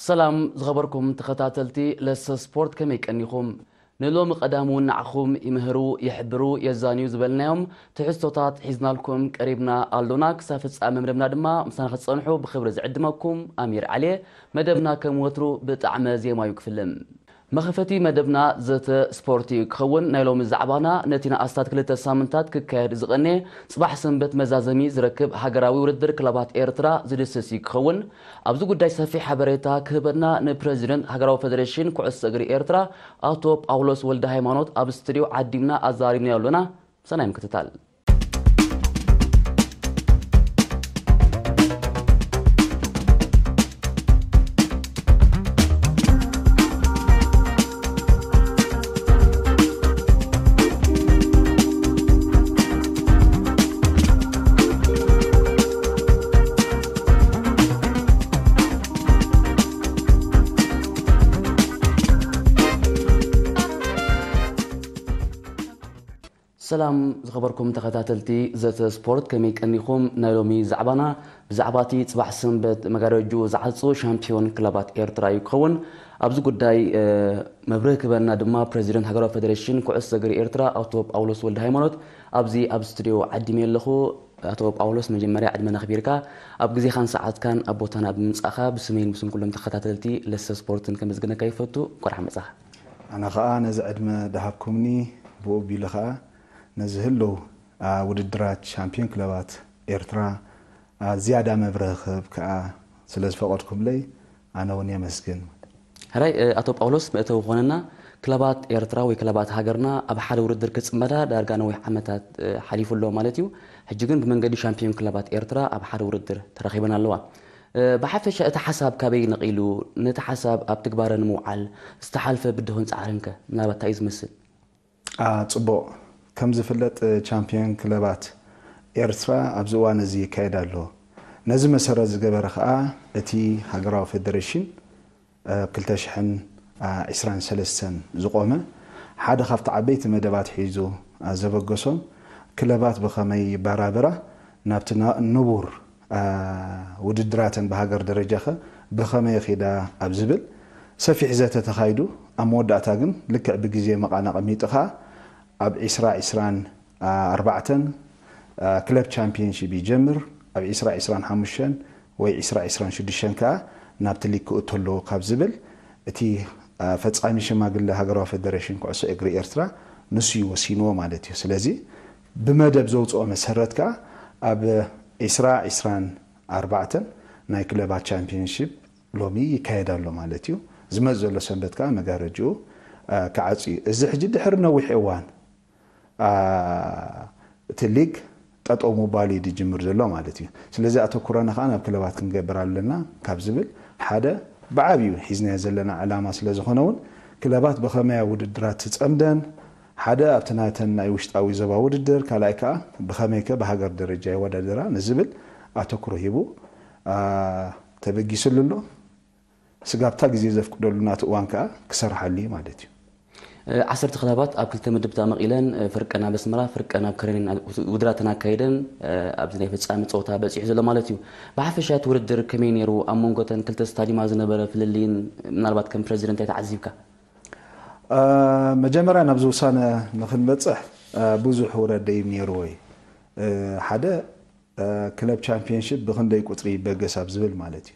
ሰላም ዝኸበርኩም ተኸታተልቲ ለሰ ስፖርት፣ ከመይ ቀኒኹም? ንሎሚ ቀዳም እውን ንዓኹም ይምህሩ፣ ይሕብሩ፣ የዛንዩ ዝበልናዮም ትሕዝቶታት ሒዝናልኩም ቀሪብና ኣሎና። ክሳብ ፍጻመ መደብና ድማ ምሳና ክትጸንሑ ብኽብሪ ዝዕድመኩም ኣሚር ዓልየ። መደብና ከም ወትሩ ብጣዕመ ዜማ እዩ ክፍልም። መኸፈቲ መደብና ዘተ ስፖርት እዩ ክኸውን። ናይ ሎሚ ዛዕባና ነቲ ንኣስታት ክልተ ሳምንታት ክካየድ ዝቐነ ጽባሕ ሰንበት መዛዘሚ ዝረክብ ሃገራዊ ውድድር ክለባት ኤርትራ ዝድስስ እዩ ክኸውን። ኣብዚ ጉዳይ ሰፊሕ ሓበሬታ ክህበና ንፕረዚደንት ሃገራዊ ፈደሬሽን ኩዕሶ እግሪ ኤርትራ ኣቶ ጳውሎስ ወልደ ሃይማኖት ኣብ ስቱድዮ ዓዲምና ኣዛሪብናዮ ኣሎና። ሰናይ ምክትታል። ሰላም ዝኸበርኩም ተኸታተልቲ ዘተ ስፖርት፣ ከመይ ቀኒኹም? ናይ ሎሚ ዛዕባና ብዛዕባ እቲ ጽባሕ ሰንበት መጋረጅኡ ዝዓጹ ሻምፒዮን ክለባት ኤርትራ እዩ ክኸውን። ኣብዚ ጉዳይ፣ እ፣ መብርሂ ክህበና ድማ ፕረዚደንት ሃገራዊ ፈደሬሽን ኩዕሶ እግሪ ኤርትራ ኣቶ ጳውሎስ ወልደ ሃይማኖት ኣብዚ ኣብ ስቱድዮ ዓዲመ ኣለኹ። ኣቶ ጳውሎስ፣ መጀመርያ ዕድመና ኣኽቢርካ ኣብ ግዜኻን ሰዓትካን ኣብ ቦታና ብምምጻእካ ብስመይን ብስም ኩሎም ተኸታተልቲ ለሰ ስፖርትን ከመስግነካ ይፈቱ። እንኳዕ ደሓን መጻኻ። ኣነ ኸኣ ነዚ ዕድመ ደሃብኩምኒ፣ ብኡ ኣቢሉ ኸኣ ነዚ ህልው፣ ኣ፣ ውድድራት ሻምፒዮን ክለባት ኤርትራ፣ ኣ፣ ዝያዳ መብርሂ ክህብ ከኣ ስለ ዝፈቐድኩምለይ ኣነ እውን የመስግን። ሕራይ፣ እ፣ ኣቶ ጳውሎስ፣ መእተዊ ክኾነና፣ ክለባት ኤርትራ ወይ ክለባት ሃገርና ኣብ ሓደ ውድድር ክጽመዳ ዳርጋ ነዊሕ ዓመታት፣ እ፣ ሓሊፉ ኣሎ ማለት እዩ። ሕጂ ግን ብመንገዲ ሻምፒዮን ክለባት ኤርትራ ኣብ ሓደ ውድድር ተረኺበን ኣለዋ። እ፣ ብሓፈሻ እቲ ሓሳብ ካበይ ነቒሉ? ነቲ ሓሳብ ኣብ ትግባረ ንምውዓል ዝተሓልፈ ብድሆን ጻዕርን ከ ምናልባት እንታይ እዩ ዝመስል? ኣ፣ ጽቡቕ። ከም ዝፍለጥ፣ ቻምፒዮን ክለባት ኤርትራ ኣብዚ እዋን እዚ ይካየድ ኣሎ። ነዚ መሰረት ዝገበረ ኸኣ እቲ ሃገራዊ ፈደሬሽን፣ እ፣ ክልተ ሽሕን ዒስራን ሰለስተን ዝቖመ ሓደ ካብቲ ዓበይቲ መደባት ሒዙ፣ እ፣ ዘበገሶም ክለባት ብኸመይ ይበራበራ፣ ናብቲ ና-፣ ንቡር ኣ፣ ውድድራተን ብሃገር ደረጃኸ ብኸመይ ኺዳ ኣብ ዝብል ሰፊሕ ዘተ ተኻይዱ፣ ኣብ መወዳእታ ግን ልክዕ ብግዜ መቓን ኣቐሚጡ ኸኣ ኣብ ዒስራ ዒስራን ኣርባዕተን፣ ኣ፣ ክለብ ቻምፒየንሺፕ ይጀምር፣ ኣብ ዒስራ ዒስራን ሓሙሽተን ወይ ዒስራ ዒስራን ሽዱሽተን ከኣ ናብቲ ሊግ ክእቱ ኣለዎ ካብ ዝብል እቲ፣ ኣ፣ ፈጻሚ ሽማግለ ሃገራዊ ፈደሬሽን ኩዕሶ እግሪ ኤርትራ ንሱ እዩ ወሲንዎ ማለት እዩ። ስለዚ ብመደብ ዘውጽኦ መሰረት ከኣ ኣብ ዒስራ ዒስራን ኣርባዕተን ናይ ክለባት ቻምፒዮንሺፕ ሎሚ ይካየድ ኣሎ ማለት እዩ። ዝመጽእ ዘሎ ሰንበት ከኣ መጋረጅኡ፣ ኣ፣ ክዓጽ እዩ። እዚ ሕጂ ድሕሪ ነዊሕ እዋን፣ ኣ፣ እቲ ሊግ ጠጠው ምባሉ እዩ ዝጅምር ዘሎ ማለት እዩ። ስለዚ ኣተኩሮና ከኣ ናብ ክለባት ክንገብር ኣለና ካብ ዝብል ሓደ ብዓብዩ ሒዝናዮ ዘለና ዕላማ ስለ ዝኾነ እውን ክለባት ብኸመይ ኣብ ውድድራት ትጸምደን፣ ሓደ ኣብቲ ናተን ናይ ውሽጣዊ ዞባ ውድድር፣ ካልኣይ ከኣ ብኸመይከ ብሃገር ደረጃ ይወዳደራ ንዝብል ኣተኩሮ ሂቡ፣ ኣ፣ ተበጊስሉ ኣሎ። ስጋብታ ግዜ ዘፍቅደሉ ናቲ እዋን ከኣ ክሰርሓሉ እዩ ማለት እዩ። እ፣ ዓሰርተ ክለባት ኣብ ክልተ ምድብ ተመቒለን፣ እ፣ ፍርቀን ኣብ ኣስመራ፣ ፍርቀን ኣብ ከረን ውድድራተን ኣካይደን፣ እ፣ ኣብዚ ናይ ፍጻመ ጸወታ በጺሑ ዘሎ ማለት እዩ። ብሓፈሻ እቲ ውድድር ከመይ ነይሩ? ኣብ መንጎ እተን ክልተ ስታዲማ ዝነበረ ፍልልይን ምናልባት ከም ፕረዚደንት እንታይ ተዓዚብካ? እ፣ መጀመርያ ናብዚ ውሳነ ንኽንበጽሕ፣ እ፣ ብዙሕ ውረድ ደይብ ነይሩ ወይ፣ እ፣ ሓደ እ፣ ክለብ ቻምፒየንሺፕ ብኽንደይ ቁጽሪ ይበገስ ኣብ ዝብል ማለት እዩ።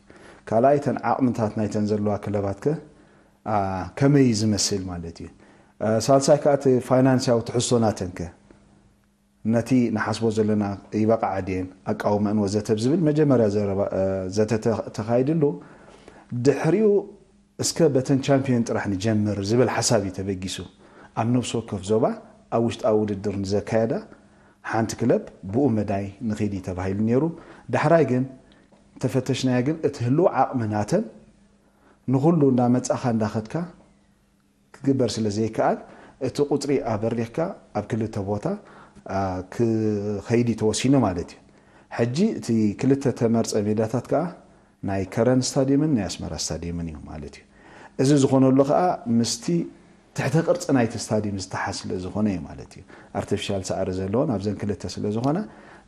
ካልኣይ፣ እተን ዓቕምታት ናይተን ዘለዋ ክለባት ከ፣ ኣ፣ ከመይ እዩ ዝመስል ማለት እዩ። እ፣ ሳልሳይ ከኣ፣ እቲ ፋይናንስያዊ ትሕዝቶ ናተን ከ፣ ነቲ ንሓስቦ ዘለና ይበቕዓ ድየን፣ ኣቃውመአን ወዘተ ኣብ ዝብል መጀመርያ ዘረባ፣ እ፣ ዘተ ተ-፣ ተኻይድሉ። ድሕሪኡ፣ እስከ በተን ቻምፒዮን ጥራሕ ንጀምር ዝብል ሓሳብ እዩ ተበጊሱ። ኣብ ነፍሲ ወከፍ ዞባ ኣብ ውሽጣዊ ውድድር ንዘካየዳ ሓንቲ ክለብ ብኡ መዳይ ንኺድ እዩ ተባሂሉ ነይሩ። ዳሕራይ ግን እንተፈተሽናዮ ግን እቲ ህልው ዓቕሚ ናተን ንኹሉ እንዳመጻኻ እንዳኸድካ ክግበር ስለ ዘይከኣል እቲ ቁጽሪ ኣበሪኽካ ኣብ ክልተ ቦታ፣ ኣ፣ ክኸይድ እዩ ተወሲኑ ማለት እዩ። ሕጂ እቲ ክልተ ተመርጸ ሜዳታት ከኣ ናይ ከረን ስታድየምን ናይ ኣስመራ ስታድየምን እዩ ማለት እዩ። እዚ ዝኾነሉ ከኣ ምስቲ ትሕተ ቅርጺ ናይቲ ስታድየም ዝተሓዝ ስለ ዝኾነ እዩ ማለት እዩ። ኣርቲፊሻል ሳዕሪ ዘለዎን ኣብዘን ክልተ ስለ ዝኾነ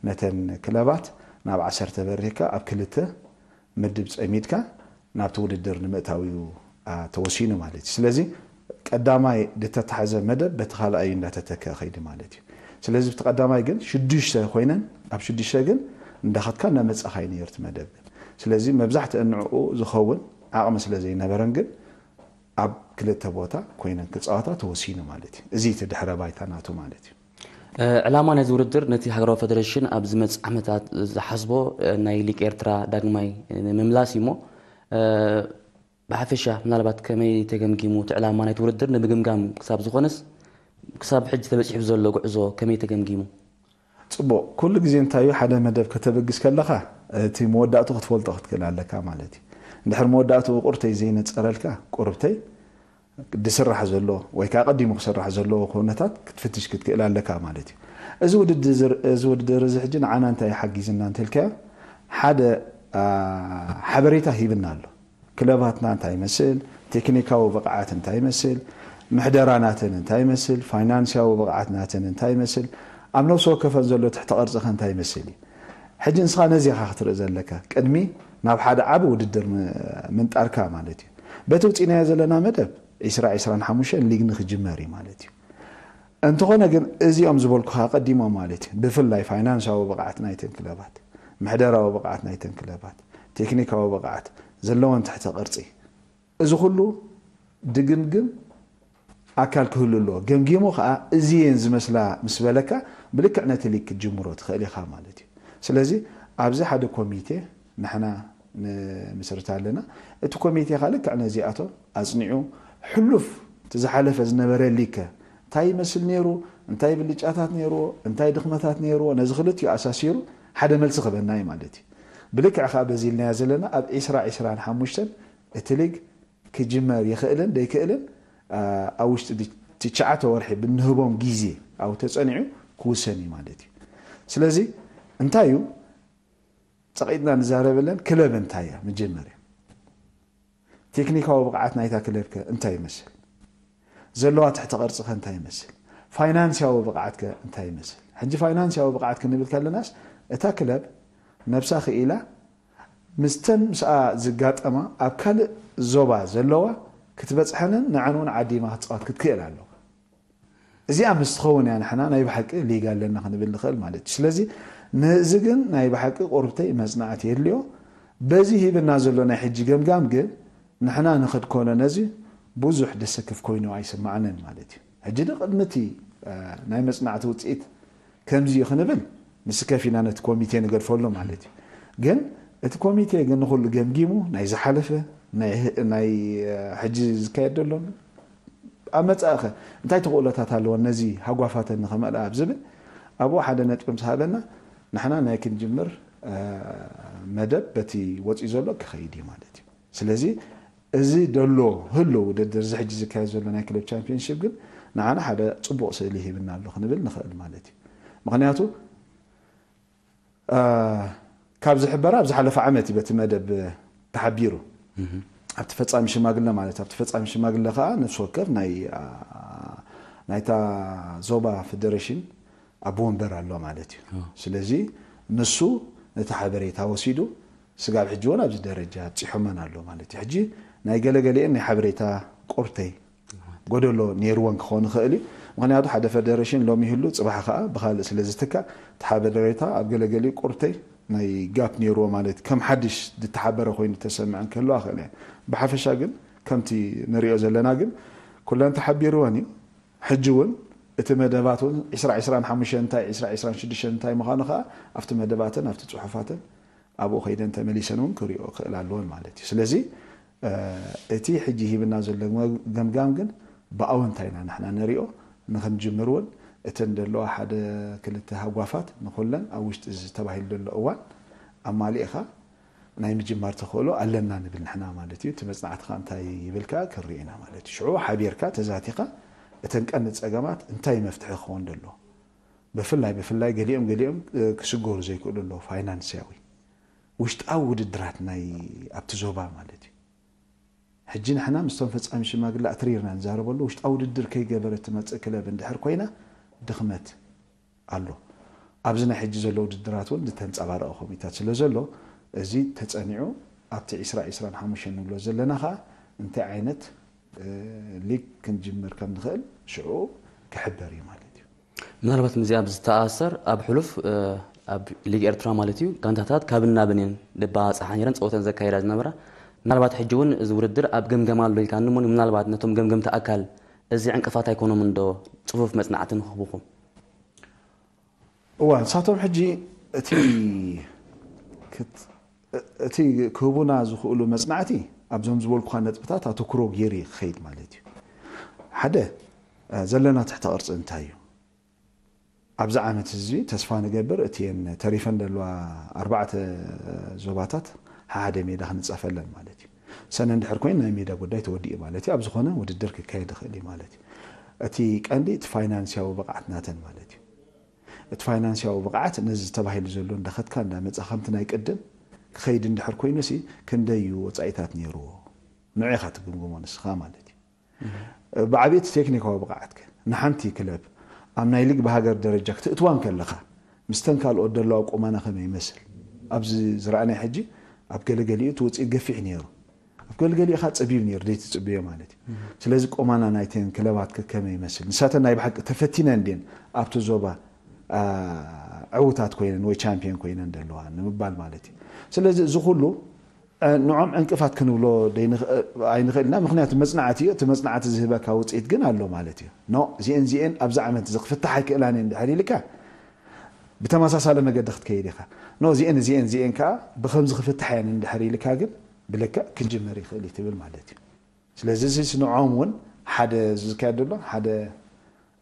ነተን ክለባት ናብ ዓሰርተ በሪኽካ ኣብ ክልተ ምድብ ጸሚድካ ናብቲ ውድድር ንምእታው እዩ ተወሲኑ ማለት እዩ። ስለዚ ቀዳማይ ዝተታሕዘ መደብ በቲ ካልኣይ እንዳተተከ ከይዲ ማለት እዩ። ስለዚ ብቲ ቀዳማይ ግን ሽዱሽተ ኮይነን ኣብ ሽዱሽተ ግን እንዳኸድካ እንዳመፃኻ እዩ ነይሩ እቲ መደብ ግን። ስለዚ መብዛሕትአን ንዕኡ ዝኸውን ዓቕሚ ስለ ዘይነበረን ግን ኣብ ክልተ ቦታ ኮይነን ክፃወታ ተወሲኑ ማለት እዩ። እዚ እቲ ድሕረ ባይታ ናቱ ማለት እዩ። ዕላማ ናይዚ ውድድር ነቲ ሃገራዊ ፈደረሽን ኣብ ዝመፅእ ዓመታት ዝሓስቦ ናይ ሊግ ኤርትራ ዳግማይ ንምምላስ እዩ እሞ ብሓፈሻ ምናልባት ከመይ ተገምጊሙ እቲ ዕላማ ናይቲ ውድድር ንምግምጋም ክሳብ ዝኾነስ ክሳብ ሕጂ ተበፂሑ ዘሎ ጉዕዞ ከመይ ተገምጊሙ? ፅቡቕ። ኩሉ ግዜ እንታይ እዩ፣ ሓደ መደብ ከተበግስ ከለኻ እቲ መወዳእቱ ክትፈልጦ ክትክእል ኣለካ ማለት እዩ። እንድሕር መወዳእቱ ቁርተይ ዘይነፀረልካ ቁርብተይ ዝስራሕ ዘሎ ወይ ከዓ ቀዲሙ ክስራሕ ዘለዎ ኩነታት ክትፍትሽ ክትክእል ኣለካ ማለት እዩ። እዚ ውድድር እዚ ሕጂ ንዓና እንታይ ሓጊዝና እንተልካዮ ሓደ ሓበሬታ ሂብና ኣሎ። ክለባትና እንታይ ይመስል፣ ቴክኒካዊ ብቕዓት እንታይ ይመስል፣ ምሕደራ ናተን እንታይ ይመስል፣ ፋይናንስያዊ ብቕዓት ናተን እንታይ ይመስል፣ ኣብ ነፍሲ ወከፈን ዘሎ ትሕተ ቅርፂ ከ እንታይ ይመስል እዩ። ሕጂ ንስኻ ነዚ ኢኻ ክትርኢ ዘለካ ቅድሚ ናብ ሓደ ዓቢ ውድድር ምንጣርካ ማለት እዩ። በቲ ውፂናዮ ዘለና መደብ ዒስራ ዒስራን ሓሙሽተን ሊግ ንክጅመር እዩ ማለት እዩ። እንተኾነ ግን እዚኦም ዝበልኩኻ ቀዲሞም ማለት እዩ ብፍላይ ፋይናንሳዊ ብቕዓት ናይተን ክለባት፣ ምሕደራዊ ብቕዓት ናይተን ክለባት፣ ቴክኒካዊ ብቕዓት ዘለወን ትሕተ ቅርፂ እዚ ኩሉ ድግምግም ኣካል ክህሉ ኣለዎ። ገምጊሙ ከዓ እዚ እየን ዝመስላ ምስ በለካ ብልክዕ ነቲ ሊግ ክትጅምሮ ትኽእል ኢኻ ማለት እዩ። ስለዚ ኣብዚ ሓደ ኮሚቴ ንሕና ንምስርት ኣለና። እቲ ኮሚቴ ከዓ ልክዕ ነዚኣቶም ኣፅኒዑ ሕሉፍ እቲ ዝሓለፈ ዝነበረ ሊግ ከ እንታይ ይመስል ነይሩ፣ እንታይ ብልጫታት ነይርዎ፣ እንታይ ድኽመታት ነይርዎ፣ ነዚ ክልቲኡ ኣሳሲሩ ሓደ መልሲ ክበና እዩ ማለት እዩ። ብልክዕ ከዓ በዚ ኢልናዮ ዘለና ኣብ ዒስራ ዒስራን ሓሙሽተን እቲ ሊግ ክጅመር ይኽእልን ደይክእልን ኣብ ውሽጢ ትሽዓተ ወርሒ ብንህቦም ግዜ ኣብ ተፀኒዑ ክውሰን እዩ ማለት እዩ። ስለዚ እንታይ እዩ ፀቒጥና ንዛረበለን ክለብ እንታይ እያ መጀመርያ ቴክኒካዊ ብቕዓት ናይታ ክለብ ከ እንታይ ይመስል ዘለዋ ትሕተ ቅርፂ ከ እንታይ ይመስል ፋይናንስያዊ ብቕዓት ከ እንታይ ይመስል ሕጂ ፋይናንስያዊ ብቕዓት ክንብል ከለናስ እታ ክለብ ነብሳ ክኢላ ምስተን ምስኣ ዝጋጠማ ኣብ ካልእ ዞባ ዘለዋ ክትበፅሐንን ንዐን እውን ዓዲማ ክትፃወት ክትክእል ኣለዋ። እዚኣ ምስ ትኸውን እያ ንሕና ናይ ብሓቂ ሊግ ኣለና ክንብል ንኽእል ማለት እዩ። ስለዚ ንዚ ግን ናይ ብሓቂ ቁርብተይ መፅናዕቲ የድልዮ። በዚ ሂብና ዘሎ ናይ ሕጂ ገምጋም ግን ንሕና ንኽድኮኖ ነዚ ብዙሕ ደሰክፍ ኮይኑ ኣይስማዕንን ማለት እዩ። ሕጂ ንቅድሚ እቲ ናይ መፅናዕቲ ውፅኢት ከምዚ እዩ ክንብል ንስከፍ ኢና ነቲ ኮሚቴ ንገድፈሉ ማለት እዩ። ግን እቲ ኮሚቴ ግን ንኩሉ ገምጊሙ ናይ ዝሓለፈ ናይ ሕጂ ዝካየድ ዘሎ ኣብ መፃእኸ እንታይ ተኽእሎታት ኣለዎ ነዚ ሃጓፋተን ንኸመልኣ ኣብ ዝብል ኣብኡ ሓደ ነጥቢ ምስ ሃበና ንሕና ናይ ክንጅምር መደብ በቲ ወፂኡ ዘሎ ክኸይድ እዩ ማለት እዩ። ስለዚ እዚ ደሎ ህሎ ውድድር እዚ ሕጂ ዝካየድ ዘሎ ናይ ክለብ ቻምፒዮንሽፕ ግን ንዓና ሓደ ፅቡቕ ስእሊ ሂብና ኣሎ ክንብል ንኽእል ማለት እዩ። ምክንያቱ ካብ ዝሕበራ ኣብ ዝሓለፈ ዓመት እዩ በቲ መደብ ተሓቢሩ ኣብቲ ፈፃሚ ሽማግለ ማለት ኣብቲ ፈፃሚ ሽማግለ ከዓ ነፍሲ ወከፍ ናይ ናይታ ዞባ ፌደሬሽን ኣቦ ወንበር ኣሎ ማለት እዩ። ስለዚ ንሱ ነቲ ሓበሬታ ወሲዱ ስጋብ ሕጂ እውን ኣብዚ ደረጃ ኣብፂሖመን ኣሎ ማለት እዩ። ሕጂ ናይ ገለገሊአን ናይ ሓበሬታ ቁርተይ ጎደሎ ነይርወን ክኾን ይኽእል እዩ። ምክንያቱ ሓደ ፌደሬሽን ሎሚ ይህሉ ፅባሕ ከዓ ብካልእ ስለ ዝትካእ እቲ ሓበሬታ ኣብ ገለገሊኡ ቁርተይ ናይ ጋፕ ነይርዎ ማለት ከም ሓድሽ ዝተሓበረ ኮይኑ ተሰምዐን ክህልዋ ክእል እየ። ብሓፈሻ ግን ከምቲ ንሪኦ ዘለና ግን ኩለን ተሓቢርወን እዩ። ሕጂ እውን እቲ መደባት እውን ዒስራ ዒስራን ሓሙሽተን እንታይ ዒስራ ዒስራን ሽዱሽተን እንታይ ምዃኑ ከዓ ኣብቲ መደባትን ኣብቲ ፅሑፋትን ኣብኡ ከይደን ተመሊሰን እውን ክሪኦ ክእል ኣለዎን ማለት እዩ። ስለዚ እቲ ሕጂ ሂብና ዘሎ ገምጋም ግን ብኣወንታ ኢና ንሕና ንሪኦ። ንክንጅምር እውን እተን ዘለዋ ሓደ ክልተ ሃጓፋት ንኩለን ኣብ ውሽጢ እዚ ተባሂሉ ዘሎ እዋን ኣማሊእኻ ናይ ምጅማር ተኽእሎ ኣለና ንብል ንሕና ማለት እዩ። እቲ መፅናዕትኻ እንታይ ይብል ከዓ ክንርኢ ኢና ማለት እዩ። ሽዑ ሓቢርካ ተዛቲኻ እተን ቀንዲ ፀገማት እንታይ መፍትሒ ክኸውን ደሎ ብፍላይ ብፍላይ ገሊኦም ገሊኦም ክስገሩ ዘይክእሉ ኣለዉ ፋይናንስያዊ ውሽጣዊ ውድድራት ናይ ኣብቲ ዞባ ማለት እዩ። ሕጂ ንሕና ምስቶም ፈፃሚ ሽማግለ ኣትሪርና ንዛረበሉ ውሽጣዊ ውድድር ከይገበረ ትመፅእ ክለብ እንድሕር ኮይና ድኽመት ኣሎ። ኣብዚ ናይ ሕጂ ዘሎ ውድድራት እውን ዝተንፀባረቐ ኮሚታት ስለ ዘሎ እዚ ተፀኒዑ ኣብቲ ዕስራ ዕስራን ሓሙሽተን ንብሎ ዘለና ኸዓ እንታይ ዓይነት ሊግ ክንጅምር ከም ንኽእል ሽዑ ክሕበር እዩ ማለት እዩ። ምናልባት ምስዚኣ ብዝተኣሳሰር ኣብ ሕሉፍ ኣብ ሊግ ኤርትራ ማለት እዩ ጋንታታት ካብን ናብን እየን ደባፃሓ ነይረን ፀወተን ዘካየዳ ዝነበራ። ምናልባት ሕጂ እውን እዚ ውድድር ኣብ ገምገማ ኣሎ ኢልካ እንሞ ምናልባት ነቶም ገምገምቲ ኣካል እዚ ዕንቅፋት ኣይኮኖምን ዶ ፅፉፍ መፅናዕቲ ንክህቡኹም? እዋ ንሳቶም ሕጂ እቲ ክት- እቲ ክህቡና ዝኽእሉ መፅናዕቲ ኣብዞም ዝበልኩኻ ነጥብታት ኣተኩሮ ገይሩ እዩ ክኸይድ ማለት እዩ። ሓደ ዘለና ትሕተ ቅርፂ እንታይ እዩ? ኣብዚ ዓመት እዚ ተስፋ ንገብር እቲን ተሪፈን ዘለዋ ኣርባዕተ ዞባታት ሓደ ሜዳ ክንፃፈለን ማለት እዩ። ሰነ እንድሕር ኮይኑ ናይ ሜዳ ጉዳይ ተወዲኡ ማለት እዩ። ኣብ ዝኾነ ውድድር ክካየድ ይኽእል እዩ ማለት እዩ። እቲ ቀንዲ እቲ ፋይናንስያዊ ብቕዓት ናተን ማለት እዩ። እቲ ፋይናንስያዊ ብቕዓት ነዚ ተባሂሉ ዘሎ እንዳኸድካ እንዳመፃ ከምቲ ናይ ቅድም ክኸይድ እንድሕር ኮይኑ ሲ ክንደይ እዩ ወፃኢታት ነይርዎ? ንዑ ኢኻ ትግምግሞ ንስኻ ማለት እዩ። ብዓብየት ቴክኒካዊ ብቕዓትከ ንሓንቲ ክለብ ኣብ ናይ ሊግ ብሃገር ደረጃ ክትእትዋ እንከለኻ ምስተን ካልኦት ደለዋ ቁመና ከመይ ይመስል? ኣብዚ ዝረኣናይ ሕጂ ኣብ ገለገሊኡ እቲ ውፅኢት ገፊሕ ነይሩ። ኣብ ገለገሊኡ ኻ ፀቢብ ነይሩ ደይ ትፅብዮ ማለት እዩ። ስለዚ ቁመና ናይተን ክለባት ከ ከመይ ይመስል? ንሳተን ናይ ብሓቂ ተፈቲነን ድን ኣብቲ ዞባ ዕውታት ኮይነን ወይ ቻምፒዮን ኮይነን ደለዋ ንምባል ማለት እዩ። ስለዚ እዚ ኩሉ ንዖም ዕንቅፋት ክንብሎ ኣይንኽእል ኢና። ምክንያቱ መፅናዕቲ እዩ። እቲ መፅናዕቲ ዝህበካ ውፅኢት ግን ኣሎ ማለት እዩ። ኖ እዚአን እዚአን ኣብዚ ዓመት እዚ ክፍታሕ ኣይክእላን እየን ድሕር ኢልካ ብተመሳሳለ መገዲ ክትከይድ ኢኻ። ኖ እዚአን እዚአን እዚአን ከዓ ብከምዚ ክፍታሕ እየን እንድሕር ኢልካ ግን ብልክዕ ክንጅመር ይኽእል እዩ ትብል ማለት እዩ። ስለዚ እዚ ንዖም እውን ሓደ ዝካየድ ዘሎ ሓደ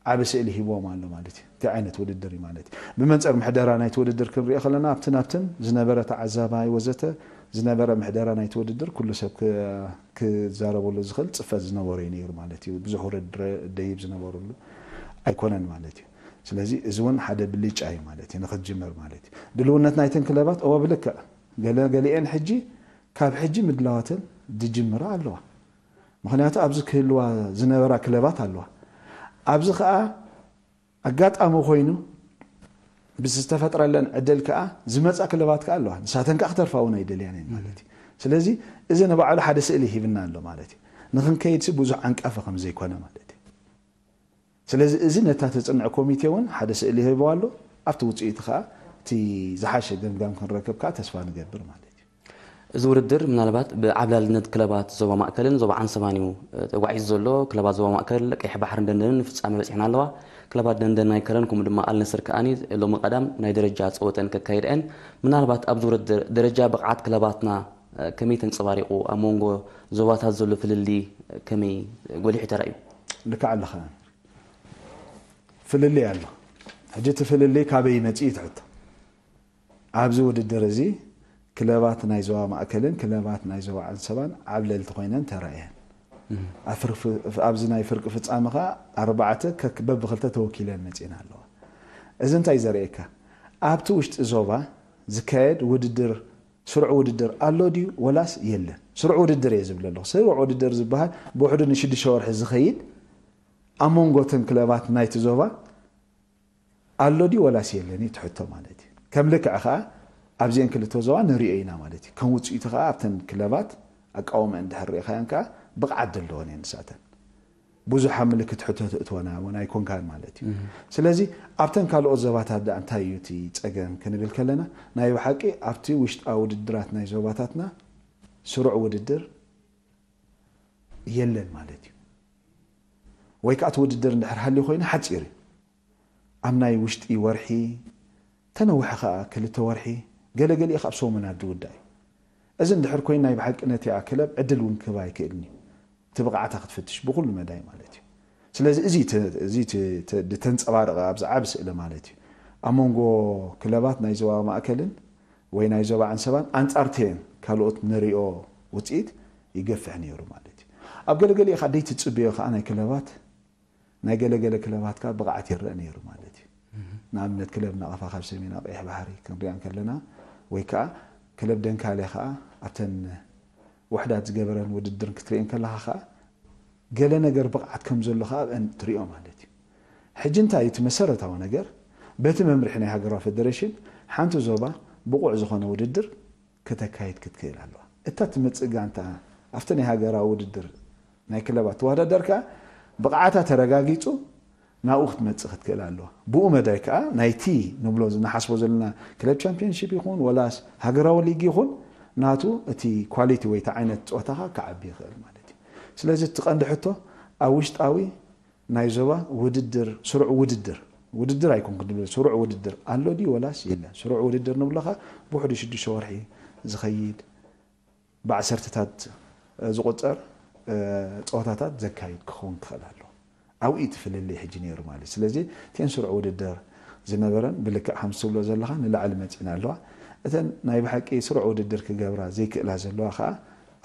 ዓቢ ስእሊ ሂብዎም ኣሎ ማለት እዩ። እቲ ዓይነት ውድድር እዩ ማለት እዩ። ብመንፅር ምሕደራ ናይቲ ውድድር ክንሪኦ ከለና ኣብትን ኣብትን ዝነበረ ተዓዛባይ ወዘተ ዝነበረ ምሕደራ ናይቲ ውድድር ኩሉ ሰብ ክዛረበሉ ዝኽእል ፅፈት ዝነበሮ እዩ ነይሩ ማለት እዩ። ብዙሕ ውርድር ደይብ ዝነበረሉ ኣይኮነን ማለት እዩ። ስለዚ እዚ እውን ሓደ ብልጫ እዩ ማለት እዩ ንክትጅምር ማለት እዩ። ድልውነት ናይተን ክለባት እወ ብልክዕ ገለ ገሊአን ሕጂ ካብ ሕጂ ምድላዋተን ዝጅምራ ኣለዋ። ምክንያቱ ኣብዚ ክህልዋ ዝነበራ ክለባት ኣለዋ። ኣብዚ ከዓ ኣጋጣሚ ኮይኑ ብዝተፈጥረለን ዕድል ከዓ ዝመፃ ክለባት ከዓ ኣለዋ። ንሳተን ከዓ ክተርፋ እውን ኣይደልያን እየን ማለት እዩ። ስለዚ እዚ ንባዕሉ ሓደ ስእሊ ሂብና ኣሎ ማለት እዩ። ንክንከይድ ሲ ብዙሕ ዓንቃፊ ከም ዘይኮነ ማለት እዩ። ስለዚ እዚ ነታ ተፅንዕ ኮሚቴ እውን ሓደ ስእሊ ሂብዋ ኣሎ። ኣብቲ ውፅኢቱ ከዓ እቲ ዝሓሸ ገምጋም ክንረክብ ከዓ ተስፋ ንገብር ማለት እዩ። እዚ ውድድር ምናልባት ብዓብላልነት ክለባት ዞባ ማእከልን ዞባ ዓንሰባን እዩ ተጓዒዙ ዘሎ። ክለባት ዞባ ማእከል ቀይሕ ባሕርን ደንደንን ንፍፃመ በፂሐን ኣለዋ። ክለባት ደንደን ናይ ከረን ከምኡ ድማ ኣልነስር ከኣኒ ሎሚ ቀዳም ናይ ደረጃ ፀወተን ከካይዳ እየን። ምናልባት ኣብዚ ውድድር ደረጃ ብቕዓት ክለባትና ከመይ ተንፀባሪቑ? ኣብ መንጎ ዞባታት ዘሎ ፍልልይ ከመይ ጎሊሑ ተራእዩ? ልክዕ ኣለኻ። ፍልልይ ኣሎ። ሕጂ እቲ ፍልልይ ካበይ ይመፅእ እዩ እቲ ሕቶ። ኣብዚ ውድድር እዚ ክለባት ናይ ዞባ ማእከልን ክለባት ናይ ዞባ ዓንሰባን ዓብለልቲ ኮይነን ተራእየን። ኣብ ፍርፍ- ኣብዚ ናይ ፍርቂ ፍፃመ ከዓ ኣርባዕተ ከክ- በብክልተ ተወኪለን መፂእን ኣለዋ። እዚ እንታይ ዘርእየካ? ኣብቲ ውሽጢ ዞባ ዝካየድ ውድድር ስሩዕ ውድድር ኣሎ ድዩ ወላስ የለን? ስሩዕ ውድድር እየ ዝብል ኣለኹ። ስሩዕ ውድድር ዝበሃል ብውሕዱ ንሽዱሽተ ወርሒ ዝኸይድ ኣብ መንጎ እተን ክለባት ናይቲ ዞባ ኣሎ ድዩ ወላስ የለን እዩ እቲ ሕቶ ማለት እዩ። ከም ልክዕ ከዓ ኣብዚአን ክልተ ዞባ ንሪኦ ኢና ማለት እዩ። ከም ውፅኢቱ ከዓ ኣብተን ክለባት ኣቃውመአን እንድሕር ርኢኻየን ከዓ ብቕዓት ዘለወን እየን ንሳተን። ብዙሕ ኣብ ምልክት ሕቶ ተእትወና እውን ኣይኮንካን ማለት እዩ። ስለዚ ኣብተን ካልኦት ዞባታት ደኣ እንታይ እዩ እቲ ፀገም ክንብል ከለና ናይ ብሓቂ ኣብቲ ውሽጣዊ ውድድራት ናይ ዞባታትና ስሩዕ ውድድር የለን ማለት እዩ። ወይ ከዓ እቲ ውድድር እንድሕር ሃልዩ ኮይኑ ሓፂር እዩ። ኣብ ናይ ውሽጢ ወርሒ ተነውሐ ከዓ ክልተ ወርሒ ገለገሊኡ ካብ ሰሙናት ዝውዳእ እዩ። እዚ እንድሕር ኮይኑ ናይ ብሓቂ ነቲኣ ክለብ ዕድል እውን ክህባ ኣይክእልን እዩ። እቲ ብቕዓታ ክትፍትሽ ብኩሉ መዳይ ማለት እዩ። ስለዚ እዚ ተ- እዚ ተ- ተ- ዝተንፀባረቐ ኣብዚ ዓቢ ስእሊ ማለት እዩ። ኣብ መንጎ ክለባት ናይ ዞባ ማእከልን ወይ ናይ ዞባ ዓንሰባን ኣንፃር ተን ካልኦት ንሪኦ ውፅኢት ይገፍሕ ነይሩ ማለት እዩ። ኣብ ገለገሊኡ ከዓ ደይትፅብዮ ከዓ ናይ ክለባት ናይ ገለገለ ክለባት ከዓ ብቕዓት ይረአ ነይሩ ማለት እዩ። ንኣብነት ክለብ ናቐፋ ካብ ሰሜን ቀይሕ ባሕሪ ክንሪኣ እንከለና ወይ ከዓ ክለብ ደንካለ ከዓ ኣብተን ውሕዳት ዝገበረን ውድድር ክትርኢ እንከለኻ ከዓ ገለ ነገር ብቕዓት ከም ዘሎ ከዓ ኣብአን ትሪኦ ማለት እዩ። ሕጂ እንታይ እዩ እቲ መሰረታዊ ነገር? በቲ መምርሒ ናይ ሃገራዊ ፌደሬሽን ሓንቲ ዞባ ብቑዕ ዝኾነ ውድድር ከተካይድ ክትክእል ኣለዋ። እታ ትመጽእ ጋንታ ኣብቲ ናይ ሃገራዊ ውድድር ናይ ክለባት ተወዳደር ከኣ ብቕዓታ ተረጋጊጹ ናብኡ ክትመጽእ ክትክእል ኣለዋ። ብኡ መዳይ ከኣ ናይቲ ንብሎ ንሓስቦ ዘለና ክለብ ቻምፒዮንሺፕ ይኹን ወላስ ሃገራዊ ሊግ ይኹን ናቱ እቲ ኳሊቲ ወይ እቲ ዓይነት ጸወታኻ ክዓቢ ይኽእል ማለት እዩ። ስለዚ እቲ ቀንዲ ሕቶ ኣብ ውሽጣዊ ናይ ዞባ ውድድር ስሩዕ ውድድር ውድድር ኣይኮንኩን ድብል ስሩዕ ውድድር ኣሎ ድዩ ወላስ የለን? ስሩዕ ውድድር ንብለኻ ብውሕዱ ሽዱሽተ ወርሒ ዝኸይድ ብዓሰርተታት ዝቑጸር ጸወታታት ዘካይድ ክኸውን ክኽእል ኣለዎ። ኣብኡ እቲ ፍልልይ ሕጂ ነይሩ ማለት እዩ። ስለዚ እተን ስሩዕ ውድድር ዝነበረን ብልክዕ ከም ትብሎ ዘለኻ ንላዕሊ መጺና ኣለዋ። እተን ናይ ብሓቂ ስሩዕ ውድድር ክገብራ ዘይክእላ ዘለዋ ከዓ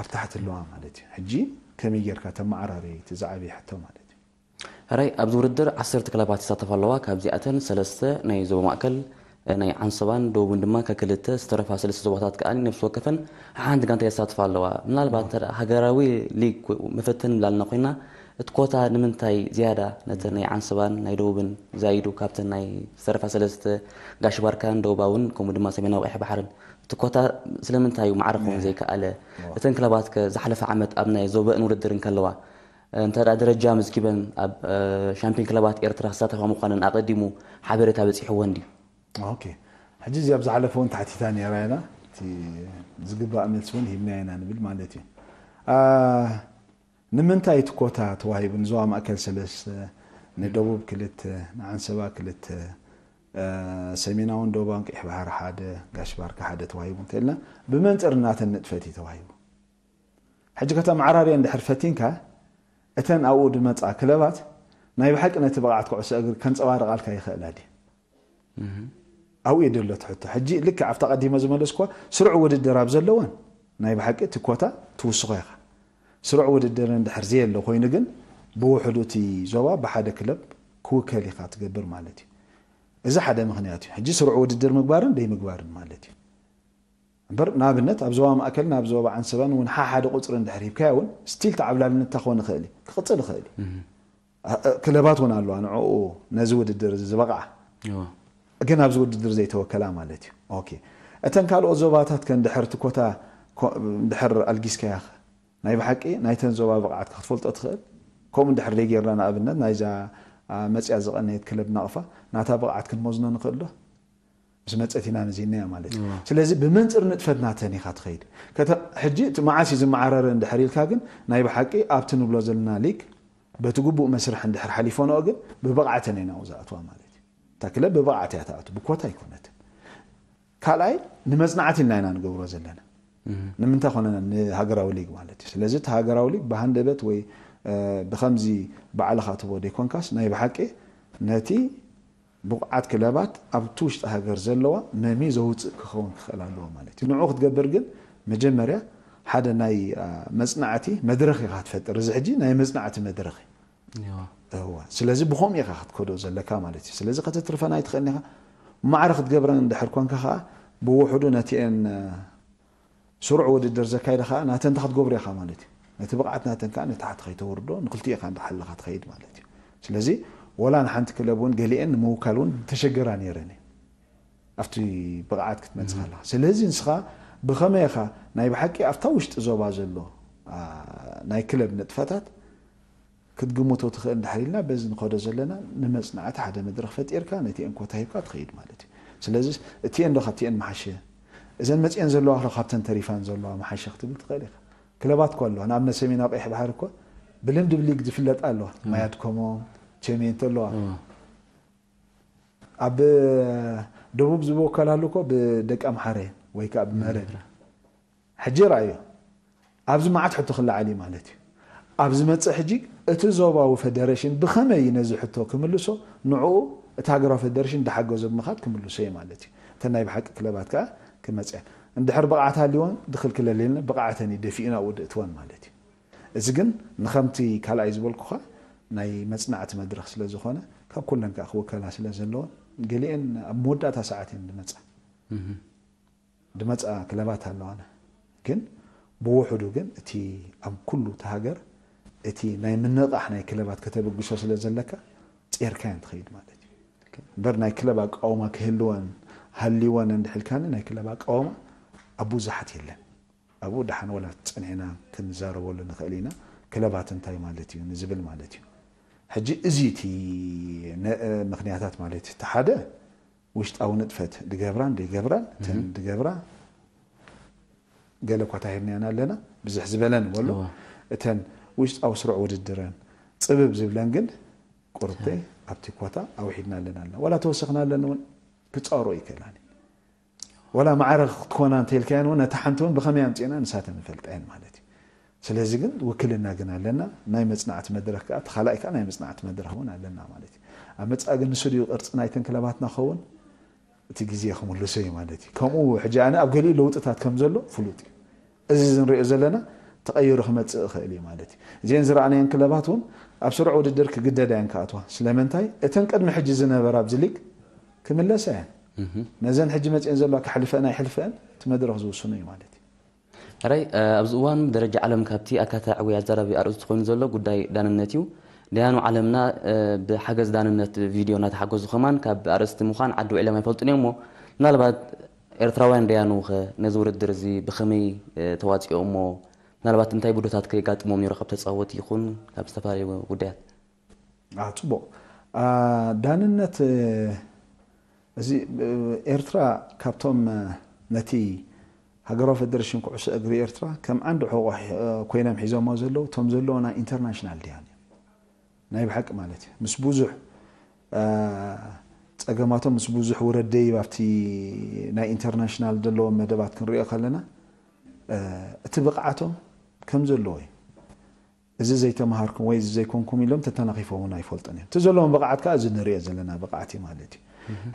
ኣብ ታሕቲ ኣለዋ ማለት እዩ። ሕጂ ከመይ ጌርካ ተመዓራሪ እቲ ዝዓበየ ሕቶ ማለት እዩ። ሕራይ ኣብዚ ውድድር ዓሰርተ ክለባት ይሳተፋ ኣለዋ። ካብዚኣተን ሰለስተ ናይ ዞባ ማእከል ናይ ዓንሰባን ደቡብን ድማ ከክልተ ዝተረፋ ሰለስተ ዞባታት ከኣ ነፍሲ ወከፈን ሓንቲ ጋንታ የሳትፋ ኣለዋ። ምናልባት እንተ ደኣ ሃገራዊ ሊግ ኮ- መፈተኒ ምላልና ኮይና እቲ ኮታ ንምንታይ ዝያዳ ነቲ ናይ ዓንሰባን ናይ ደቡብን ዛይዱ ካብተን ናይ ዝተረፋ ሰለስተ ጋሽ ባርካን ደቡባውን ከምኡ ድማ ሰሜናዊ ቀይሕ ባሕርን እቲ ኮታ ስለምንታይ እዩ ማዕረ ክኸውን ዘይከኣለ? እተን ክለባት ከ ዝሓለፈ ዓመት ኣብ ናይ ዞበእን ውድድር እንከለዋ እንተ ደኣ ደረጃ ኣመዝጊበን ኣብ ሻምፒዮን ክለባት ኤርትራ ክሳተፋ ምዃነን ኣቐዲሙ ሓበሬታ በጺሕወን ድዩ? ኦኬ። ሕጂ እዚኣ ኣብ ዝሓለፈ እውን ተሓቲታ ነይራ ኢና። እቲ ዝግባእ መልሲ እውን ሂብና ኢና ንብል ማለት እዩ። ኣ፣ ንምንታይ እቲ ኮታ ተዋሂቡ ንዞባ ማእከል ሰለስተ፣ ንደቡብ ክልተ፣ ንዓንሰባ ክልተ፣ እ፣ ሰሜናውን ደቡባውን ቀይሕ ባሕሪ ሓደ፣ ጋሽ ባርካ ሓደ ተዋሂቡ እንተልና ብመንጽር ናተን ንጥፈት እዩ ተዋሂቡ። ሕጂ ከተመዓራርዮ እንድሕር ፈቲንካ እተን ኣብኡ ድመጻ ክለባት ናይ ብሓቂ ነቲ ብቕዓት ኩዕሶ እግሪ ከንጸባርቓልካ ይኽእላ ድየ? ኣብኡ እዩ ደሎ እቲ ሕቶ። ሕጂ ልክዕ ኣብታ ቀዲመ ዝመለስኳ ስሩዕ ውድድር ኣብ ዘለወን ናይ ብሓቂ እቲ ኮታ ትውስኾ ኢኻ። ስሩዕ ውድድር እንድሕር ዘየሎ ኮይኑ ግን ብውሕዱ እቲ ዞባ ብሓደ ክለብ ክውከል ኢኻ ትገብር ማለት እዩ። እዚ ሓደ ምኽንያት እዩ። ሕጂ ስሩዕ ውድድር ምግባርን ደይምግባርን ማለት እዩ። እምበር ንኣብነት ኣብ ዞባ ማእከልን ኣብ ዞባ ዓንሰባን እውን ሓሓደ ቁፅሪ እንድሕር ሂብካዮ እውን ስቲል ተዓብላልነት ክኾን ይኽእል እዩ፣ ክቕፅል ይኽእል እዩ። እ፣ ክለባት እውን ኣለዋ ንዕኡ ነዚ ውድድር እዚ ዝበቕዓ ግን ኣብዚ ውድድር ዘይተወከላ ማለት እዩ። ኦኬ፣ እተን ካልኦት ዞባታት ከ እንድሕር እቲ ኮታ ኮ- እንድሕር ኣልጊስካያ ኸ ናይ ብሓቂ ናይተን ዞባ ብቕዓት ክትፈልጦ ትኽእል? ከምኡ እንድሕር ዘይጌርና ንኣብነት ናይዛ ኣ፣ መፅያ ዝቐነየት ክለብ ናቕፋ ናታ ብቕዓት ክንመዝኖ ንኽእል ዶ? ምስ መፀት ኢና መዚንናያ ማለት እዩ። ስለዚ ብመንፅር ንጥፈት ናተን ኢኻ ትኸይድ። ከተ- ሕጂ እቲ መዓስ እዩ ዝመዓረረ እንድሕር ኢልካ ግን ናይ ብሓቂ ኣብቲ ንብሎ ዘለና ሊግ በቲ ግቡእ መስርሕ እንድሕር ሓሊፎንኦ ግን ብብቕዓተን እየን ኣብኡ ዝኣትዋ ማለት እዩ። እታ ክለብ ብብቕዓት እያ ትኣቱ፣ ብኮታ ኣይኮነትን። ካልኣይ ንመፅናዕቲ ኢልና ኢና ንገብሮ ዘለና። ንምንታይ ኮነ ንሃገራዊ ሊግ ማለት እዩ። ስለዚ እቲ ሃገራዊ ሊግ ብሃንደበት ወይ እ፣ ብኸምዚ ባዕልኻ ትቦ ዘይኮንካስ ናይ ብሓቂ ነቲ ብቑዓት ክለባት ኣብቲ ውሽጢ ሃገር ዘለዋ መሚ ዘውፅእ ክኸውን ክኽእል ኣለዎ ማለት እዩ። ንዑ ክትገብር ግን መጀመርያ ሓደ ናይ ኣ፣ መፅናዕቲ መድረኽ ኢኻ ትፈጥር። እዚ ሕጂ ናይ መፅናዕቲ መድረኽ እዩ። እዋ። ስለዚ ብኸምኡ ኢኻ ክትከዶ ዘለካ ማለት እዩ። ስለዚ ከተትርፈን ኣይትኽእልን ኢኻ። ማዕረ ክትገብረን እንድሕር ኮንካ ከዓ ብውሕዱ ነቲአን እ፣ ስሩዕ ውድድር ዘካይዳ ከዓ ናተን እንታይ ክትገብሮ ኢኻ ማለት እዩ። ነቲ ብቕዓት ናተን ከዓ ንታሕቲ ከይተወርዶ ንክልቲኡ ኢኻ እንዳሓለኻ ትኸይድ ማለት እዩ። ስለዚ ወላ ንሓንቲ ክለብ እውን ገሊአን ንምውካል እውን ተሸገራ ነይረን እየን። ኣብቲ ብቕዓት ክትመጽእ ከለኻ። ስለዚ ንስኻ ብኸመይ ኢኻ ናይ ብሓቂ ኣብታ ውሽጢ ዞባ ዘሎ ኣ፣ ናይ ክለብ ንጥፈታት ክትግምቶ ትኽእል እንድሕር ኢልና በዚ ንኸዶ ዘለና ንመጽናዕቲ ሓደ መድረኽ ፈጢርካ ነቲአን ኮታ ሂብካ ትኸይድ ማለት እዩ። ስለዚ እቲአን ዶ ካብቲአን መሓሸ እዘን መጺአን ዘለዋ ኸ ካብተን ተሪፋን ዘለዋ መሓሸ ክትብል ትኽእል ኢኻ። ክለባት እኮ ኣለዋ። ንኣብነት ሰሜናዊ ቀይሕ ባሕሪ እኮ ብልምዲ ብሊግ ዝፍለጣ ኣለዋ። ማያድኮሞ፣ ቸሜንቶ ኣለዋ። ኣብ ደቡብ ዝወከላሉ እኮ ብደቂ ኣምሓረ ወይ ከዓ ብመረብ። ሕጂ ረኣዮ። ኣብዚ መዓት ሕቶ ክለዓል እዩ ማለት እዩ። ኣብ ዝመጽእ ሕጂ እቲ ዞባዊ ፈደረሽን ብኸመይ እዩ ነዚ ሕቶ ክምልሶ ንዕኡ እቲ ሃገራዊ ፈደረሽን እንዳሓገዞ ብምኻድ ክምልሶ እዩ ማለት እዩ። እተን ናይ ብሓቂ ክለባት ከኣ ክመጽያ እንድሕር ብቕዓት ሃልይወን ድኽልክለል የለን ብቕዓተን እዩ ደፊኡ ናብኡ ድእትወን ማለት እዩ። እዚ ግን ንኸምቲ ካልኣይ ዝበልኩኻ ናይ መጽናዕቲ መድረኽ ስለ ዝኾነ ካብ ኩለን ከኣ ክውከላ ስለ ዘለወን ገሊአን ኣብ መወዳእታ ሰዓት እየን ዝመጻ። ድመፃ ክለባት ኣለዋና ግን ብውሕዱ ግን እቲ ኣብ ኩሉ እቲ ሃገር እቲ ናይ ምንቕቓሕ ናይ ክለባት ከተበግሶ ስለ ዘለካ ጼርካያን ትኸይድ ማለት እዩ እምበር ናይ ክለብ ኣቃውማ ክህልወን ሃልወን እንድሕልካኒ ናይ ክለብ ኣቃውማ ኣብ ብዙሓት የለን ኣብኡ ደሓን ወላ ጸኒዕና ክንዛረበሉ ንኽእል ኢና። ክለባት እንታይ ማለት እዩ ንዝብል ማለት እዩ። ሕጂ እዚ እቲ ነ- ምኽንያታት ማለት እዩ። እቲ ሓደ ውሽጣዊ ንጥፈት ድገብራን ደይገብራን እተን ድገብራ ገለ እኳ ታሂብናየን ኣለና፣ ብዝሕ ዝበለን በሉ። እተን ውሽጣዊ ስሩዕ ውድድረን ጽብብ ዝብለን ግን ቁርብተይ ኣብቲ ኮታ ኣውሒድና ኣለና ኣለና። ዋላ ተወሰኽና ኣለና እውን ክጻወሮ ይክእላን እዩ። ዋላ ማዕረ ክትኮና እንተኢልካየን እውን ነታ ሓንቲ እውን ብኸመይ ኣምጺእና ንሳተን ንፈልጣየን ማለት እዩ። ስለዚ ግን ውክልና ግን ኣለና። ናይ መጽናዕቲ መድረኽ ከዓ እቲ ካልኣይ ከዓ ናይ መጽናዕቲ መድረኽ እውን ኣለና ማለት እዩ። ኣብ መጻኢ ግን ንሱ ድዩ ቅርጺ ናይተን ክለባትና ክኸውን? እቲ ግዜ ክምልሶ እዩ ማለት እዩ። ከምኡ ሕጂ ኣነ ኣብ ገሊኡ ለውጥታት ከም ዘሎ ፍሉጥ እዩ። እዚ ንሪኦ ዘለና ተቐይሩ ክመጽእ ይኽእል እዩ ማለት እዩ። እዚአን ዝረኣናየን ክለባት እውን ኣብ ስሩዕ ውድድር ክግደዳ እየን ክኣትዋ። ስለምንታይ? እተን ቅድሚ ሕጂ ዝነበራ ኣብዚ ሊግ ክምለሳ እየን። ነዘን ሕጂ መፅአን ዘለዋ ከሕልፈን ኣይሕልፈን እቲ መድረኽ ዝውስኖ እዩ ማለት እዩ። ሕራይ ኣብዚ እዋን ብደረጃ ዓለም ካብቲ ኣካታዒ ወይ ኣዛራቢ ኣርእስቲ ኮይኑ ዘሎ ጉዳይ ዳንነት እዩ። ደያኑ ዓለምና ብሓገዝ ዳንነት ቪድዮ እናተሓገዙ ከማን ካብ ኣርእስቲ ምዃን ዓዲ ውዒሎም ኣይፈልጡን እዮም እሞ ምናልባት ኤርትራውያን ደያኑ ከ ነዚ ውድድር እዚ ብኸመይ ተዋፂኦሞ? ምናልባት እንታይ ብድሆታት ከ የጋጥሞም ነይሩ ካብ ተፃወቲ ይኹን ካብ ዝተፈላለዩ ጉዳያት? ጽቡቕ። ዳንነት እዚ ኤርትራ ካብቶም ነቲ ሃገራዊ ፌደሬሽን ኩዕሶ እግሪ ኤርትራ ከም ዓንዲ ሕቖ ኮይኖም ሒዞሞ ዘለዉ እቶም ዘለዉ ናይ ኢንተርናሽናል ድያን እዮም። ናይ ብሓቂ ማለት እዩ ምስ ብዙሕ ጸገማቶም ምስ ብዙሕ ውረድ ደይብ ኣብቲ ናይ ኢንተርናሽናል ዘለዎም መደባት ክንሪኦ ከለና እቲ ብቕዓቶም ከም ዘለዎ እዩ። እዚ ዘይተምሃርኩም ወይ እዚ ዘይኮንኩም ኢሎም ተተናኺፎም እውን ኣይፈልጡን እዮም። እቲ ዘለዎም ብቕዓት ከዓ እዚ ንሪኦ ዘለና ብቕዓት እዩ ማለት እዩ።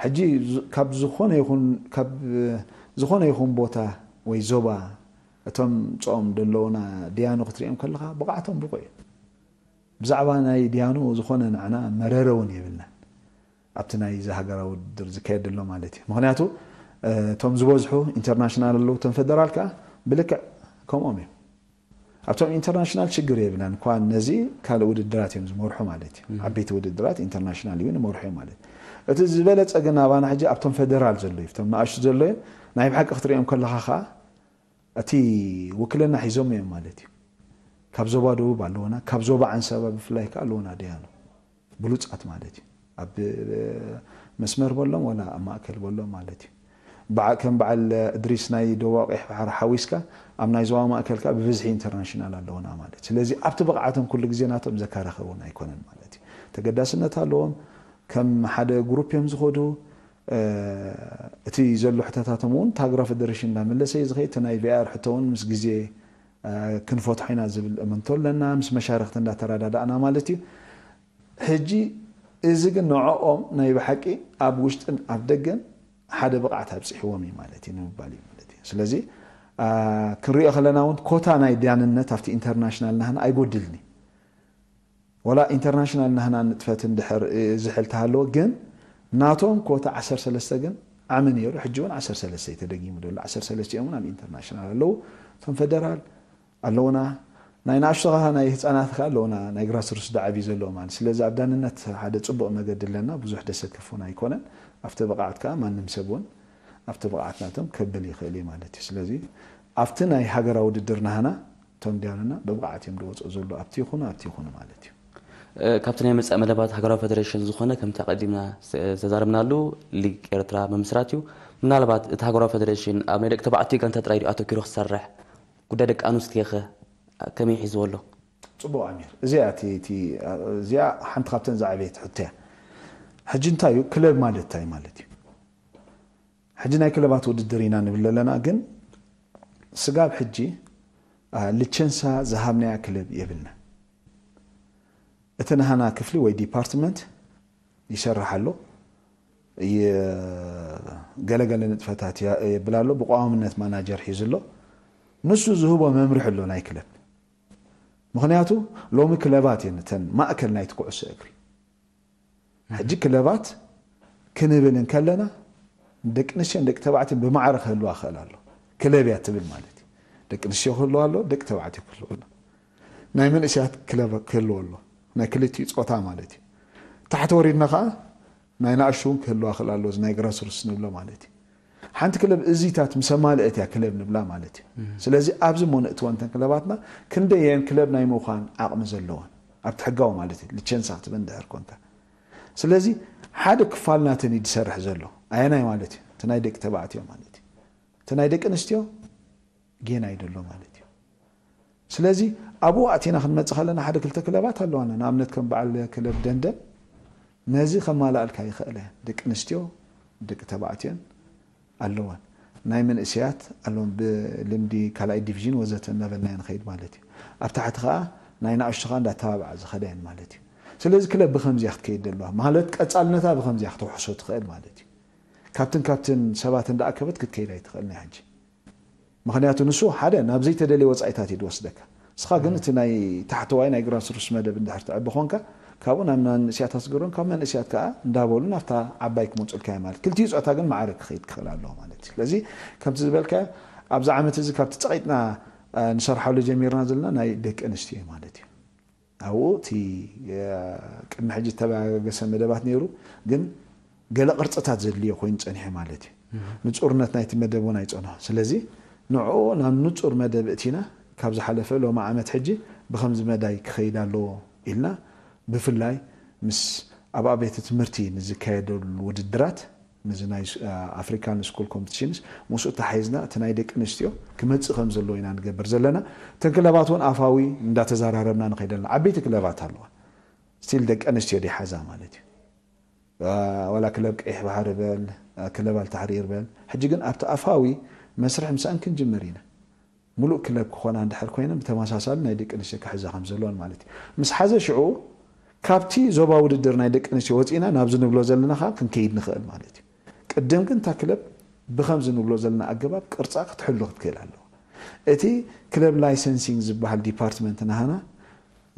ሕጂ ካብ ዝኾነ ይኹን ካብ ዝኾነ ይኹን ቦታ ወይ ዞባ እቶም ጾም ዘለውና ድያኑ ክትሪኦም ከለኻ ብቕዓቶም ብቑዕ እዩ። ብዛዕባ ናይ ድያኑ ዝኾነ ንዓና መረረ እውን የብልናን ኣብቲ ናይ እዚ ሃገራዊ ውድድር ዝካየድ ዘሎ ማለት እዩ። ምክንያቱ እቶም ዝበዝሑ ኢንተርናሽናል ኣለዉ፣ እቶም ፈደራል ከዓ ብልክዕ ከምኦም እዮም። ኣብቶም ኢንተርናሽናል ሽግር የብልናን እኳ ነዚ ካልእ ውድድራት እዮም ዝመርሑ ማለት እዩ። ዓበይቲ ውድድራት ኢንተርናሽናል እውን ይመርሑ እዮም ማለት እዩ። እቲ ዝበለፀ ግን ኣባና ሕጂ ኣብቶም ፈደራል ዘሎ እዩ። እቶም ንኣሽቱ ዘሎ እዩ ናይ ብሓቂ ክትሪኦም ከለኻ ከዓ እቲ ውክልና ሒዞም እዮም ማለት እዩ። ካብ ዞባ ደቡብ ኣለውና፣ ካብ ዞባ ዓንሰባ ብፍላይ ከዓ ኣለውና ደያኑ ብሉፃት ማለት እዩ። ኣብ መስመር በሎም ወላ ኣብ ማእከል በሎም ማለት እዩ። በዓ- ከም በዓል እድሪስ ናይ ደቡብ ቀይሕ ባሕሪ ሓዊስካ ኣብ ናይ ዞባ ማእከል ከዓ ብብዝሒ ኢንተርናሽናል ኣለውና ማለት እዩ። ስለዚ ኣብቲ ብቕዓቶም ኩሉ ግዜ ናቶም ዘከራኸሩን ኣይኮነን ማለት እዩ። ተገዳስነት ኣለዎም። ከም ሓደ ግሩፕ እዮም ዝኸዱ። እቲ ዘሎ ሕቶታቶም እውን ታግራ ፌደሬሽን እናመለሰ እዩ ዝኸይድ። እቲ ናይ ቪኣር ሕቶ እውን ምስ ግዜ ክንፈትሖ ኢና ዝብል እምንቶ ኣለና ምስ መሻርክቲ እንዳተረዳዳእና ማለት እዩ። ሕጂ እዚ ግን ንዕኦም ናይ ብሓቂ ኣብ ውሽጥን ኣብ ደገን ሓደ ብቕዓት ኣብፅሕዎም እዩ ማለት እዩ ንምባል እዩ ማለት እዩ። ስለዚ ክንሪኦ ከለና እውን ኮታ ናይ ዳንነት ኣብቲ ኢንተርናሽናል ናህና ኣይጎድልን እዩ። ወላ ኢንተርናሽናል ናህና ንጥፈት እንድሕር ዝሕል ተሃለወ ግን ናቶም ኮታ ዓሰርተ ሰለስተ ግን ዓሚ ነይሩ። ሕጂ እውን ዓሰርተ ሰለስተ እዩ ተደጊሙ ዘሎ። ዓሰርተ ሰለስተ እዮም እውን ኣብ ኢንተርናሽናል ኣለዉ። እቶም ፈደራል ኣለውና። ናይ ንኣሽቱ ኸዓ ናይ ህፃናት ከዓ ኣለውና ናይ ግራስሩስ ዳዓቢ ዘለዎ ማለት ስለዚ ኣብ ዳንነት ሓደ ፅቡቕ መገዲ ኣለና። ብዙሕ ደሰክፍ እውን ኣይኮነን። ኣብቲ ብቕዓት ከዓ ማንም ሰብ እውን ኣብቲ ብቕዓት ናቶም ከብል ይኽእል እዩ ማለት እዩ። ስለዚ ኣብቲ ናይ ሃገራዊ ውድድር ናህና እቶም ዳያኑና ብብቕዓት እዮም ዝወፅኡ ዘለዉ ኣብቲ ይኹኑ ኣብቲ ይኹኑ ማለት እዩ። ካብቲ ናይ መፃኢ መደባት ሃገራዊ ፌደሬሽን ዝኾነ ከምቲ ኣቐዲምና ዝተዛረብናሉ ሊግ ኤርትራ ምምስራት እዩ። ምናልባት እቲ ሃገራዊ ፌደሬሽን ኣብ ናይ ደቂ ተባዕትዮ ጋንታ ጥራይ ድዩ ኣተኪሩ ክሰርሕ? ጉዳይ ደቂ ኣንስትዮኸ ከመይ ሒዝዎ ኣሎ? ፅቡቕ ኣሚር፣ እዚኣ እቲ እቲ እዚኣ ሓንቲ ካብተን ዝዓበየት ሕቶ እያ። ሕጂ እንታይ እዩ ክለብ ማለት እንታይ ማለት እዩ? ሕጂ ናይ ክለባት ውድድር ኢና ንብል ኣለና፣ ግን ስጋብ ሕጂ ልቸንሳ ዝሃብናያ ክለብ የብልና። እቲ ናህና ክፍሊ ወይ ዲፓርትመንት ይሰርሕ ኣሎ፣ ገለገለ ንጥፈታት የብል ኣሎ፣ ብቋዋምነት ማናጀር ሒዙ ኣሎ። ንሱ ዝህቦ መምርሒ ኣሎ ናይ ክለብ። ምኽንያቱ ሎሚ ክለባት እየን እተን ማእከል ናይቲ ኩዕሶ እግሪ። ሕጂ ክለባት ክንብል እንከለና ደቂ ኣንስትዮን ደቂ ተባዕትዮን ብማዕረ ክህልዋ ክኽእል ኣሎ። ክለብ እያ ትብል ማለት እዩ። ደቂ ኣንስትዮ ክህልዋ ኣሎ፣ ደቂ ተባዕትዮ ክህልዋ ኣሎ። ናይ መንእሰያት ክለብ ክህልዎ ኣሎ፣ ናይ ክልቲኡ ፆታ ማለት እዩ። ታሕቲ ወሪድና ከዓ ናይ ንኣሽቱ እውን ክህልዋ ክኽእል ኣሎ፣ እዚ ናይ ግራስሩትስ ንብሎ ማለት እዩ። ሓንቲ ክለብ እዚታት ምስ ኣማልአት እያ ክለብ ንብላ ማለት እዩ። ስለዚ ኣብዚ እሞ ነእትወን እተን ክለባትና ክንደየን ክለብ ናይ ምዃን ዓቕሚ ዘለወን ኣብቲ ሕጋዊ ማለት እዩ፣ ሊቸንሳ ክትብል እንድሕር ኮንካ። ስለዚ ሓደ ክፋል ናተን እዩ ዝሰርሕ ዘሎ። ኣየናይ ማለት እዩ? እቲ ናይ ደቂ ተባዕትዮ ማለት እዩ። እቲ ናይ ደቂ ኣንስትዮ ጌና እዩ ዘሎ ማለት እዩ። ስለዚ ኣብኡ ኣቲና ክንመጽእ ከለና ሓደ ክልተ ክለባት ኣለዋና። ንኣብነት ከም በዓል ክለብ ደንደን ነዚ ከማልኣልካ ይኽእል እየ። ደቂ ኣንስትዮ ደቂ ተባዕትዮን ኣለወን። ናይ መንእሰያት ኣለዎም፣ ብልምዲ ካልኣይ ዲቪዥን ወዘተ እናበልና ንኸይድ ማለት እዩ። ኣብ ታሕቲ ከዓ ናይ ንኣሽቱ ከዓ እንዳተባብዓ ዝኸዳ እየን ማለት እዩ። ስለዚ ክለብ ብኸምዚያ ክትከይድ ዘለዋ ማለት ቀጻልነታ ብኸምዚያ ክትውሕሶ ትኽእል ማለት እዩ። ካብትን ካብትን ሰባት እንዳኣከበት ክትከይድ ኣይትኽእል ናይ ሕጂ። ምኽንያቱ ንሱ ሓደ ናብ ዘይተደልየ ወጻኢታት እዩ ዝወስደካ። ንስኻ ግን እቲ ናይ ታሕተዋይ ናይ ግራስሩስ መደብ እንድሕር ትዕቢ ኮንካ ካብኡ ናብ መንእስያት ኣስገሮም ካብ መንእስያት ከዓ እንዳበሉ ናብታ ዓባይ ክመፁልካ ማለት ክልቲኡ ፆታ ግን ማዕረ ክኸይድ ክኽእል ኣለዎ ማለት እዩ። ስለዚ ከምቲ ዝበልካ ኣብዚ ዓመት እዚ ካብቲ ፀቒጥና ንሰርሓሉ ጀሚርና ዘለና ናይ ደቂ ኣንስትዮ ማለት እዩ። ኣብኡ እቲ ቅድሚ ሕጂ ዝተበጋገሰ መደባት ነይሩ፣ ግን ገለ ቅርፅታት ዘድልዮ ኮይኑ ፀኒሑ ማለት እዩ። ንፁርነት ናይቲ መደብ እውን ኣይፀንሖ። ስለዚ ንዕኡ ናብ ንፁር መደብ እቲና ካብ ዝሓለፈ ሎሚ ዓመት ሕጂ ብከምዚ መዳይ ክኸይድ ኣለዎ ኢልና ብፍላይ ምስ ኣብ ኣብያተ ትምህርቲ ንዝካየደሉ ውድድራት ምስዚ ናይ ኣፍሪካን ስኩል ኮምፒቲሽንስ ምስኡ ተሓይዝና እቲ ናይ ደቂ ኣንስትዮ ክመፅእ ከም ዘለዎ ኢና ንገብር ዘለና። እተን ክለባት እውን ኣፋዊ እንዳተዘራረብና ንኸይድ ኣለና። ዓበይቲ ክለባት ኣለዋ ስቲል ደቂ ኣንስትዮ ዲሓዛ ማለት እዩ። ዋላ ክለብ ቀይሕ ባሕሪ በል ክለብ ኣልታሕሪር በል ሕጂ ግን ኣብቲ ኣፋዊ መስርሕ ምሳእን ክንጅምር ኢና። ሙሉእ ክለብ ክኾና እንድሕር ኮይነን ብተመሳሳሊ ናይ ደቂ ኣንስትዮ ክሕዛ ከም ዘለወን ማለት እዩ። ምስ ሓዘ ሽዑ ካብቲ ዞባ ውድድር ናይ ደቂ ኣንስትዮ ወፂና ናብዚ ንብሎ ዘለና ከዓ ክንከይድ ንኽእል ማለት እዩ። ቅድም ግን እታ ክለብ ብኸምዚ ንብሎ ዘለና ኣገባብ ቅርፃ ክትሕሉ ክትክእል ኣለዋ። እቲ ክለብ ላይሰንሲንግ ዝበሃል ዲፓርትመንት ናሃና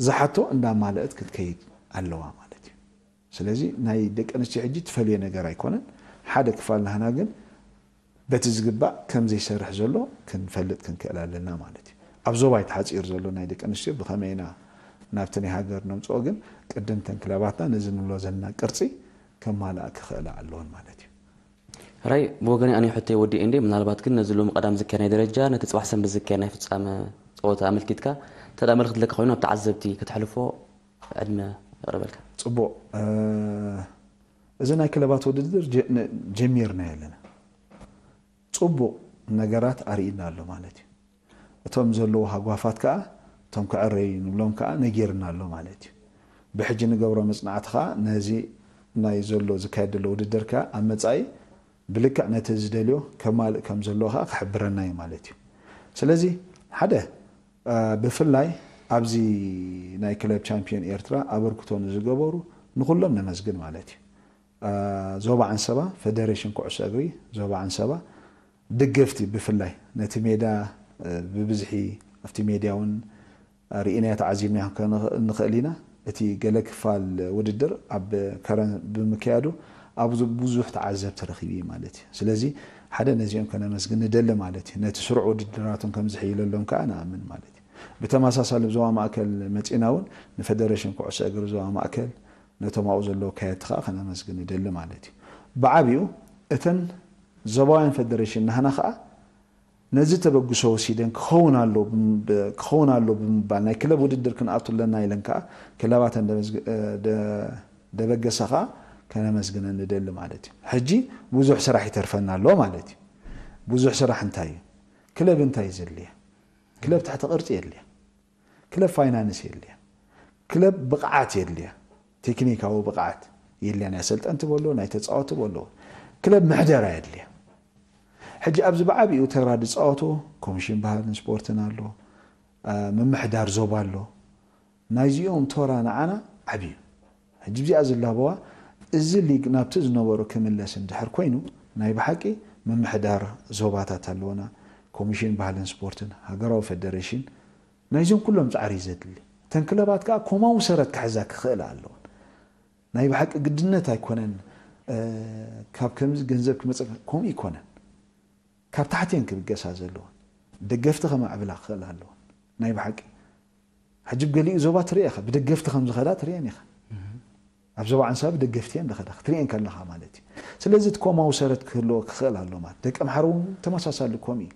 ዝሓቶ እንዳማለእት ክትከይድ ኣለዋ ማለት እዩ። ስለዚ ናይ ደቂ ኣንስትዮ ሕጂ ትፈልዮ ነገር ኣይኮነን። ሓደ ክፋል ናህና ግን በቲ ዝግባእ ከም ዘይሰርሕ ዘሎ ክንፈልጥ ክንክእል ኣለና ማለት እዩ። ኣብ ዞባ ተሓፂር ዘሎ ናይ ደቂ ኣንስትዮ ብኸመይ ኢና ናብቲ ናይ ሃገር ነምፅኦ ግን ቅድምተን ክለባትና ነዚ ንብሎ ዘለና ቅርፂ ከማልኣ ክኽእላ ኣለዎን ማለት እዩ። ራይ ብወገነይ ኣነ ሕቶ ወዲ እንዴ ምናልባት ግን ነዚ ሎም ቀዳም ዝካየድ ናይ ደረጃ ነቲ ፅባሕ ሰንበት ዝካየድ ናይ ፍፃመ ፀወታ ኣመልኪትካ ተዳ መልክት ለካ ኮይኑ ኣብ ተዓዘብቲ ከተሕልፎ ዕድመ የቕርበልካ። ፅቡቕ። እዚ ናይ ክለባት ውድድር ጀሚርና ኣለና። ፅቡቕ ነገራት ኣርእና ኣሎ ማለት እዩ። እቶም ዘለዉ ሃጓፋት ከዓ እቶም ክዕረዩ ንብሎም ከዓ ነጊርና ኣሎ ማለት እዩ። ብሕጂ ንገብሮ መፅናዕቲ ከዓ ነዚ ናይ ዘሎ ዝካየድ ዘሎ ውድድር ከዓ ኣብ መፃኢ ብልክዕ ነቲ ዝደልዮ ከማልእ ከም ዘለዎ ከዓ ክሕብረና እዩ ማለት እዩ። ስለዚ ሓደ ብፍላይ ኣብዚ ናይ ክለብ ቻምፒዮን ኤርትራ ኣበርክቶ ንዝገበሩ ንኩሎም ነመስግን ማለት እዩ። ዞባ ዓንሰባ፣ ፌደሬሽን ኩዕሶ እግሪ ዞባ ዓንሰባ፣ ደገፍቲ ብፍላይ ነቲ ሜዳ ብብዝሒ ኣብቲ ሜድያ እውን ርኢናዮ ተዓዚብናዮ ክንኽእል ንኽእል ኢና። እቲ ገለ ክፋል ውድድር ኣብ ከረን ብምክያዱ ኣብ ብዙሕ ተዓዘብቲ ረኺቡ እዩ ማለት እዩ። ስለዚ ሓደ ነዚኦም ከነመስግን ንደሊ ማለት እዩ። ነቲ ስሩዕ ውድድራቶም ከም ዝሕይለሎም ከዓ ንኣምን ማለት እዩ። ብተመሳሳሊ ዞባ ማእከል መፂና እውን ንፌደሬሽን ኩዕሶ እግሪ ዞባ ማእከል ነቶም ኣብኡ ዘለዉ ከየድቲ ከዓ ከነመስግን ንደሊ ማለት እዩ። ብዓብኡ እተን ዞባውያን ፌደሬሽን ናህና ከዓ ነዚ ተበግሶ ወሲደን ክኸውን ኣሎ ክኸውን ኣሎ ብምባል ናይ ክለብ ውድድር ክንኣቱ ኣለና ኢለን ከዓ ክለባተን ደበገሳ ከዓ ከነመስግነን ንደሊ ማለት እዩ። ሕጂ ብዙሕ ስራሕ ይተርፈና ኣሎ ማለት እዩ። ብዙሕ ስራሕ እንታይ እዩ? ክለብ እንታይ እዩ ዘድልያ? ክለብ ትሕቲ ቅርፂ የድልያ። ክለብ ፋይናንስ የድልያ። ክለብ ብቕዓት የድልያ። ቴክኒካዊ ብቕዓት የድልያ። ናይ ኣሰልጠንቲ በሎ ናይ ተፃወቲ በሎ ክለብ ምሕደራ የድልያ። ሕጂ ኣብዚ ብዓብኡ ተራ ዝፃወቱ ኮሚሽን ባህልን ስፖርትን ኣሎ፣ ምምሕዳር ዞባ ኣሎ። ናይዚኦም ተራ ንዓና ዓብዩ። ሕጂ ብዚኣ ዝላበዋ እዚ ሊግ ናብቲ ዝነበሮ ክምለስ እንድሕር ኮይኑ ናይ ብሓቂ ምምሕዳር ዞባታት ኣለውና፣ ኮሚሽን ባህልን ስፖርትን፣ ሃገራዊ ፌደሬሽን፣ ናይዞም ኩሎም ፃዕሪ ዘድሊ። እተን ክለባት ከዓ ኮማዊ ሰረት ክሕዛ ክኽእል ኣለውን። ናይ ብሓቂ ግድነት ኣይኮነን ካብ ከምዚ ገንዘብ ክመፀ ከምኡ ይኮነን። ካብ ታሕቲ እየን ክብገሳ ዘለዎን። ደገፍቲ ከማዕብላ ክኽእል ኣለዎን። ናይ ብሓቂ ሕጂ ብገሊኡ ዞባ ትርኢ ኢኻ፣ ብደገፍቲ ከም ዝኸዳ ትርእየን ኢኻ። ኣብ ዞባ ዓንሳቢ ደገፍቲ እየን ዝኸዳ ክትርእየን ከለኻ ማለት እዩ። ስለዚ እቲ ኮማዊ ሰረት ክህልዎ ክኽእል ኣሎ ማለት። ደቂ ኣምሓሩ እውን ተመሳሳሊ ከምኡ እዩ።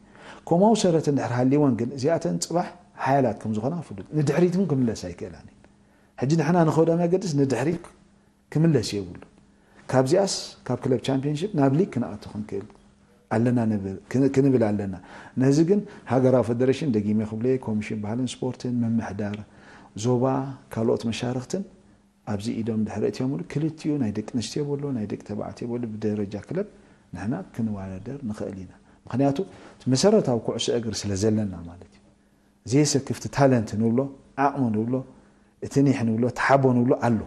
ኮማዊ ሰረት እንድሕር ሃልይወን ግን እዚኣተን ጽባሕ ሓያላት ከም ዝኾና ፍሉጥ። ንድሕሪት እውን ክምለስ ኣይክእላን እየን። ሕጂ ንሕና ንኸዶ መገድስ ንድሕሪት ክምለስ የብሉን። ካብዚኣስ ካብ ክለብ ቻምፒዮንሺፕ ናብ ሊግ ክንኣቱ ክንክእል ኣለና ንብል፣ ክን-፣ ክንብል ኣለና። ነዚ ግን ሃገራዊ ፈደሬሽን ደጊመ ክብለየ ኮሚሽን ባህልን ስፖርትን ምምሕዳር ዞባ ካልኦት መሻርኽትን ኣብዚ ኢዶም ድሕሪ እትዮምሉ ክልቲኡ ናይ ደቂ ኣንስትዮ በሎ ናይ ደቂ ተባዕትዮ በሎ ብደረጃ ክለብ ንሕና ክንወዳደር ንኽእል ኢና። ምኽንያቱ መሰረታዊ ኩዕሶ እግሪ ስለ ዘለና ማለት እዩ። ዘየሰክፍቲ ታለንት ንብሎ ዓቕሚ ንብሎ እቲ ኒሕ ንብሎ ተሓቦ ንብሎ ኣሎ።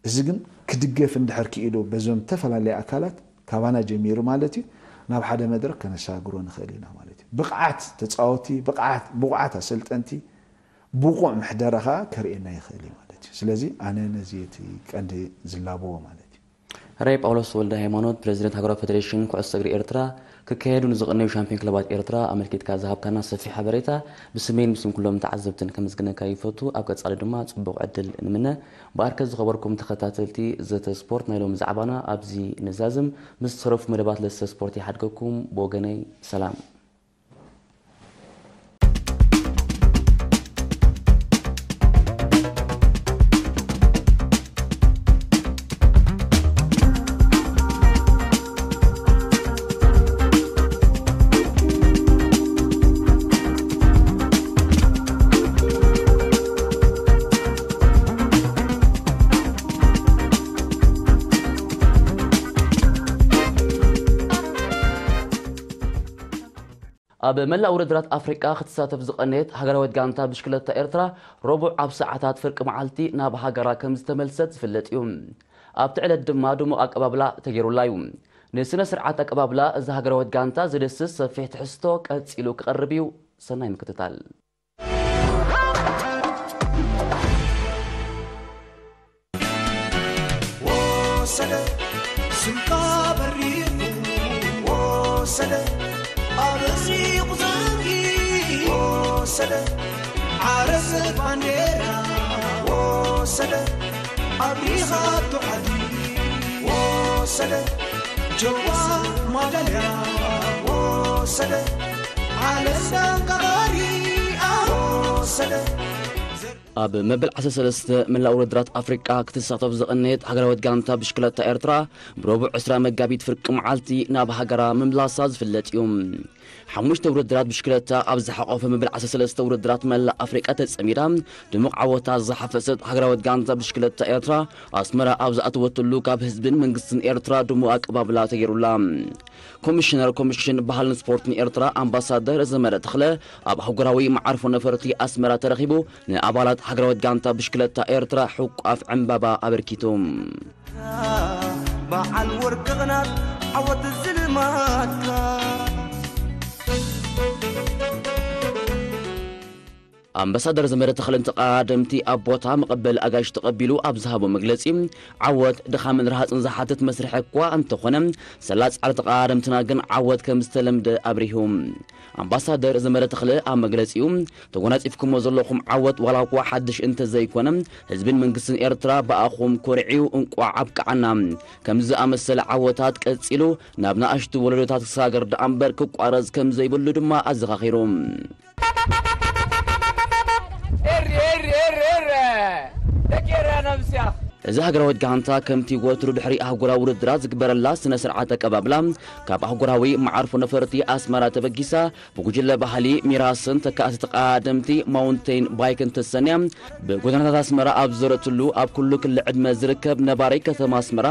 እዚ ግን ክድገፍ እንድሕር ክኢሉ በዞም ዝተፈላለዩ ኣካላት ካባና ጀሚሩ ማለት እዩ ናብ ሓደ መድረክ ከነሰጋግሮ ንኽእል ኢና ማለት እዩ። ብቕዓት ተፃወቲ፣ ብቕዓት ብቑዓት ኣሰልጠንቲ፣ ብቑዕ ምሕደራ ከዓ ከርእየና ይኽእል እዩ ማለት እዩ። ስለዚ ኣነ ነዚ እቲ ቀንዲ ዝላበዎ ማለት እዩ። ራይ ጳውሎስ ወልደ ሃይማኖት፣ ፕሬዚደንት ሃገራዊ ፌዴሬሽን ኩዕሶ እግሪ ኤርትራ፣ ክካየዱ ንዝቐነዩ ሻምፒዮን ክለባት ኤርትራ ኣመልኪትካ ዝሃብካና ሰፊሕ ሓበሬታ ብስመይን ብስም ኩሎም ተዓዘብትን ከመስግነካ ይፈቱ። ኣብ ቀጻሊ ድማ ጽቡቕ ዕድል ንምነ። ብኣርከ ዝኸበርኩም ተኸታተልቲ ዘተ ስፖርት፣ ናይ ሎሚ ዛዕባና ኣብዚ ንዛዝም። ምስ ተረፉ መደባት ለሰ ስፖርት ይሓድገኩም። ብወገነይ ሰላም። ኣብ መላእ ውድድራት ኣፍሪቃ ክትሳተፍ ዝቐነየት ሃገራዊት ጋንታ ብሽክለታ ኤርትራ፣ ረቡዕ ኣብ ሰዓታት ፍርቂ መዓልቲ ናብ ሃገራ ከም ዝተመልሰት ዝፍለጥ እዩ። ኣብቲ ዕለት ድማ ድሙቕ ኣቀባብላ ተገይሩላ እዩ። ንስነ ስርዓት ኣቀባብላ እዛ ሃገራዊት ጋንታ ዝድስስ ሰፊሕ ትሕዝቶ ቀጺሉ ክቐርብ እዩ። ሰናይ ምክትታል። ወሰደ ስምካ በሪኹ፣ ወሰደ ኣብ ርሒቕ ዘንጊ፣ ወሰደ ዓረሰ ባንዴራ፣ ወሰደ ኣብሪኻቶ ዓዲ፣ ወሰደ ጆዋ ማዳልያ፣ ወሰደ ዓለም ዳንጋ ባሪኣ፣ ወሰደ ኣብ መበል ዓሰርተ ሰለስተ መላእ ውድድራት ኣፍሪቃ ክትሳተፍ ዝቐነየት ሃገራዊት ጋንታ ብሽክለታ ኤርትራ፣ ብረቡዕ ዕስራ መጋቢት ፍርቂ መዓልቲ ናብ ሃገራ ምምላሳ ዝፍለጥ እዩ። ሓሙሽተ ውድድራት ብሽክለታ ኣብ ዝሓቖፈ መበል ዓሰርተ ሰለስተ ውድድራት መላእ ኣፍሪቃ ተጸሚዳ፣ ድሙቕ ዓወታት ዝሓፈሰት ሃገራዊት ጋንታ ብሽክለታ ኤርትራ፣ ኣስመራ ኣብ ዝኣተወትሉ ካብ ህዝብን መንግስትን ኤርትራ ድሙቕ ኣቀባብላ ተገይሩላ። ኮሚሽነር ኮሚሽን ባህልን ስፖርትን ኤርትራ ኣምባሳደር ዘመረ ተኽለ ኣብ ኣህጉራዊ መዓርፎ ነፈርቲ ኣስመራ ተረኺቡ ንኣባላት ሃገራዊት ጋንታ ብሽክለታ ኤርትራ ሕቋፍ ዕምባባ ኣበርኪቱ። በዓል ወርቂ ቅናት ዓወት ዝልማትካ። ኣምባሳደር ዘመረ ተኽለን ተቐዳደምቲ ኣብ ቦታ መቐበሊ ኣጋይሽ ተቐቢሉ ኣብ ዝሃቦ መግለጺ፣ ዓወት ድኻምን ረሃጽን ዝሓትት መስርሕ እኳ እንተኾነ፣ ሰላ ጻዕሪ ተቐዳደምትና ግን ዓወት ከም ዝተለምደ ኣብሪሁ። ኣምባሳደር ዘመረ ተኽለ ኣብ መግለጺኡ፣ ተጎናጺፍኩሞ ዘለኹም ዓወት ዋላ እኳ ሓድሽ እንተዘይኮነ፣ ህዝብን መንግስትን ኤርትራ ብኣኹም ኮሪዑ እንቋዕ ኣብቅዓና። ከምዚ ዝኣመሰለ ዓወታት ቀጺሉ ናብ ንኣሽቱ ወለዶታት ክሰጋገር ደኣ እምበር ክቋረጽ ከም ዘይብሉ ድማ ኣዘኻኺሩ። ኤሪ፣ ኤሪ፣ ኤሪ፣ ኤሪ። ደቂ ኤርትራ ነብስያ። እዚ ሃገራዊት ጋንታ ከምቲ ወትሩ ድሕሪ ኣህጉራዊ ውድድራት ዝግበረላ ስነ ስርዓት ኣቀባብላ ካብ ኣህጉራዊ መዓርፎ ነፈርቲ ኣስመራ ተበጊሳ ብጉጅለ ባህሊ ሚራስን ተካእቲ ተቐዳደምቲ ማውንቴን ባይክን ተሰንያ ብጎደናታት ኣስመራ ኣብ ዝዞረትሉ ኣብ ኩሉ ክሊ ዕድመ ዝርከብ ነባሪ ከተማ ኣስመራ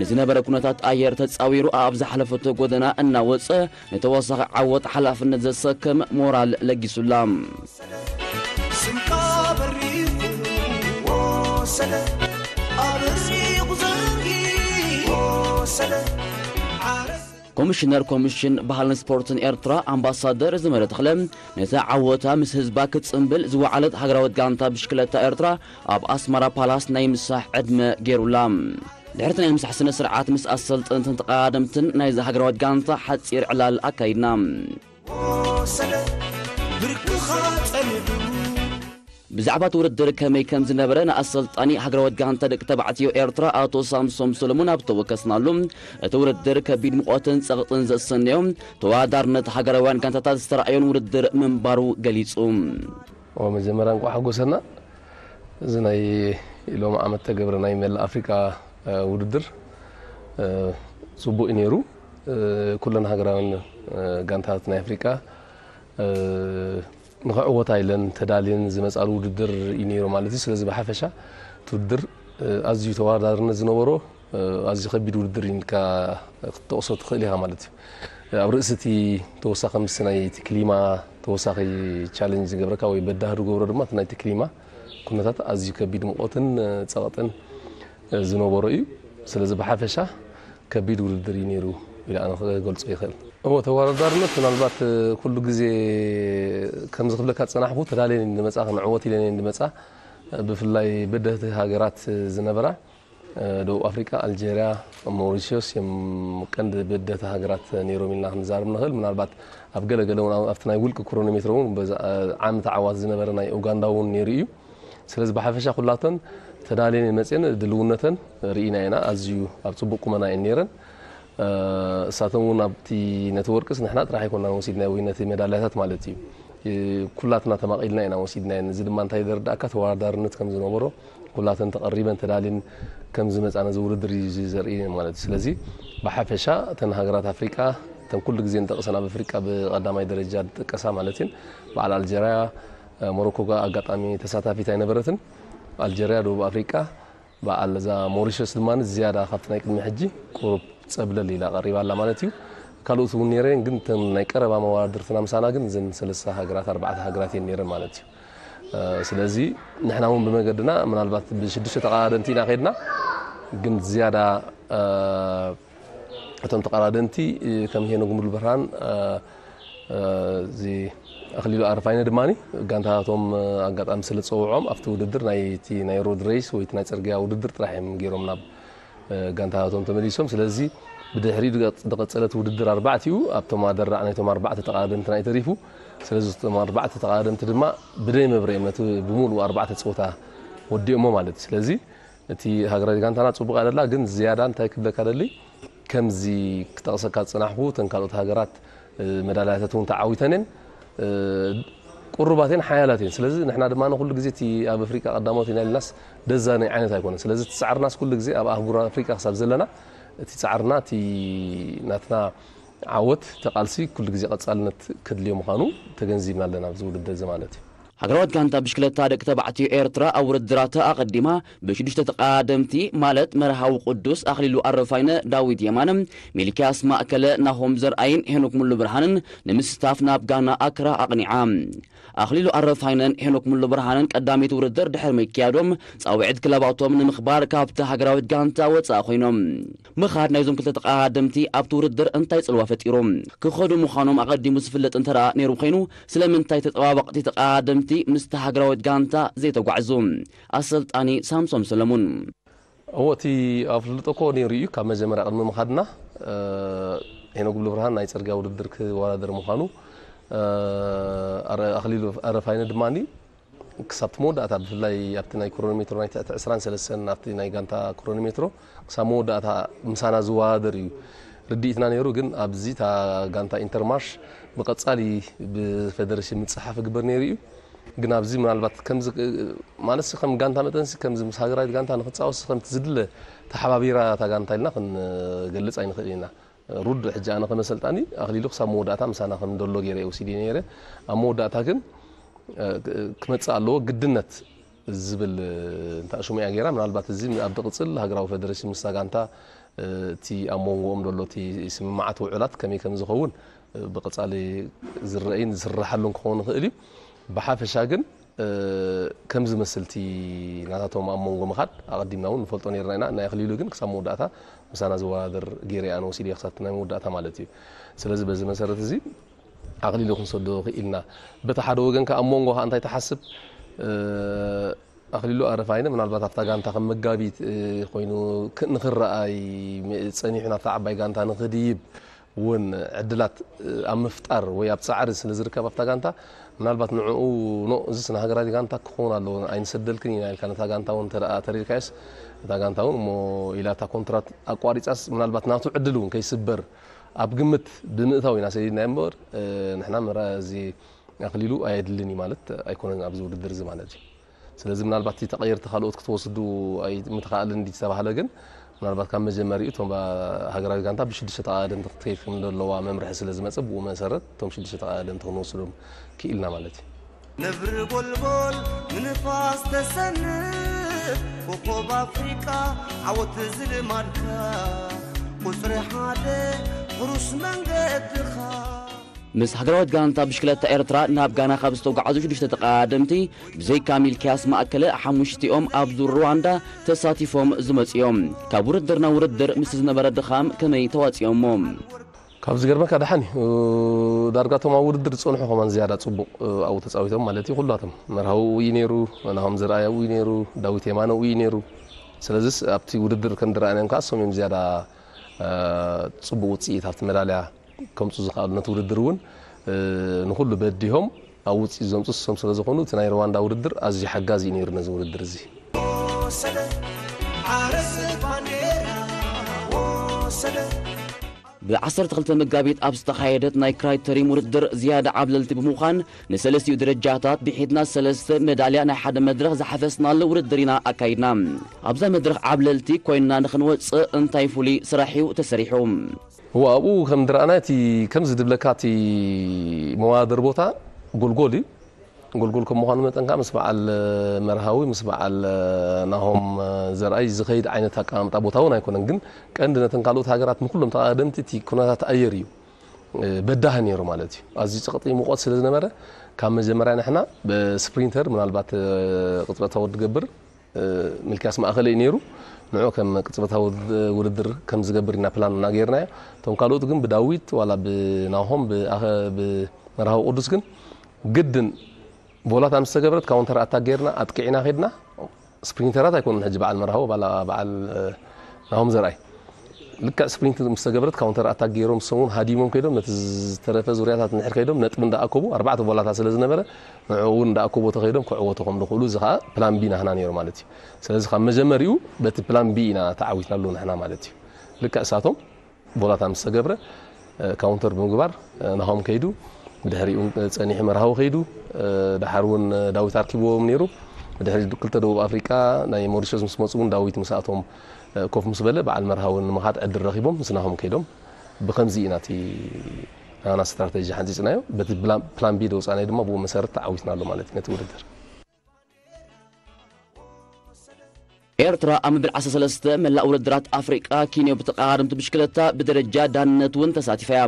ንዝነበረ ኩነታት ኣየር ተጻዊሩ ኣብ ዝሓለፈቶ ጎደና እናወጸ ንተወሳኺ ዓወት ሓላፍነት ዘሰክም ሞራል ለጊሱላ። ስምካ በሪኹ ወሰደ ኣብ ርሒቕ ዘንጊ ወሰደ ዓረስ ኮሚሽነር ኮሚሽን ባህልን ስፖርትን ኤርትራ ኣምባሳደር ዘመረ ተኽለ ነቲ ዓወታ ምስ ህዝባ ክትጽንብል ዝወዓለት ሃገራዊት ጋንታ ብሽክለታ ኤርትራ ኣብ ኣስመራ ፓላስ ናይ ምሳሕ ዕድመ ገይሩላ። ድሕርቲ ናይ ምሳሕ ስነ ስርዓት ምስ ኣሰልጠንትን ተቐዳደምትን ናይዛ ሃገራዊት ጋንታ ሓጺር ዕላል ኣካይድና። ወሰደ ብርክኻ ጸኒሑ። ብዛዕባ እቲ ውድድር ከመይ ከም ዝነበረ ንኣሰልጣኒ ሃገራዊት ጋንታ ደቂ ተባዕትዮ ኤርትራ ኣቶ ሳምሶም ሰለሙን ኣብ ተወከስናሉ፣ እቲ ውድድር ከቢድ ሙቐትን ጸቕጥን ዘሰነዮ፣ ተወዳዳርነት ሃገራውያን ጋንታታት ዝተራእዮን ውድድር ምንባሩ ገሊጹ። መጀመርያ እንኳዕ ሓጎሰና። እዚ ናይ ሎም ዓመት ተገብረ ናይ መላእ ኣፍሪቃ ውድድር ጽቡቅ እዩ ነይሩ። ኩለን ሃገራውያን ጋንታታት ናይ ኣፍሪቃ ንኽዕወታ ኢለን ተዳልየን ዝመፃሉ ውድድር እዩ ነይሩ ማለት እዩ። ስለዚ ብሓፈሻ እቲ ውድድር ኣዝዩ ተወዳዳርነት ዝነበሮ ኣዝዩ ከቢድ ውድድር እዩ ኢልካ ክትጠቕሶ ትኽእል ኢኻ ማለት እዩ። ኣብ ርእሲ እቲ ተወሳኺ ምስ ናይ እቲ ክሊማ ተወሳኺ ቻለንጅ ዝገብረካ ወይ በዳህ ዝገብሮ ድማ እቲ ናይ እቲ ክሊማ ኩነታት ኣዝዩ ከቢድ ሙቐትን ጸቕጥን ዝነበሮ እዩ። ስለዚ ብሓፈሻ ከቢድ ውድድር እዩ ነይሩ ኢለ ኣነ ክገልጾ ይኽእል። እዎ ተወዳዳርነት ምናልባት ኩሉ ግዜ ከምዚ ክብለካ ዝጸናሕኩ ተዳልየን ንመጻ ክንዕወት ኢለን እየን ዝመጻ ብፍላይ በደህቲ ሃገራት ዝነበራ ደቡብ ኣፍሪቃ፣ ኣልጀርያ፣ ሞሪሽዮስ እዮም ቀንዲ በደህቲ ሃገራት ነይሮም ኢልና ክንዛረብ ንኽእል። ምናልባት ኣብ ገለ ገለ እውን ኣብቲ ናይ ውልቂ ክሮኖሜትሮ እውን ዓሚ ተዓዋቲ ዝነበረ ናይ ኡጋንዳ እውን ነይሩ እዩ። ስለዚ ብሓፈሻ ኩላተን ተዳልየን መፅየን ድልውነተን ርኢና ኢና። ኣዝዩ ኣብ ፅቡቅ ቁመና እየን ነይረን። እሳተን እውን ኣብቲ ነቲ ወርቅስ ንሕና ጥራሕ ኣይኮናን ወሲድናዮ ወይ ነቲ ሜዳልያታት ማለት እዩ። ኩላትና ተማቒልና ኢና ወሲድናየን። እዚ ድማ እንታይ ዘርዳእካ ተወዳዳርነት ከም ዝነበሮ ኩላተን ተቐሪበን ተዳልየን ከም ዝመፃ ነዚ ውድድር እዩ እዚ ዘርኢ ማለት እዩ። ስለዚ ብሓፈሻ እተን ሃገራት ኣፍሪቃ እተን ኩሉ ግዜ ንጠቕሰን ኣብ ኣፍሪቃ ብቐዳማይ ደረጃ ዝጥቀሳ ማለት እየን። በዓል ኣልጀርያ፣ ሞሮኮ ጋር ኣጋጣሚ ተሳታፊት ኣይነበረትን። ኣልጀርያ፣ ደቡብ ኣፍሪቃ፣ በዓል እዛ ሞሪሸስ ድማ ዝያዳ ካብቲ ናይ ቅድሚ ሕጂ ቁሩብ ፀብለል ኢላ ቀሪባ ኣላ ማለት እዩ። ካልኦት እውን ነይረን ግን እተን ናይ ቀረባ መዋድርትና ምሳና ግን እዘን ሰለስተ ሃገራት ኣርባዕተ ሃገራት እየን ነይረን ማለት እዩ። ስለዚ ንሕና እውን ብመገድና ምናልባት ብሽዱሽተ ተቐዳደምቲ ኢና ከድና ግን ዝያዳ እቶም ተቐዳደምቲ ከም ሄኖክ ሙሉብርሃን እዚ ኣኽሊሉ ኣረፋይነ ድማ ጋንታታቶም ኣጋጣሚ ስለ ዝፀውዖም ኣብቲ ውድድር ናይቲ ናይ ሮድ ሬስ ወይ ናይ ፅርግያ ውድድር ጥራሕ እዮም ገይሮም ናብ ጋንታታቶም ተመሊሶም። ስለዚ ብድሕሪኡ ዝቐፀለት ውድድር ኣርባዕቲኡ ኣብቶም ኣደራዕ ናይቶም ኣርባዕተ ተቐዳደምቲ ናይ ተሪፉ። ስለዚ እቶም ኣርባዕተ ተቐዳደምቲ ድማ ብደይ መብረ እዮም ነቲ ብምሉእ ኣርባዕተ ፀወታ ወዲኦሞ ማለት እዩ። ስለዚ እቲ ሃገራዊት ጋንታና ፅቡቕ ኣደላ ግን ዝያዳ እንታይ ክብለካ ደሊ ከምዚ ክጠቕሰካ ዝፅናሕኩ እተን ካልኦት ሃገራት መዳልያታት እውን ተዓዊተን እየን። ቁሩባት እየን ሓያላት እየን። ስለዚ ንሕና ድማ ንኩሉ ግዜ እቲ ኣብ ኣፍሪቃ ቀዳሞት ኢና ኢልናስ ደዛ ናይ ዓይነት ኣይኮነን። ስለዚ እቲ ፃዕርናስ ኩሉ ግዜ ኣብ ኣህጉር ኣፍሪቃ ክሳብ ዘለና እቲ ፃዕርና እቲ ናትና ዓወት ተቃልሲ ኩሉ ግዜ ቀፃልነት ከድልዮ ምዃኑ ተገንዚብና ኣለና ኣብዚ ውድድር እዚ ማለት እዩ። ሃገራዊት ጋንታ ብሽክለታ ደቂ ተባዕትዮ ኤርትራ ኣብ ውድድራታ ኣቐዲማ ብሽዱሽተ ተቐዳደምቲ ማለት መርሃዊ ቅዱስ፣ ኣኽሊሉ ኣረፋይነ፣ ዳዊት የማነ፣ ሚልክያስ ማእከለ፣ ናሆም ዘርኣይን ሄኖክ ሙሉ ብርሃንን ንምስታፍ ናብ ጋና ኣክራ ኣቕኒዓ። ኣኽሊሉ ኣረፋይነን ሄኖክ ሙሉ ብርሃንን ቀዳሚት ውድድር ድሕሪ ምክያዶም ጻውዒት ክለባቶም ንምኽባር ካብቲ ሃገራዊት ጋንታ ወጻእ ኮይኖም። ምኻድ ናይዞም ክልተ ተቐዳደምቲ ኣብቲ ውድድር እንታይ ጽልዋ ፈጢሩ? ክኸዱ ምዃኖም ኣቐዲሙ ዝፍለጥ እንተ ደኣ ነይሩ ኮይኑ ስለምንታይ ተጠባበቕቲ ተቐዳደምቲ ምስቲ ሃገራዊት ጋንታ ዘይተጓዕዙ? ኣሰልጣኒ ሳምሶም ሰለሙን። እዎ እቲ ኣፍልጦ እኮ ነይሩ እዩ ካብ መጀመርያ ቅድሚ ምኻድና ሄኖክ ሙሉ ብርሃን ናይ ጽርግያ ውድድር ክወዳደር ምዃኑ ኣኽሊሉ ኣረፋይነ ድማ ክሳብ እቲ መወዳእታ ብፍላይ ኣብቲ ናይ ክሮኖሜትሮ ናይ ትሕቲ ዕስራን ሰለስተን ኣብቲ ናይ ጋንታ ክሮኖሜትሮ ክሳብ መወዳእታ ምሳና ዝወዳደር እዩ ርድኢትና ነይሩ። ግን ኣብዚ እታ ጋንታ ኢንተርማርሽ ብቐጻሊ ብፌደሬሽን ምጽሓፍ ይግበር ነይሩ እዩ። ግን ኣብዚ ምናልባት ከምዚ ማለት ከም ጋንታ መጠንሲ ከምዚ ምስ ሃገራዊት ጋንታ ንክትፃወት ከምቲ ዝድለ ተሓባቢራ እታ ጋንታ ኢልና ክንገልፅ ኣይንኽእል ኢና። ሩድ ሕጂ ኣነ ከመ ኣሰልጣኒ ኣኽሊሉ ክሳብ መወዳእታ ምሳና ከም ደሎ ገይረ እየ ወሲደ ነይረ። ኣብ መወዳእታ ግን ክመፅእ ኣለዎ ግድነት ዝብል እንታ ሽሙያ ገይራ ምናልባት እዚ ኣብ ድቕፅል ሃገራዊ ፌደሬሽን ምስታ ጋንታ እቲ ኣብ መንጎኦም ዘሎ እቲ ስምምዓት ውዕላት ከመይ ከም ዝኸውን ብቐፃሊ ዝረአይን ዝስራሓሉን ክኸውን ይኽእል እዩ። ብሓፈሻ ግን ከም ዝመስል እቲ ናታቶም ኣብ መንጎ ምኻድ ኣቐዲምና እውን ንፈልጦ ነርና ኢና። ናይ ኣኽሊሉ ግን ክሳብ መወዳእታ ምሳና ዝወዳደር ገይረ ኣነ ወሲደ ክሳብ ናይ መወዳእታ ማለት እዩ። ስለዚ በዚ መሰረት እዚ ኣኽሊሉ ክንሰዶ ክኢልና። በቲ ሓደ ወገን ከኣ ኣብ መንጎ ከኣ እንታይ ትሓስብ? ኣኽሊሉ ኣረፋይነ ምናልባት ኣብታ ጋንታ ከም መጋቢት ኮይኑ ንኽረኣይ ፀኒሑ ናብታ ዓባይ ጋንታ ንኽድይብ እውን ዕድላት ኣብ ምፍጣር ወይ ኣብ ፃዕሪ ስለ ዝርከብ ኣብታ ጋንታ ምናልባት ንዕኡ፣ ኖ፣ እዚስ ንሃገራዊ ጋንታ ክኸውን ኣለዎ፣ ኣይንሰደልክን ኢና ኢልካ ነታ ጋንታ እውን እንተ ደኣ ተሪርካዮስ፣ እታ ጋንታ እውን እሞ ኢላ እታ ኮንትራት ኣቋሪጻስ፣ ምናልባት ናቱ ዕድል እውን ከይስበር ኣብ ግምት ብምእታው ኢና ሰዲድናዮ እምበር፣ እ፣ ንሕና ምራ-፣ እዚ ኣኽሊሉ ኣየድልን እዩ ማለት ኣይኮነን ኣብዚ ውድድር እዚ ማለት እዩ። ስለዚ ምናልባት እቲ ተቐየርቲ ካልኦት ክትወስዱ ኣይምትኻእልን እንዲ ዝተባህለ ግን፣ ምናልባት ካብ መጀመሪኡ እቶም ባ-፣ ሃገራዊ ጋንታ ብሽዱሽተ ተቐዳደምቲ ክትከይድ ከም ዘለዋ መምርሒ ስለ ዝመጸ፣ ብኡ መሰረት እቶም ሽዱሽተ ተቐዳደምቲ ክንወስዶም ክኢልና ማለት እዩ። ነብሪ ጎልጎል ንንፋስ ተሰንፍ፣ ኮኾብ ኣፍሪቃ ዓወት ዝልማድካ፣ ቁጽሪ ሓደ ሕሩስ መንገድኻ። ምስ ሃገራዊት ጋንታ ብሽክለታ ኤርትራ ናብ ጋና ካብ ዝተጓዓዙ ሽዱሽተ ተቐዳደምቲ፣ ብዘይካ ሚልክያስ ማእከለ፣ ሓሙሽቲኦም ኣብ ዙር ሩዋንዳ ተሳቲፎም ዝመጹ እዮም። ካብ ውድድር ናብ ውድድር ምስ ዝነበረ ድኻም ከመይ ተዋጺኦሞ? ካብ ዝገርመካ ደሓን እዩ። ዳርጋ እቶም ኣብ ውድድር ዝጸንሑ ከማን ዝያዳ ጽቡቕ ኣብኡ ተጻዊቶም ማለት እዩ። ኩላቶም መርሃዊ ኣብኡ እዩ ነይሩ፣ ናሆም ዘርኣይ ኣብኡ እዩ ነይሩ፣ ዳዊት የማነ ኣብኡ እዩ ነይሩ። ስለዚስ ኣብቲ ውድድር ከም ዝረኣናዮም ከኣ እሶም እዮም ዝያዳ ጽቡቕ ውጽኢት ኣብቲ መዳልያ ከምጽኡ ዝኸኣሉ። ነቲ ውድድር እውን ንኹሉ በዲሆም ኣብ ውጽኢት ዘምጽኡ እሶም ስለ ዝኾኑ እቲ ናይ ሩዋንዳ ውድድር ኣዝዩ ሓጋዚ እዩ ነይሩ ነዚ ውድድር እዚ። ወሰደ ዓረስ ባንዴራ ወሰደ። ብ ዓሰርተ ክልተ መጋቢት ኣብ ዝተኻየደት ናይ ክራይተሪም ውድድር ዝያዳ ዓብለልቲ ብምዃን ንሰለስቲኡ ደረጃታት ብሒትና ሰለስተ መዳልያ ናይ ሓደ መድረኽ ዝሓፈስናሉ ውድድር ኢና ኣካይድና። ኣብዛ መድረኽ ዓብለልቲ ኮይንና ንኽንወጽእ እንታይ ፍሉይ ስራሕ እዩ ተሰሪሑ? እዋ ኣብኡ ከም ዝረኣና እቲ ከምዚ ድብለካ እቲ መወዳደሪ ቦታ ጎልጎል እዩ። ጎልጎል ከም ምዃኑ መጠን ከዓ ምስ በዓል መርሃዊ ምስ በዓል ናሆም ዘርኣይ ዝኸይድ ዓይነት ኣቀማምጣ ቦታ እውን ኣይኮነን። ግን ቀንዲ ነተን ካልኦት ሃገራት ንኩሎም ተቐዳደምቲ እቲ ኩነታት ኣየር እዩ በዳሂ ነይሩ ማለት እዩ። ኣዝዩ ጸቕጢ ሙቐት ስለ ዝነበረ ካብ መጀመርያ ንሕና ብስፕሪንተር ምናልባት ቅጽበታዊ ድገብር ሚልክያስ ማእኸለ እዩ ነይሩ። ንዑ ከም ቅጽበታዊ ውድድር ከም ዝገብር ኢና ፕላን እና ጌርናዮ። እቶም ካልኦት ግን ብዳዊት ዋላ ብናሆም ብኣኸ-፣ ብመርሃዊ ቅዱስ ግን ግድን ቦላታ ምስ ተገብረት ካውንተር ኣታክ ጌርና ኣጥቂዕና ኸድና። ስፕሪንተራት ኣይኮኑን ሕጂ በዓል መርሃዊ ባላ-፣ በዓል ናሆም ዘርኣይ ልክዕ ስፕሪንት ምስ ተገብረት ካውንተር ኣታክ ገይሮም እሶም እውን ሃዲሞም ከይዶም ነቲ ዝተረፈ ዙርያታት እንድሕር ከይዶም ነጥቢ እንዳኣከቡ ኣርባዕተ ቦላታ ስለ ዝነበረ ንዕኡ እውን እንዳኣከቡ ተኸይዶም ክዕወቱ ከም ዝኽእሉ እዚ ከዓ ፕላን ቢ ናህና ነይሩ ማለት እዩ። ስለዚ ካብ መጀመሪኡ በቲ ፕላን ቢ ኢና ተዓዊትናሉ ንሕና ማለት እዩ። ልክዕ እሳቶም ቦላታ ምስ ተገብረ ካውንተር ብምግባር ናሆም ከይዱ ብድሕሪኡ ጸኒሑ መርሃዊ ከይዱ ድሓር እውን ዳዊት ኣርኪብዎም ነይሩ። ብድሕሪ ክልተ ደቡብ ኣፍሪቃ ናይ ሞሪሸስ ምስ መጹ እውን ዳዊት ምስኣቶም ኮፍ ምስ በለ በዓል መርሃዊ ንምኻድ ዕድል ረኺቦም ምስ ናሆም ከይዶም ብኸምዚ ኢና እቲ ናና ስትራተጂ ሓንጺጽናዮ። በቲ ፕላን ቢ ደውጻናዮ ድማ ብኡ መሰረት ተዓዊትናሉ ማለት እዩ ነቲ ውድድር። ኤርትራ ኣብ መበል ዓሰርተ ሰለስተ መላእ ውድድራት ኣፍሪቃ ኪንዮ ብተቐዳደምቲ ብሽክለታ ብደረጃ ዳንነት እውን ተሳቲፋ እያ።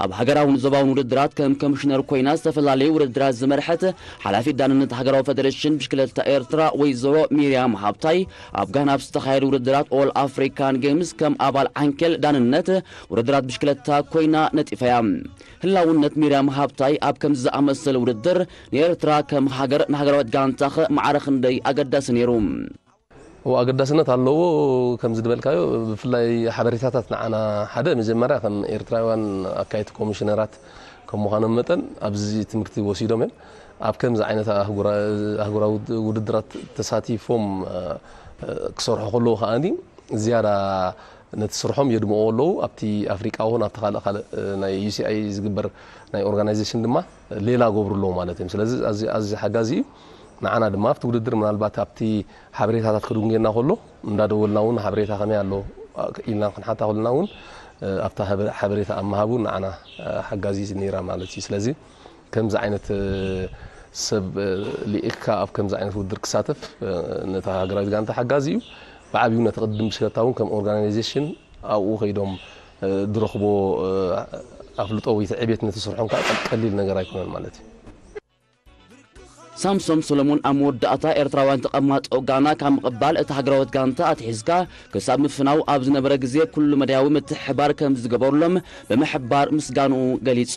ኣብ ሃገራውን ዞባውን ውድድራት ከም ኮሚሽነር ኮይና ዝተፈላለዩ ውድድራት ዝመርሐት ሓላፊት ዳንነት ሃገራዊ ፈደረሽን ብሽክለታ ኤርትራ ወይዘሮ ሚርያም ሃብታይ ኣብ ጋና ኣብ ዝተኻየዱ ውድድራት ኦል ኣፍሪካን ጌምስ ከም ኣባል ዓንኬል ዳንነት ውድድራት ብሽክለታ ኮይና ነጢፋ እያ። ህላውነት ሚርያም ሃብታይ ኣብ ከምዚ ዝኣመሰለ ውድድር ንኤርትራ ከም ሃገር ንሃገራዊት ጋንታኸ ማዕረ ክንደይ ኣገዳሲ ነይሩ? እዎ ኣገዳስነት ኣለዎ። ከምዚ ዝበልካዮ ብፍላይ ሓበሬታታት ንዓና ሓደ መጀመርያ ከም ኤርትራውያን ኣካየድቲ ኮሚሽነራት ከም ምዃኖም መጠን ኣብዚ ትምህርቲ ወሲዶም እዮም ኣብ ከምዚ ዓይነት ኣህጉራ-፣ ኣህጉራዊ ውድድራት ተሳቲፎም ክሰርሑ ከለዉ ከዓኒ ዝያዳ ነቲ ስርሖም የድምቕዎ ኣለዉ። ኣብቲ ኣፍሪቃ እውን ኣብቲ ካልእ ካልእ ናይ ዩ ሲ ኣይ ዝግበር ናይ ኦርጋናይዜሽን ድማ ሌላ ገብሩ ኣለዉ ማለት እዮም። ስለዚ ኣዚ ኣዚ ሓጋዚ እዩ። ንዓና ድማ ኣብቲ ውድድር ምናልባት ኣብቲ ሓበሬታታት ክድንገና ከሎ እንዳደወልና እውን ሓበሬታ ከመይ ኣሎ ኢልና ክንሓታ ከለና እውን ኣብታ ሓበ-፣ ሓበሬታ ኣብ ምሃቡ ንዓና ሓጋዚ ነይራ ማለት እዩ። ስለዚ ከምዚ ዓይነት ሰብ ልኢኽካ ኣብ ከምዚ ዓይነት ውድድር ክሳተፍ ነታ ሃገራዊት ጋንታ ሓጋዚ እዩ። ብዓብዩ ነቲ ቅድድም ብሽክለታ እውን ከም ኦርጋናይዜሽን ኣብኡ ከይዶም ዝረኽቦ ኣፍልጦ ወይ ትዕቤት ነቲ ስርሖም ከዓ ቀሊል ነገር ኣይኮነን ማለት እዩ። ሳምሶም ሰሎሞን ኣብ መወዳእታ ኤርትራውያን ተቐማጦ ጋና ካብ ምቕባል እታ ሃገራዊት ጋንታ ኣትሒዝካ ክሳብ ምፍናው ኣብ ዝነበረ ግዜ ኩሉ መዳያዊ ምትሕባር ከም ዝገበሩሎም ብምሕባር ምስጋንኡ ገሊጹ።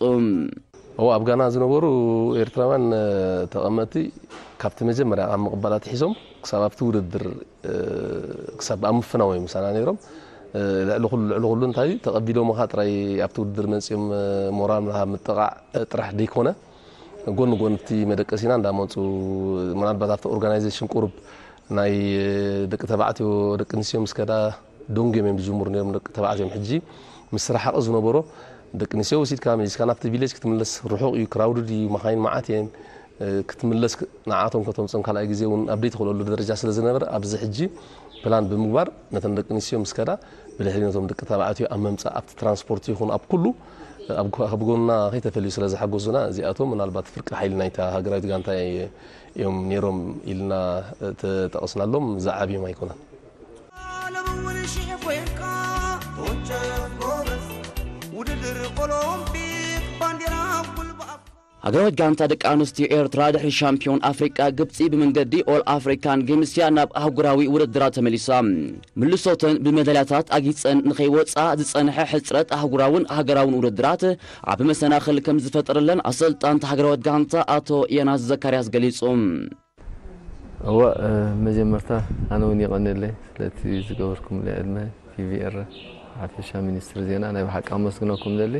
እዎ ኣብ ጋና ዝነበሩ ኤርትራውያን ተቐመጥቲ ካብቲ መጀመርያ ካብ ምቕባል ኣትሒዞም ክሳብ ኣብቲ ውድድር ክሳብ ኣብ ምፍናው እዮም ምሳና ነይሮም። ልዕሊ ኩሉ ልዕሊ ኩሉ እንታይ ተቐቢሎምኻ ጥራይ ኣብቲ ውድድር መጺኦም ሞራል ምሃብ ምጥቓዕ ጥራሕ ደይኮነ ጎን ጎን እቲ መደቀሲና እንዳመፁ፣ ምናልባት ኣብቲ ኦርጋናይዜሽን ቁሩብ ናይ ደቂ ተባዕትዮ፣ ደቂ ኣንስትዮ ምስ ከዳ ደንጎም እዮም ዝጅምሩ ነይሮም። ደቂ ተባዕትዮም ሕጂ ምስ ርሓቐ ዝነበሮ፣ ደቂ ኣንስትዮ ወሲድካ መሊስካ ናብቲ ቪሌጅ ክትምለስ ርሑቕ እዩ፣ ክራውድድ እዩ፣ መኻይን መዓት እየን። ክትምለስ፣ ንዓቶም ከተምፅኦም ካልኣይ ግዜ እውን ኣብደይ ትኽእለሉ ደረጃ ስለ ዝነበረ፣ ኣብዚ ሕጂ ፕላን ብምግባር ነተን ደቂ ኣንስትዮ ምስ ከዳ ብድሕሪ ነቶም ደቂ ተባዕትዮ ኣብ መምፃእ፣ ኣብቲ ትራንስፖርት ይኹን ኣብ ኩሉ ኣብ ጎ- ኣብ ጎንና ከይተፈልዩ ስለ ዝሓገዙና፣ እዚኣቶም ምናልባት ፍርቂ ሓይሊ ናይታ ሃገራዊት ጋንታ እዮም ነይሮም ኢልና ተጠቐስናሎም፣ ዝዓብዮም ኣይኮነን። ዓለም እውን ሺሕ ኮይንካ ተወንጨፍ ጎበዝ፣ ውድድር ኦሎምፒክ ባንዲራ ጉልባብ። ሃገራዊት ጋንታ ደቂ ኣንስትዮ ኤርትራ ድሕሪ ሻምፒዮን ኣፍሪቃ ግብፂ ብመንገዲ ኦል ኣፍሪካን ጌምስ እያ ናብ ኣህጉራዊ ውድድራት ተመሊሳ። ምልሶተን ብመዳልያታት ኣጊፀን ንኸይወፃ ዝፀንሐ ሕፅረት ኣህጉራውን ሃገራውን ውድድራት ዓቢ መሰናኽል ከም ዝፈጠረለን ኣሰልጣንት ሃገራዊት ጋንታ ኣቶ የናስ ዘካርያስ ገሊጹ። እወ፣ መጀመርታ ኣነ እውን የቐንየለይ ስለቲ ዝገበርኩምለይ ዕድመ፣ ቲቪ ኤረ፣ ሓፈሻ ሚኒስትሪ ዜና ናይ ብሓቂ ኣመስግነኩም ደሊ።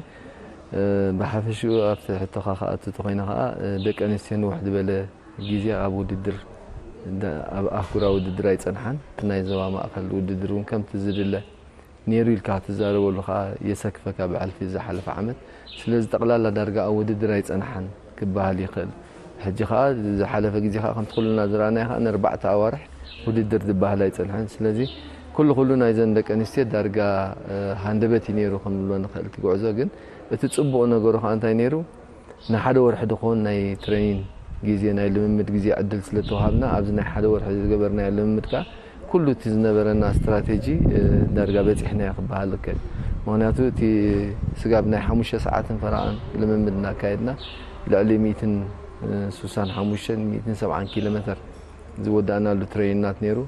ብሓፈሽኡ ኣብቲ ሕቶኻ ክኣቱ ተኾይነ ከዓ፣ ደቂ ኣንስትዮ ንውሕ ዝበለ ግዜ ኣብ ውድድር፣ ኣብ ኣህጉራዊ ውድድር ኣይጸንሓን። እቲ ናይ ዞባ ማእከል ውድድር እውን ከምቲ ዝድለ ነይሩ ኢልካ ክትዛረበሉ ከዓ የሰክፈካ ብሕልፊ ዝሓለፈ ዓመት። ስለዚ ጠቕላላ ዳርጋ ኣብ ውድድር ኣይጸንሓን ክበሃል ይኽእል። ሕጂ ከዓ ዝሓለፈ ግዜ ከዓ ከምቲ ኩልና ዝረኣናዮ ከዓ ንኣርባዕተ ኣዋርሕ ውድድር ዝበሃል ኣይጸንሐን። ስለዚ ኩሉ ኩሉ ናይዘን ደቂ ኣንስትዮ ዳርጋ ሃንደበት እዩ ነይሩ ክንብሎ ንኽእል እቲ ጉዕዞ። ግን እቲ ጽቡቕ ነገሩ ከዓ እንታይ ነይሩ? ንሓደ ወርሒ ድኾን ናይ ትሬኒን ግዜ ናይ ልምምድ ግዜ ዕድል ስለ ተዋሃብና ኣብዚ ናይ ሓደ ወርሒ ዝገበርናዮ ልምምድ ከዓ ኩሉ እቲ ዝነበረና ስትራቴጂ ዳርጋ በፂሕናዮ ክበሃል ይከል። ምክንያቱ እቲ ስጋብ ናይ ሓሙሽተ ሰዓትን ፈረቓን ልምምድ እናካየድና ልዕሊ ሚእትን ስሳን ሓሙሽተን ሚእትን ሰብዓን ኪሎ ሜትር ዝወዳእናሉ ትሬኒናት ነይሩ።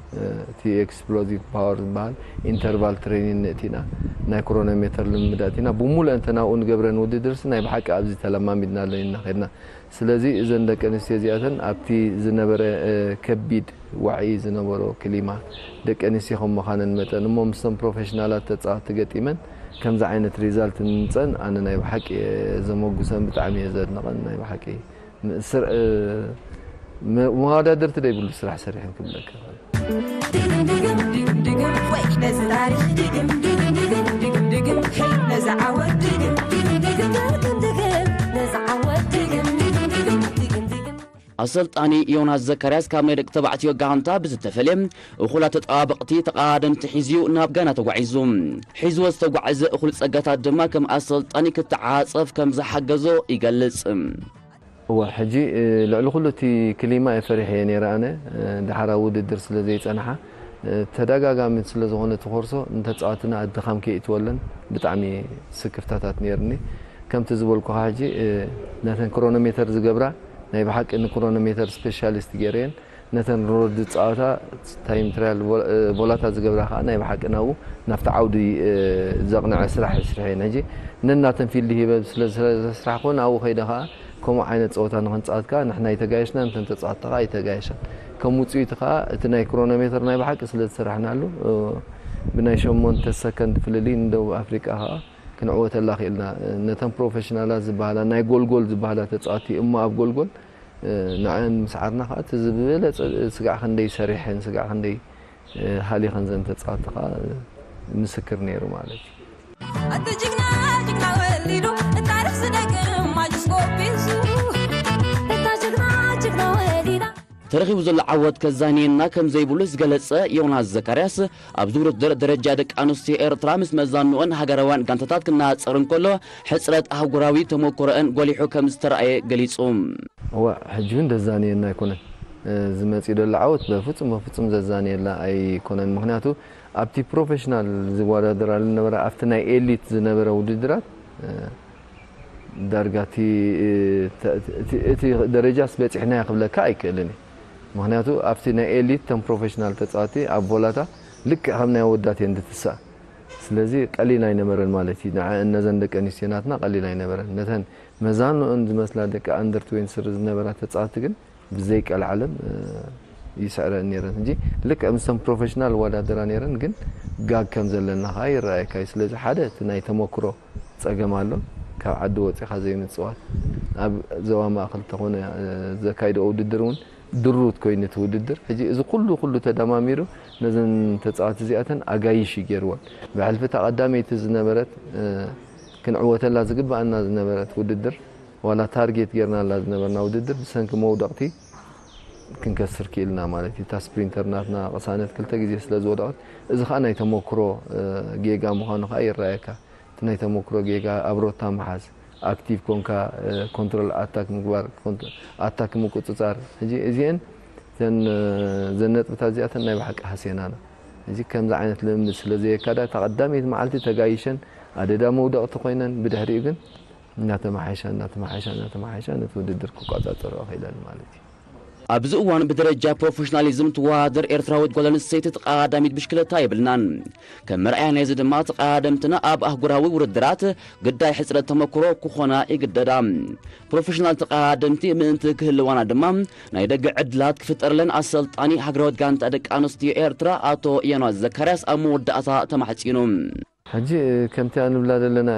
እቲ ኤክስፕሎዚቭ ፓወር ዝበሃል ኢንተርቫል ትሬኒን ንእቲና ናይ ክሮኖሜተር ልምምድ ኣቲና ብሙሉእ እንተ ናብኡ ንገብረን ውድድርሲ ናይ ብሓቂ ኣብዚ ተለማሚድናለን ኢና ከድና። ስለዚ እዘን ደቂ ኣንስትዮ እዚኣተን ኣብቲ ዝነበረ ከቢድ ዋዒ ዝነበሮ ክሊማ ደቂ ኣንስትዮ ከም ምዃነን መጠን እሞ ምስቶም ፕሮፌሽናላት ተፃወትቲ ገጢመን ከምዚ ዓይነት ሪዛልት ንምምፀን ኣነ ናይ ብሓቂ እየ ዘመጉሰን፣ ብጣዕሚ እየ ዘድንቐን። ናይ ብሓቂ መዋዳድርቲ ደይብሉ ስራሕ ሰሪሐን ክብለካ። ኣሰልጣኒ ዮናስ ዘካርያስ ካብ ናይ ደቂ ተባዕትዮ ጋንታ ብዝተፈለየ እኹላት ተጠባበቕቲ ተቐዳደምቲ ሒዝዩ ናብ ጋና ተጓዒዙ። ሒዝዎ ዝተጓዕዘ እኹል ጸጋታት ድማ ከም ኣሰልጣኒ ክተዓጸፍ ከም ዝሓገዞ ይገልጽ። እወ፣ ሕጂ ልዕሊ ኩሉ እቲ ክሊማ እየ ፈሪሐ እየ ነይረ ኣነ። ድሓራ ውድድር ስለ ዘይጸንሓ ተደጋጋሚ ስለ ዝኾነ እቲ ኮርሶ ንተጻዋትና ኣድኻም ከይእትወለን ብጣዕሚ ስክፍታታት ነይርኒ። ከምቲ ዝበልኩኻ ሕጂ ነተን ክሮኖሜተር ዝገብራ ናይ ብሓቂ ንክሮኖሜተር ስፔሻሊስት ገይረየን ነተን ሮድ ዝጻወታ ታይም ትራያል ቮላታ ዝገብራ ከዓ ናይ ብሓቂ ናብኡ ናብቲ ዓውዲ ዘቕንዐ ስራሕ ይስርሐ እየን። ሕጂ ነናተን ፊልድ ሂበ ስለ ዘስራሕኮ ናብኡ ከይደ ከዓ ከምኡ ዓይነት ፀወታ ንክንፃወት ከዓ ንሕና ይተጋየሽና፣ ነተን ተፃወትቲ ከዓ ይተጋየሻን። ከም ውፅኢቱ ከዓ እቲ ናይ ክሮኖሜተር ናይ ብሓቂ ስለ ዝሰራሕናሉ ብናይ ሸሞንተ ሰከንድ ፍልልይ ንደቡብ ኣፍሪቃ ከዓ ክንዕወተላ ክኢልና። ነተን ፕሮፌሽናላት ዝበሃላ ናይ ጎልጎል ዝበሃላ ተፃወትቲ እሞ ኣብ ጎልጎል ንዐን ምስዓርና ከዓ እቲ ዝበለፀ ስጋዕ ክንደይ ሰሪሐን ስጋዕ ክንደይ ሃሊኸን ዘን ተፃወትቲ ከዓ ምስክር ነይሩ ማለት እዩ። ኣቲ ጅግና ጅግና ወሊዱ ታሪኽ ዝደግም ማጅስኮፕ ሒዙ እታ ጅግና ጅግና ወሊዳ ተረኺቡ ዘሎ ዓወት ከዛንየና ከም ዘይብሉ ዝገለጸ ዮናስ ዘካርያስ ኣብዚ ውድድር ደረጃ ደቂ ኣንስትዮ ኤርትራ ምስ መዛንኦን ሃገራውያን ጋንታታት ክነጻጸር እንከሎ ሕጽረት ኣህጉራዊ ተመክሮአን ጎሊሑ ከም ዝተራእየ ገሊጹ። እዋ ሕጂ እውን ዘዛንየና ኣይኮነን ዝመጽእ ዘሎ ዓወት በፍጹም በፍጹም ዘዛንየላ ኣይኮነን ምክንያቱ ኣብቲ ፕሮፌሽናል ዝወዳደራሉ ዝነበረ ኣብቲ ናይ ኤሊት ዝነበረ ውድድራት ዳርጋ እቲ ደረጃስ በፂሕናዮ ክብለካ ኣይክእልን እዩ ምክንያቱ ኣብቲ ናይ ኤሊት ተም ፕሮፌሽናል ተፃወቲ ኣብ ቦላታ ልክዕ ከም ናይ ኣወዳት እየን ዝትስኣ ስለዚ ቀሊል ኣይነበረን ማለት እዩ ንዐ እነዘን ደቂ ኣንስትዮ ናትና ቀሊል ኣይነበረን ነተን መዛንኦን ዝመስላ ደቂ ኣንደር ትዌንቲ ስሪ ዝነበራ ተፃወቲ ግን ብዘይ ቀልዓለም ይስዕረን ነይረን ሕጂ ልክዕ ምስቶም ፕሮፌሽናል ይወዳደራ ነይረን ግን ጋግ ከም ዘለና ከዓ ይረኣየካ እዩ ስለዚ ሓደ እቲ ናይ ተመክሮ ፀገም ኣሎ ካብ ዓዲ ወፂኻ ዘይምፅዋት ኣብ ዞባ ማእኸል ተኾነ ዘካይድኦ ውድድር እውን ድሩት ኮይኑ እቲ ውድድር። ሕጂ እዚ ኩሉ ኩሉ ተደማሚሩ ነዘን ተፃወቲ እዚኣተን ኣጋይሽ እዩ ገይርዎን። ብሕልፊ እታ ቀዳመይቲ ዝነበረት ክንዕወተላ ዝግባኣና ዝነበረት ውድድር ዋላ ታርጌት ጌርናላ ዝነበርና ውድድር ብሰንኪ መውደቕቲ ክንከስር ክኢልና ማለት እዩ። እታ ስፕሪንተር ናትና ቅሳነት ክልተ ግዜ ስለ ዝወደቐት፣ እዚ ኸዓ ናይ ተመክሮ ጌጋ ምዃኑ ኸዓ ይረኣየካ። እቲ ናይ ተመክሮ ጌጋ ኣብ ሮታ ምሓዝ፣ ኣክቲቭ ኮንካ ኮንትሮል ኣታክ ምግባር፣ ኣታክ ምቁፅፃር። ሕጂ እዚአን እተን ዘን ነጥብታት እዚኣተን ናይ ብሓቂ ሃስየናና። ሕጂ ከምዚ ዓይነት ልምምድ ስለ ዘየካዳ እታ ቀዳመይቲ መዓልቲ ተጋይሸን ኣደዳ መውደቕቲ ኮይነን፣ ብድሕሪኡ ግን እናተመሓየሻ እናተመሓየሻ እናተመሓየሻ ነቲ ውድድር ክቋፃፀርኦ ክኢለን ማለት እዩ። ኣብዚ እዋን ብደረጃ ፕሮፌሽናሊዝም ትወዳደር ኤርትራዊት ጓል ኣንስተይቲ ተቐዳዳሚት ብሽክለታ የብልናን። ከም መርኣያ ናይዚ ድማ ተቐዳደምትና ኣብ ኣህጉራዊ ውድድራት ግዳይ ሕፅረት ተመክሮ ክኾና ይግደዳ። ፕሮፌሽናል ተቐዳደምቲ ምእንቲ ክህልዋና ድማ ናይ ደገ ዕድላት ክፍጠርለን ኣሰልጣኒ ሃገራዊት ጋንታ ደቂ ኣንስትዮ ኤርትራ ኣቶ ዮናስ ዘካርያስ ኣብ መወዳእታ ተማሕፂኑ። ሕጂ ከምቲ ንብላ ዘለና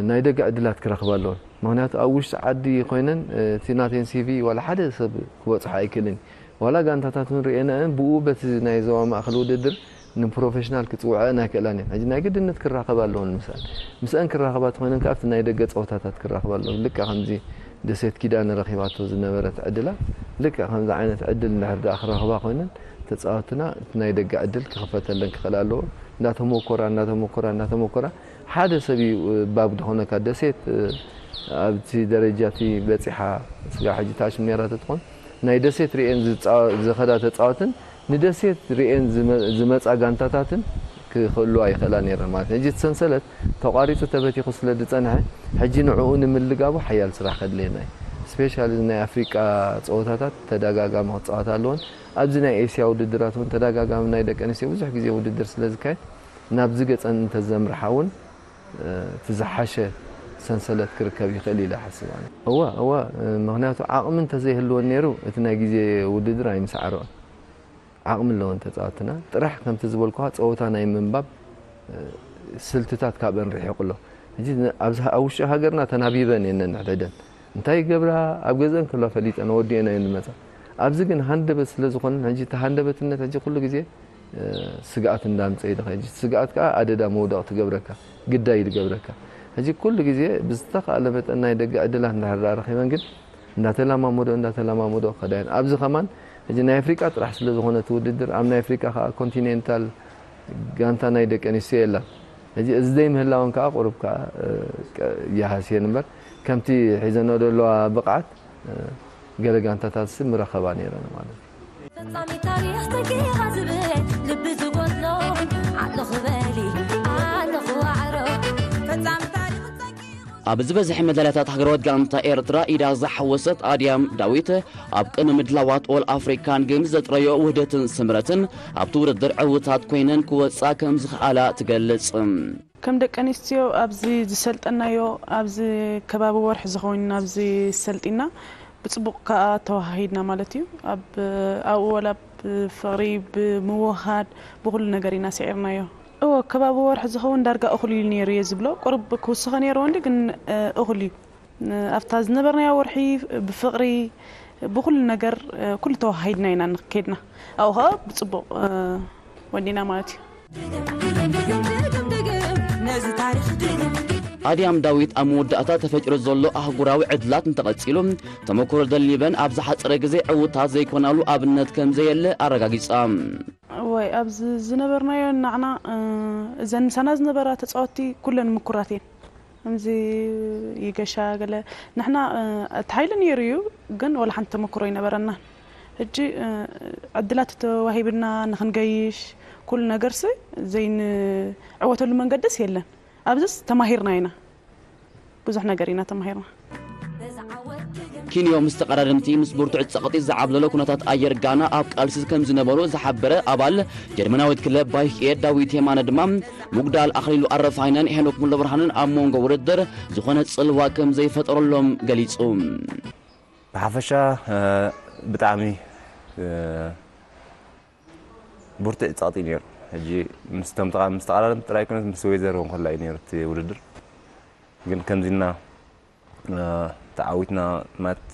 ናይ ደገ ዕድላት ክረኽባ ኣለወን። ምኽንያቱ ኣብ ውሽጢ ዓዲ ኮይነን እቲ ናተን ሲቪ ዋላ ሓደ ሰብ ክበፅሖ ኣይክእልን። ዋላ ጋንታታት እውን ርኤናየን ብኡ በቲ ናይ ዞባ ማእኸል ውድድር ንፕሮፌሽናል ክፅውዐአን ኣይክእላን እየን። ሕጂ ናይ ግድነት ክራኸባ ኣለወን ምስአን። ምስአን ክራኸባ ተኾይነን ከዓ ኣብቲ ናይ ደገ ፀወታታት ክራኸባ ኣለወን። ልክዕ ከምዚ ደሴት ኪዳነ ረኺባቶ ዝነበረት ዕድላ ልክዕ ከምዚ ዓይነት ዕድል እንድሕር ደኣ ክረኽባ ኮይነን ተፃወትና እቲ ናይ ደገ ዕድል ክኽፈተለን ክኽእል ኣለዎ። እንዳተሞኮራ እንዳተሞኮራ እንዳተሞኮራ ሓደ ሰብ እዩ ባብ ዝኾነካ ደሴት ኣብቲ ደረጃ እቲ በፂሓ ስጋ ሕጂ ታች ሜራ ተትኾን ናይ ደሴት ሪኤን ዝኸዳ ተፃወትን ንደሴት ሪኤን ዝመፃ ጋንታታትን ክኽእሉ ኣይኽእላ ነይረን ማለት ሕጂ እቲ ሰንሰለት ተቋሪፁ ተበቲኹ ስለ ዝፀንሐ ሕጂ ንዕኡ ንምልጋቡ ሓያል ስራሕ ከድልየና እዩ። ስፔሻሊ ናይ ኣፍሪቃ ፀወታታት ተደጋጋሚ ክፃወታ ኣለዎን ኣብዚ ናይ ኤስያ ውድድራት እውን ተደጋጋሚ ናይ ደቂ ኣንስትዮ ብዙሕ ግዜ ውድድር ስለ ዝካየድ ናብዚ ገፀን እንተዘምርሓ እውን እቲ ዝሓሸ ሰንሰለት ክርከብ ይኽእል ኢለ እሓስብ ኣነ። እወ እወ ምኽንያቱ ዓቕሚ እንተዘይህልወን ነይሩ እቲ ናይ ግዜ ውድድር ኣይምሰዓርኦን። ዓቕሚ ኣለወን ተፃወትና ጥራሕ ከምቲ ዝበልኩኻ ፀወታ ናይ ምንባብ ስልትታት ካብአን ርሒቑ ኣሎ። ሕጂ ኣብዚ ኣብ ውሽጢ ሃገርና ተናቢበን እየን ነንሕድሕደን እንታይ ይገብራ ኣብ ገዝአን ክህልዋ ፈሊጠን ወዲአን እየን ዝመፃ። ኣብዚ ግን ሃንደበት ስለ ዝኾነን ሕጂ እቲ ሃንደበትነት ሕጂ ኩሉ ግዜ ስግኣት እንዳምፀ ይልኸ። ስግኣት ከዓ ኣደዳ መውደቕ ትገብረካ፣ ግዳይ ትገብረካ። ሕጂ ኩሉ ግዜ ብዝተኻእለ መጠን ናይ ደገ ዕድላት እንድሕር ደኣ ረኺበን ግን እንዳተለማመዶ እንዳተለማመዶ ክኸዳ እየን። ኣብዚ ከማን ሕጂ ናይ ኣፍሪቃ ጥራሕ ስለ ዝኾነ እቲ ውድድር ኣብ ናይ ኣፍሪቃ ከዓ ኮንቲኔንታል ጋንታ ናይ ደቂ ኣንስትዮ የላን። ሕጂ እዚ ዘይምህላወን ከዓ ቁሩብ ከዓ ይሃስየን እምበር ከምቲ ሒዘኖ ዘለዋ ብቕዓት ገለ ጋንታታት ሲ ምረኸባ ነይረን ማለት እዩ። ፈጻሚ ታሪኽ ተኪኻ ዝብል ልቢ ዝጎድሎ ኣለኹ በሊ ኣለኹ ዋዕሮ ፈጻሚ ታሪኽ ተኪኻ ኣብ ዝበዝሐ መዳልያታት ሃገራዊት ጋንታ ኤርትራ ኢዳ ዝሓወሰት ኣድያም ዳዊት ኣብ ቅድሚ ምድላዋት ኦል ኣፍሪካን ጌምስ ዘጥረዮ ውህደትን ስምረትን ኣብቲ ውድድር ዕውታት ኮይነን ክወፃ ከም ዝኸኣላ ትገልጽ። ከም ደቂ ኣንስትዮ ኣብዚ ዝሰልጠናዮ ኣብዚ ከባቢ ወርሒ ዝኸውን ኣብዚ ሰልጢና ብፅቡቕ ከዓ ተወሃሂድና ማለት እዩ። ኣብ ኣብኡ ወላ ብፍቕሪ ብምውሃድ ብኩሉ ነገር ኢና ስዒርናዮ። እወ ከባቢ ወርሒ ዝኸውን ዳርጋ እኹል እዩ ነይሩ እየ ዝብሎ። ቁሩብ ክውስኸ ነይርዎ እንዲ ግን እኹል እዩ። ኣብታ ዝነበርናያ ወርሒ ብፍቕሪ ብኩሉ ነገር ኩሉ ተወሃሂድና ኢና ከድና። ኣብኡ ከዓ ብፅቡቕ ወዲና ማለት እዩ። ነዚ ታሪኽ ድግም ኣድያም ዳዊት ኣብ መወዳእታ ተፈጢሩ ዘሎ ኣህጉራዊ ዕድላት እንተቐጺሉ ተመክሮ ደሊበን ኣብ ዝሓጸረ ግዜ ዕውታት ዘይኮናሉ ኣብነት ከም ዘየለ ኣረጋጊጻ። እዋይ ኣብዚ ዝነበርናዮ ናዕና እዘን ምሳና ዝነበራ ተጻወትቲ ኩለን ምኩራት እየን። ከምዚ ይገሻ ገለ ንሕና እቲ ሓይሊ ነይሩ እዩ ግን ወላ ሓንቲ ተመክሮ ኣይነበረናን። ሕጂ ዕድላት ተዋሂብና ንኽንገይሽ ኩሉ ነገርሲ ዘይንዕወተሉ መንገድስ የለን። ኣብዚስ ተማሂርና ኢና። ብዙሕ ነገር ኢና ተማሂርና። ኪንዮ ምስ ተቐዳደምቲ ምስ ብርቱዕ ጸቕጢ ዝዓብለሎ ኩነታት ኣየር ጋና ኣብ ቃልሲ ከም ዝነበሩ ዝሓበረ ኣባል ጀርመናዊት ክለብ ባይክ ኤር ዳዊት የማነ ድማ ምጉዳል ኣኽሊሉ ኣረፋይነን ሄኖክ ሙሉብርሃንን ኣብ መንጎ ውድድር ዝኾነ ጽልዋ ከም ዘይፈጠረሎም ገሊጹ። ብሓፈሻ ብጣዕሚ ብርቱዕ ጸቕጢ ነይሩ። ሕጂ ምስቶም ምስ ተቐዳደምቲ ጥራይ ኮነስ ምስ ወይዘሮ ከላ እዩ ነይሩ እቲ ውድድር። ግን ከምዚና ተዓዊትና ማለት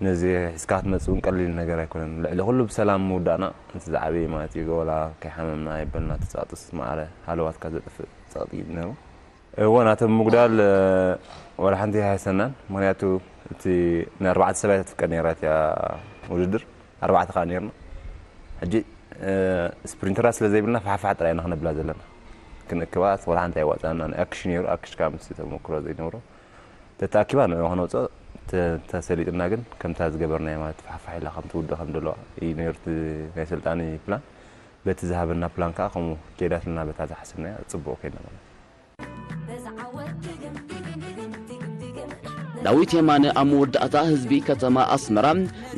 ነዚ ሒዝካ ክትመጽእ እውን ቀሊል ነገር ኣይኮነን። ልዕሊ ኩሉ ብሰላም ምውዳእና እቲ ዝዓበየ ማለት እዩ። ወላ ከይሓመምና የበልና፣ ተጻጡስ ማዕረ ሃለዋትካ ዘጥፍእ ጸቕጢ እዩ ነይሩ። እዎ፣ ናቶም ምጉዳል፣ እ፣ ወላ ሓንቲ ኣይሃሰናን። ምኽንያቱ እቲ ንኣርባዕተ ሰብኣይ ትፍቀድ ነይራ እቲኣ ውድድር፣ ኣርባዕተ ከኣ ነይርና። ሕጂ፣ እ፣ ስፕሪንተራት ስለ ዘይብልና ፋሕፋሕ ጥራይ ኢና ክነብላ ዘለና። ክንእክባ ወላ ሓንቲ ኣይዋጻናን። ኣክሽ ነይሩ፣ ኣክሽ ከኣ ምስ ተመክሮ ዘይነበሮ ተተኣኪባ ንዕኡ ክነውጽኦ ተ-፣ ተሰሊጥና ግን ከምታ ዝገበርናዮ ማለት ፋሕፋሕ ኢላ ከም ትውድእ ከም ዘለዋ እዩ ነይሩ እቲ ናይ ሰልጣኒ ፕላን። በቲ ዝሃበና ፕላን ከኣ ከምኡ ከይዳትና በታ ዝሓሰብናዮ ጽቡቕ ከይድና ማለት እዩ። ዳዊት የማነ ኣብ መወዳእታ ህዝቢ ከተማ ኣስመራ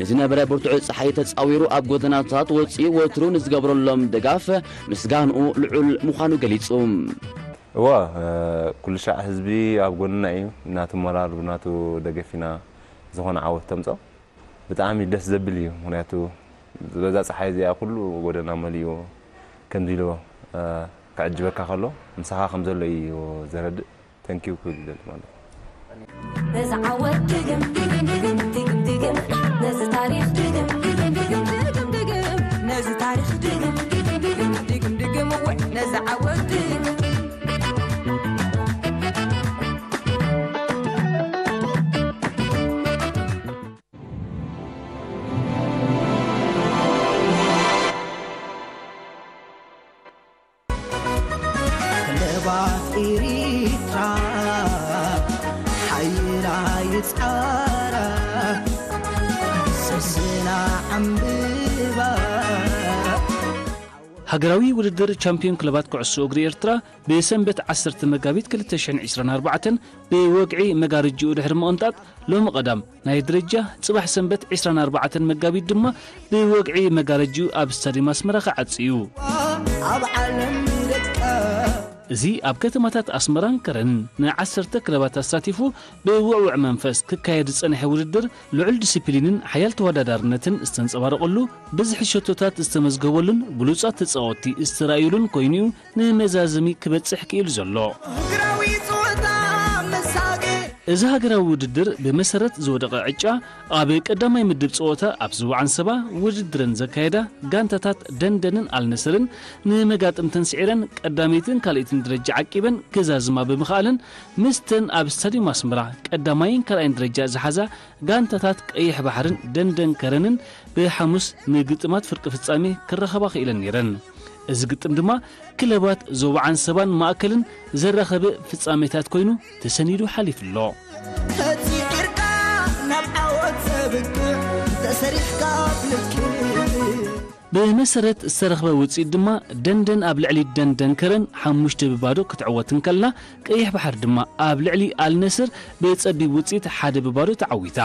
ንዝነበረ ብርቱዕ ጸሓይ ተጻዊሩ ኣብ ጎደናታት ወጺኡ ወትሩ ንዝገብረሎም ድጋፍ ምስጋንኡ ልዑል ምዃኑ ገሊጹ። እወ፣ እ፣ ኩሉ ሻዕ ህዝቢ ኣብ ጎንና እዩ። ናቱ ሞራል ብናቱ ደገፊና ዝኾነ ዓወት ተምጾ። ብጣዕሚ ደስ ዘብል እዩ። ምኽንያቱ በዛ ጸሓይ እዚኣ ኩሉ ጎደና መሊኡ ከምዚ ኢሉ፣ እ፣ ክዕጅበካ ከሎ ምሳኻ ከም ዘሎ እዩ ዘረድእ። ተንኪዩ ክብል ይደሊ ማለት እዩ። ነዚ ዓወት ድግም ድግም ድግም ድግም ድግም ነዚ ታሪኽ ድግም ድግም ድግም ድግም ድግም ነዚ ታሪኽ ድግም ድግም ድግም ድግም ድግም እወ ነዚ ዓወት ድግም ክለባት ኤሪትራ ሓይላ ይጻራ ሰስና ዓምብባ ሃገራዊ ውድድር ቻምፒዮን ክለባት ኩዕሶ እግሪ ኤርትራ ብሰንበት ዓሰርተ መጋቢት ክልተ ሽሕን ዕስራን ኣርባዕተን ብወግዒ መጋረጅኡ ድሕሪ ምቕንጣጥ ሎሚ ቀዳም ናይ ደረጃ፣ ጽባሕ ሰንበት ዕስራን ኣርባዕተን መጋቢት ድማ ብወግዒ መጋረጅኡ ኣብ ስታድየም ኣስመራ ክዓጽ እዩ። ኣብ ዓለም ይረቃ እዚ ኣብ ከተማታት ኣስመራን ከረንን ንዓሰርተ ክለባት ኣሳቲፉ ብውዕውዕ መንፈስ ክካየድ ዝጸንሐ ውድድር ልዑል ዲሲፕሊንን ሓያል ተወዳዳርነትን ዝተንጸባረቐሉ ብዝሒ ሸቶታት ዝተመዝገበሉን ብሉጻት ተጻወትቲ ዝተራእዩሉን ኮይኑ'ዩ ንመዛዘሚ ክበጽሕ ክኢሉ ዘሎ። እግራዊ ጸወታ መሳቂ እዚ ሃገራዊ ውድድር ብመሰረት ዝወደቐ ዕጫ ኣብ ቀዳማይ ምድብ ጸወታ ኣብ ዝወዓን ሰባ ውድድረን ዘካየዳ ጋንታታት ደንደንን ኣልነስርን ንመጋጥምተን ስዒረን ቀዳመይትን ካልኣይትን ደረጃ ዓቂበን ክዛዝማ ብምኽኣለን ምስተን ኣብ ስታድዩም ኣስመራ ቀዳማይን ካልኣይን ደረጃ ዝሓዛ ጋንታታት ቀይሕ ባሕርን ደንደን ከረንን ብሓሙስ ንግጥማት ፍርቂ ፍጻሜ ክራኸባ ክኢለን ነይረን። እዚ ግጥም ድማ ክለባት ዞባ ዓንሰባን ማእከልን ዘራኸበ ፍጻሜታት ኮይኑ ተሰኒዱ ሓሊፉ ኣሎ። ተጺዒርካ ናብ ዓወት ዘብቅዕ ተሰሪሕካ ኣብ ልክዕ ብመሰረት ዝተረኽበ ውፅኢት ድማ ደንደን ኣብ ልዕሊ ደንደን ከረን ሓሙሽተ ብባዶ ክትዕወት እንከላ ቀይሕ ባሕሪ ድማ ኣብ ልዕሊ ኣልነስር ብፀቢብ ውፅኢት ሓደ ብባዶ ተዓዊታ።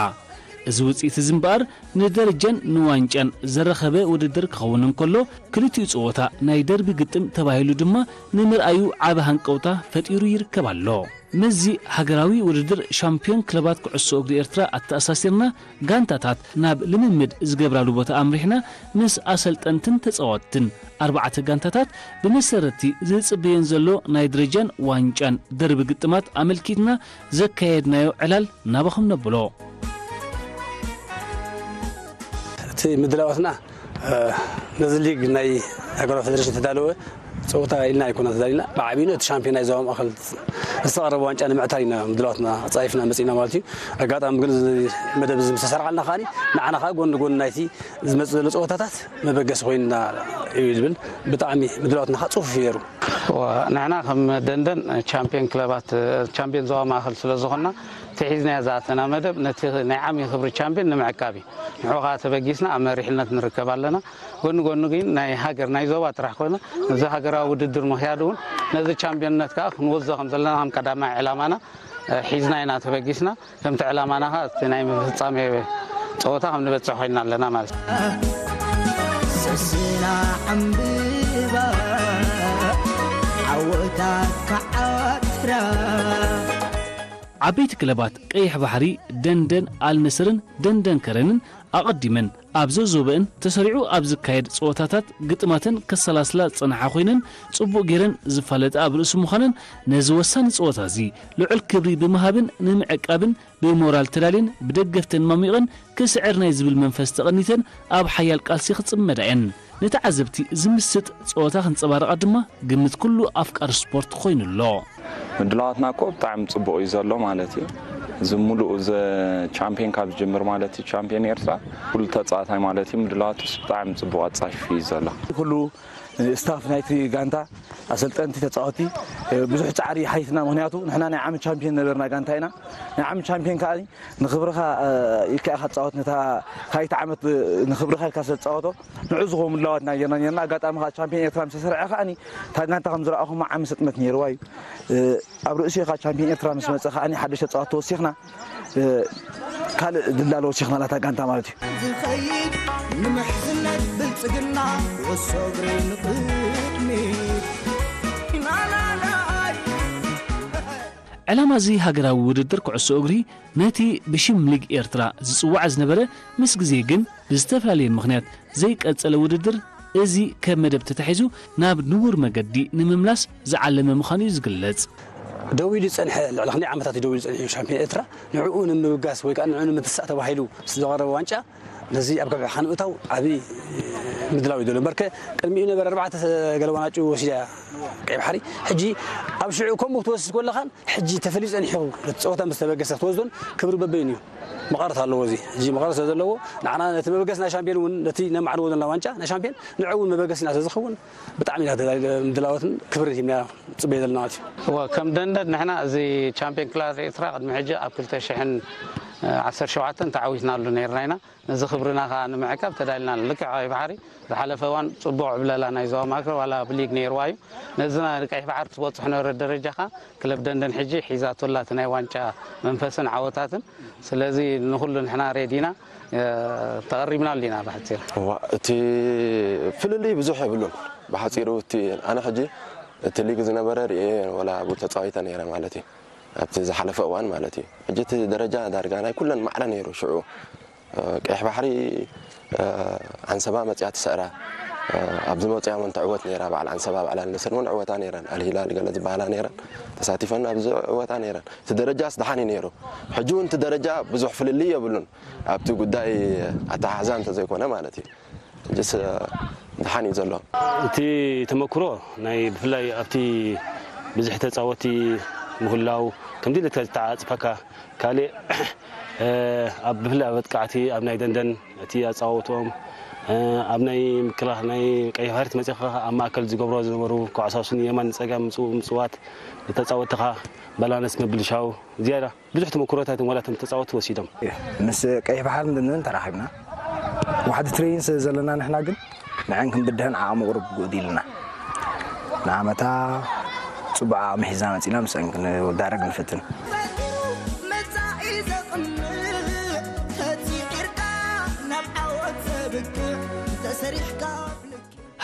እዚ ውፅኢት እዚ እምበኣር ንደረጃን ንዋንጫን ዘረኸበ ውድድር ክኸውን እንከሎ ክልቲኡ ፀወታ ናይ ደርቢ ግጥም ተባሂሉ ድማ ንምርኣዩ ዓቢ ሃንቀውታ ፈጢሩ ይርከብ ኣሎ። ምስዚ ሃገራዊ ውድድር ሻምፒዮን ክለባት ኩዕሶ እግሪ ኤርትራ ኣተኣሳሲርና ጋንታታት ናብ ልምምድ ዝገብራሉ ቦታ ኣምሪሕና ምስ ኣሰልጠንትን ተጻወትትን ኣርባዕተ ጋንታታት ብመሰረትቲ ዝጽበየን ዘሎ ናይ ደረጃን ዋንጫን ደርቢ ግጥማት ኣመልኪትና ዘካየድናዮ ዕላል ናባኹም ነብሎ። እቲ ምድላዋትና ነዚ ሊግ ናይ ሃገራዊ ፌደሬሽን ተዳለወ ፀወታ ኢልና ኣይኮና ተዳሊና ብዓብይኑ እቲ ሻምፒዮን ናይ ዞባ ማእኸል ዝተቐረበ ዋንጫ ንምዕታር ኢና ምድላዋትና ኣፃይፍና መፂና ማለት እዩ። ኣጋጣሚ ግን እዚ መደብ እዚ ምስተሰርዓልና ከዓኒ ንዓና ከዓ ጎኒ ጎኒ ናይቲ ዝመፅእ ዘሎ ፀወታታት መበገሲ ኮይንና እዩ ዝብል ብጣዕሚ ምድላዋትና ከዓ ፅፉፍ እዩ ነይሩ። ንሕና ከም ደንደን ቻምፒዮን ክለባት ቻምፒዮን ዞባ ማእኸል ስለ ዝኾንና እቲ ሒዝናዮ ዝኣተና መደብ ነቲ ናይ ዓሚ ክብሪ ቻምፒዮን ንምዕቃብ እዩ። ንዕኡ ከዓ ተበጊስና ኣብ መሪሕነት ንርከብ ኣለና። ጎኒ ጎኒ ግን ናይ ሃገር ናይ ዞባ ጥራሕ ኮይና ነዚ ሃገራዊ ውድድር ምኽያድ እውን ነዚ ቻምፒዮንነት ከዓ ክንወዞ ከም ዘለና ከም ቀዳማይ ዕላማና ሒዝና ኢና ተበጊስና። ከምቲ ዕላማና ከዓ እቲ ናይ ምፍፃሜ ፀወታ ከም ንበፅሕ ኮይና ኣለና ማለት እዩ። ሰስና ዕምብባ ዓወታት ከዓትራ ዓበይቲ ክለባት ቀይሕ ባሕሪ ደንደን ኣልነስርን ደንደን ከረንን ኣቐዲመን ኣብ ዘዞበእን ተሰሪዑ ኣብ ዝካየድ ጸወታታት ግጥማተን ከሰላስላ ዝጸንሓ ኮይነን ጽቡቕ ገይረን ዝፋለጣ ኣብ ርእሲ ምዃነን ነዚ ወሳኒ ጸወታ እዚ ልዑል ክብሪ ብምሃብን ንምዕቃብን ብሞራል ተዳልየን ብደገፍተን ማሚቐን ክስዕር ናይ ዝብል መንፈስ ተቐኒተን ኣብ ሓያል ቃልሲ ክጽመዳ እየን። ንተዓዘብቲ ዝምስጥ ጸወታ ክንጸባረቓ ድማ ግምት ኩሉ ኣፍቃሪ ስፖርት ኮይኑ ኣሎ። ምድላዋትና እኮ ብጣዕሚ ጽቡቕ እዩ ዘሎ ማለት እዩ። እዚ ሙሉእ እዚ ቻምፒዮን ካብ ዝጅምር ማለት እዩ ቻምፒዮን ኤርትራ ኩሉ ተጻዋታይ ማለት እዩ ምድላዋቱስ ብጣዕሚ ጽቡቕ ኣጻፊፉ እዩ ዘሎ። ኩሉ ስታፍ ናይቲ ጋንታ ኣሰልጠንቲ ተጻወቲ ብዙሕ ጻዕሪ ሓይትና ምክንያቱ ንሕና ናይ ዓመት ቻምፒዮን ነበርና ጋንታ ኢና ናይ ዓመት ቻምፒዮን ከዓ ንክብርኻ ኢልካ ኢኻ ትጻወት ነታ ካይት ዓመት ንክብርኻ ኢልካ ስለ ትጻወቶ ንዑ ዝኾኑ ምድላዋትና ጌርና ኔርና ኣጋጣሚ ከዓ ቻምፒዮን ኤርትራ ምስ ተሰርዐ ከዓ እታ ጋንታ ከም ዝረኣኹማ ዓሚ ስጥመት ነይርዋ እዩ ኣብ ርእሲኡ ከዓ ቻምፒዮን ኤርትራ ምስ መፀ ከዓ ሓደሽ ተፃወት ተወሲኽና ካልእ ድላሎ ወሲኽና ላታ ጋንታ ማለት እዩ ዝኸይድ ንምሕዝነት ብልፅግና ወሶግሪ ንቅድሚት ናናናይ ዕላማ እዚ ሃገራዊ ውድድር ኩዕሶ እግሪ ነቲ ብሽም ሊግ ኤርትራ ዝጽዋዕ ዝነበረ ምስ ግዜ ግን ብዝተፈላለየ ምኽንያት ዘይቀጸለ ውድድር እዚ ከም መደብ ተታሒዙ ናብ ንቡር መገዲ ንምምላስ ዝዓለመ ምዃኑ እዩ ዝግለጽ። ደው ኢሉ ዝጸንሐ ልዕሊ ክንደይ ዓመታት እዩ ደው ኢሉ ጸኒሑ ሻምፒዮን ኤርትራ ንዕኡ ንምብጋስ ወይ ከዓ ንዕኡ ንምትሳእ ተባሂሉ ዝቐረበ ዋንጫ ነዚ ኣብ ከብዕኻ ንምእታው ዓብዪ ምድላው እዩ ዘሎ እምበርከ ቅድሚኡ ነበረ ኣርባዕተ ገለ ዋናጭ ወሲዳ ቀይ ባሕሪ ሕጂ ኣብ ሽዑ ከምኡ ክትወስድ ከለኻን ሕጂ ተፈልዩ ጸኒሑ ነቲ ጸወታ ምስ ተበገሰ ክትወስዶን ክብሪ በበይኑ እዩ መቐረት ኣለዎ እዚ ሕጂ መቐረት ስለ ዘለዎ ንዓና ነቲ መበገሲ ናይ ሻምፒዮን እውን ነቲ ነማዕድዎ ዘለና ዋንጫ ናይ ሻምፒዮን ንዑ እውን መበገሲና ስለ ዝኸውን ብጣዕሚ ኢና ተዳሊለ ምድላዎትን ክብሪ ሂብና ጽበዮ ዘለና ማለት እዩ እወ ከም ደንደን ንሕና እዚ ቻምፒዮን ክላስ ኤርትራ ቅድሚ ሕጂ ኣብ ክልተ ሽሕን ዓሰርተ ሸውዓተን ተዓዊትናሉ ነይርና ኢና ነዚ ክብርና ከዓ ንምዕቃብ ተዳሊና ኣለና። ልክዕ ቀይሕ ባሕሪ ዝሓለፈ እዋን ፅቡቕ ዕብለላ ናይ ዞባ ማእከል ዋላ ኣብ ሊግ ነይርዋ እዩ። ነዚ ናይ ቀይሕ ባሕሪ ዝበፅሑ ነበረ ደረጃ ከዓ ክለብ ደንደን ሕጂ ሒዛቶ ኣላ እቲ ናይ ዋንጫ መንፈስን ዓወታትን። ስለዚ ንኹሉ ንሕና ሬዲ ኢና ተቐሪብናሉ ኢና ብሓፂር። እዋ እቲ ፍልልይ ብዙሕ የብሉን ብሓፂሩ እቲ ኣነ ሕጂ እቲ ሊግ ዝነበረ ርእየ ዋላ ኣብኡ ተፃዊተ ነይረ ማለት እዩ ኣብቲ ዝሓለፈ እዋን ማለት እዩ ሕጂ እቲ ደረጃ ዳርጋ ናይ ኩለን ማዕረ ነይሩ ሽዑ ቀይሕ ባሕሪ ዓንሰባ መፅያ ትስዕራ ኣብዚ መፅያ እውን ትዕወት ነይራ በዓል ዓንሰባ በዓል ኣልነስር እውን ዕወታ ነይረን ኣልሂላል ገለ ዝበሃላ ነይረን ተሳቲፈን ኣብዚ ዕወታ ነይረን እቲ ደረጃስ ደሓን እዩ ነይሩ ሕጂ እውን እቲ ደረጃ ብዙሕ ፍልልይ የብሉን ኣብቲ ጉዳይ ኣተሓሕዛ እንተዘይኮነ ማለት እዩ ሕጂስ ደሓን እዩ ዘሎ እቲ ተመክሮ ናይ ብፍላይ ኣብቲ ብዙሕ ተፃወቲ ምህላው ከምዚ ኢለ ተዓፅፈካ ካሊእ ኣብ ብፍላይ ኣብ ኣጥቃዕቲ ኣብ ናይ ደንደን እቲ ኣፃወትኦም ኣብ ናይ ምክልኻል ናይ ቀይሕ ባሕሪ መፂኻ ኣብ ማእከል ዝገብሮ ዝነበሩ ከዓሳሱን የማን ንፀጋም ምፅዋት ንተፃወትኻ ባላንስ ምብልሻው ዝያዳ ብዙሕ ተመክሮታት ዋላ እቶም ተፃወትቲ ወሲዶም። ምስ ቀይሕ ባሕርን ደንደንን ተራኺብና። ዋሕዲ ትሬኒን ስለ ዘለና ንሕና ግን ንዐን ክንብድሀን ዓቕሚ ቁሩብ ጉድ ኢልና። ንዓመታ ፅቡቕ ዓቕሚ ሒዝና መፂና ምስአን ክንዳረግ ንፍትን።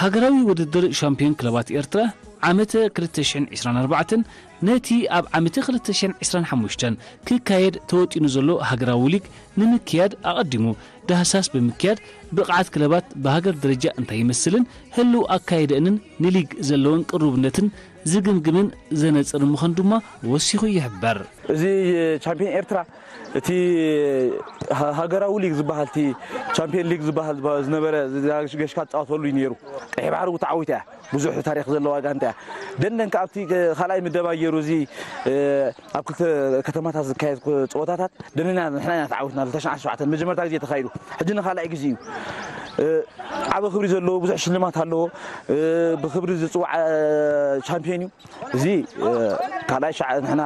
ሃገራዊ ውድድር ሻምፒዮን ክለባት ኤርትራ ዓመተ ክልተ ሽሕን ዕስራን ኣርባዕተን ነቲ ኣብ ዓመተ ክልተ ሽሕን ዕስራን ሓሙሽተን ክካየድ ተወጢኑ ዘሎ ሃገራዊ ሊግ ንምክያድ ኣቐዲሙ ዳህሳስ ብምክያድ ብቕዓት ክለባት ብሃገር ደረጃ እንታይ ይመስልን ህልው ኣካይደእንን ንሊግ ዘለወን ቅሩብነትን ዝግምግምን ዘነጽርን ምዃኑ ድማ ወሲኹ ይሕበር። እዚ ቻምፒዮን ኤርትራ እቲ ሃገራዊ ሊግ ዝበሃል እቲ ቻምፒዮን ሊግ ዝበሃል ዝነበረ ገሽካ ትፃወተሉ እዩ ነይሩ። ቀይሕ ባሕሪ ተዓዊታ እያ። ብዙሕ ታሪክ ዘለዋ ጋንታ እያ። ደንደን ከኣ ኣብቲ ካልኣይ ምደባ ገይሩ እዚ ኣብ ክልተ ከተማታት ዝካየድ ፀወታታት ደንደን ንሕና ኢና ተዓዊትና ክልተ ሽሕን ዓሰርተ ሸውዓተን መጀመርታ ግዜ ተኻይዱ ሕጂ ንካልኣይ ግዜ እዩ። ዓበ ክብሪ ዘለዎ ብዙሕ ሽልማት ኣለዎ። ብክብሪ ዝፅዋዕ ቻምፒዮን እዩ። እዚ ካልኣይ ሻዕ ንሕና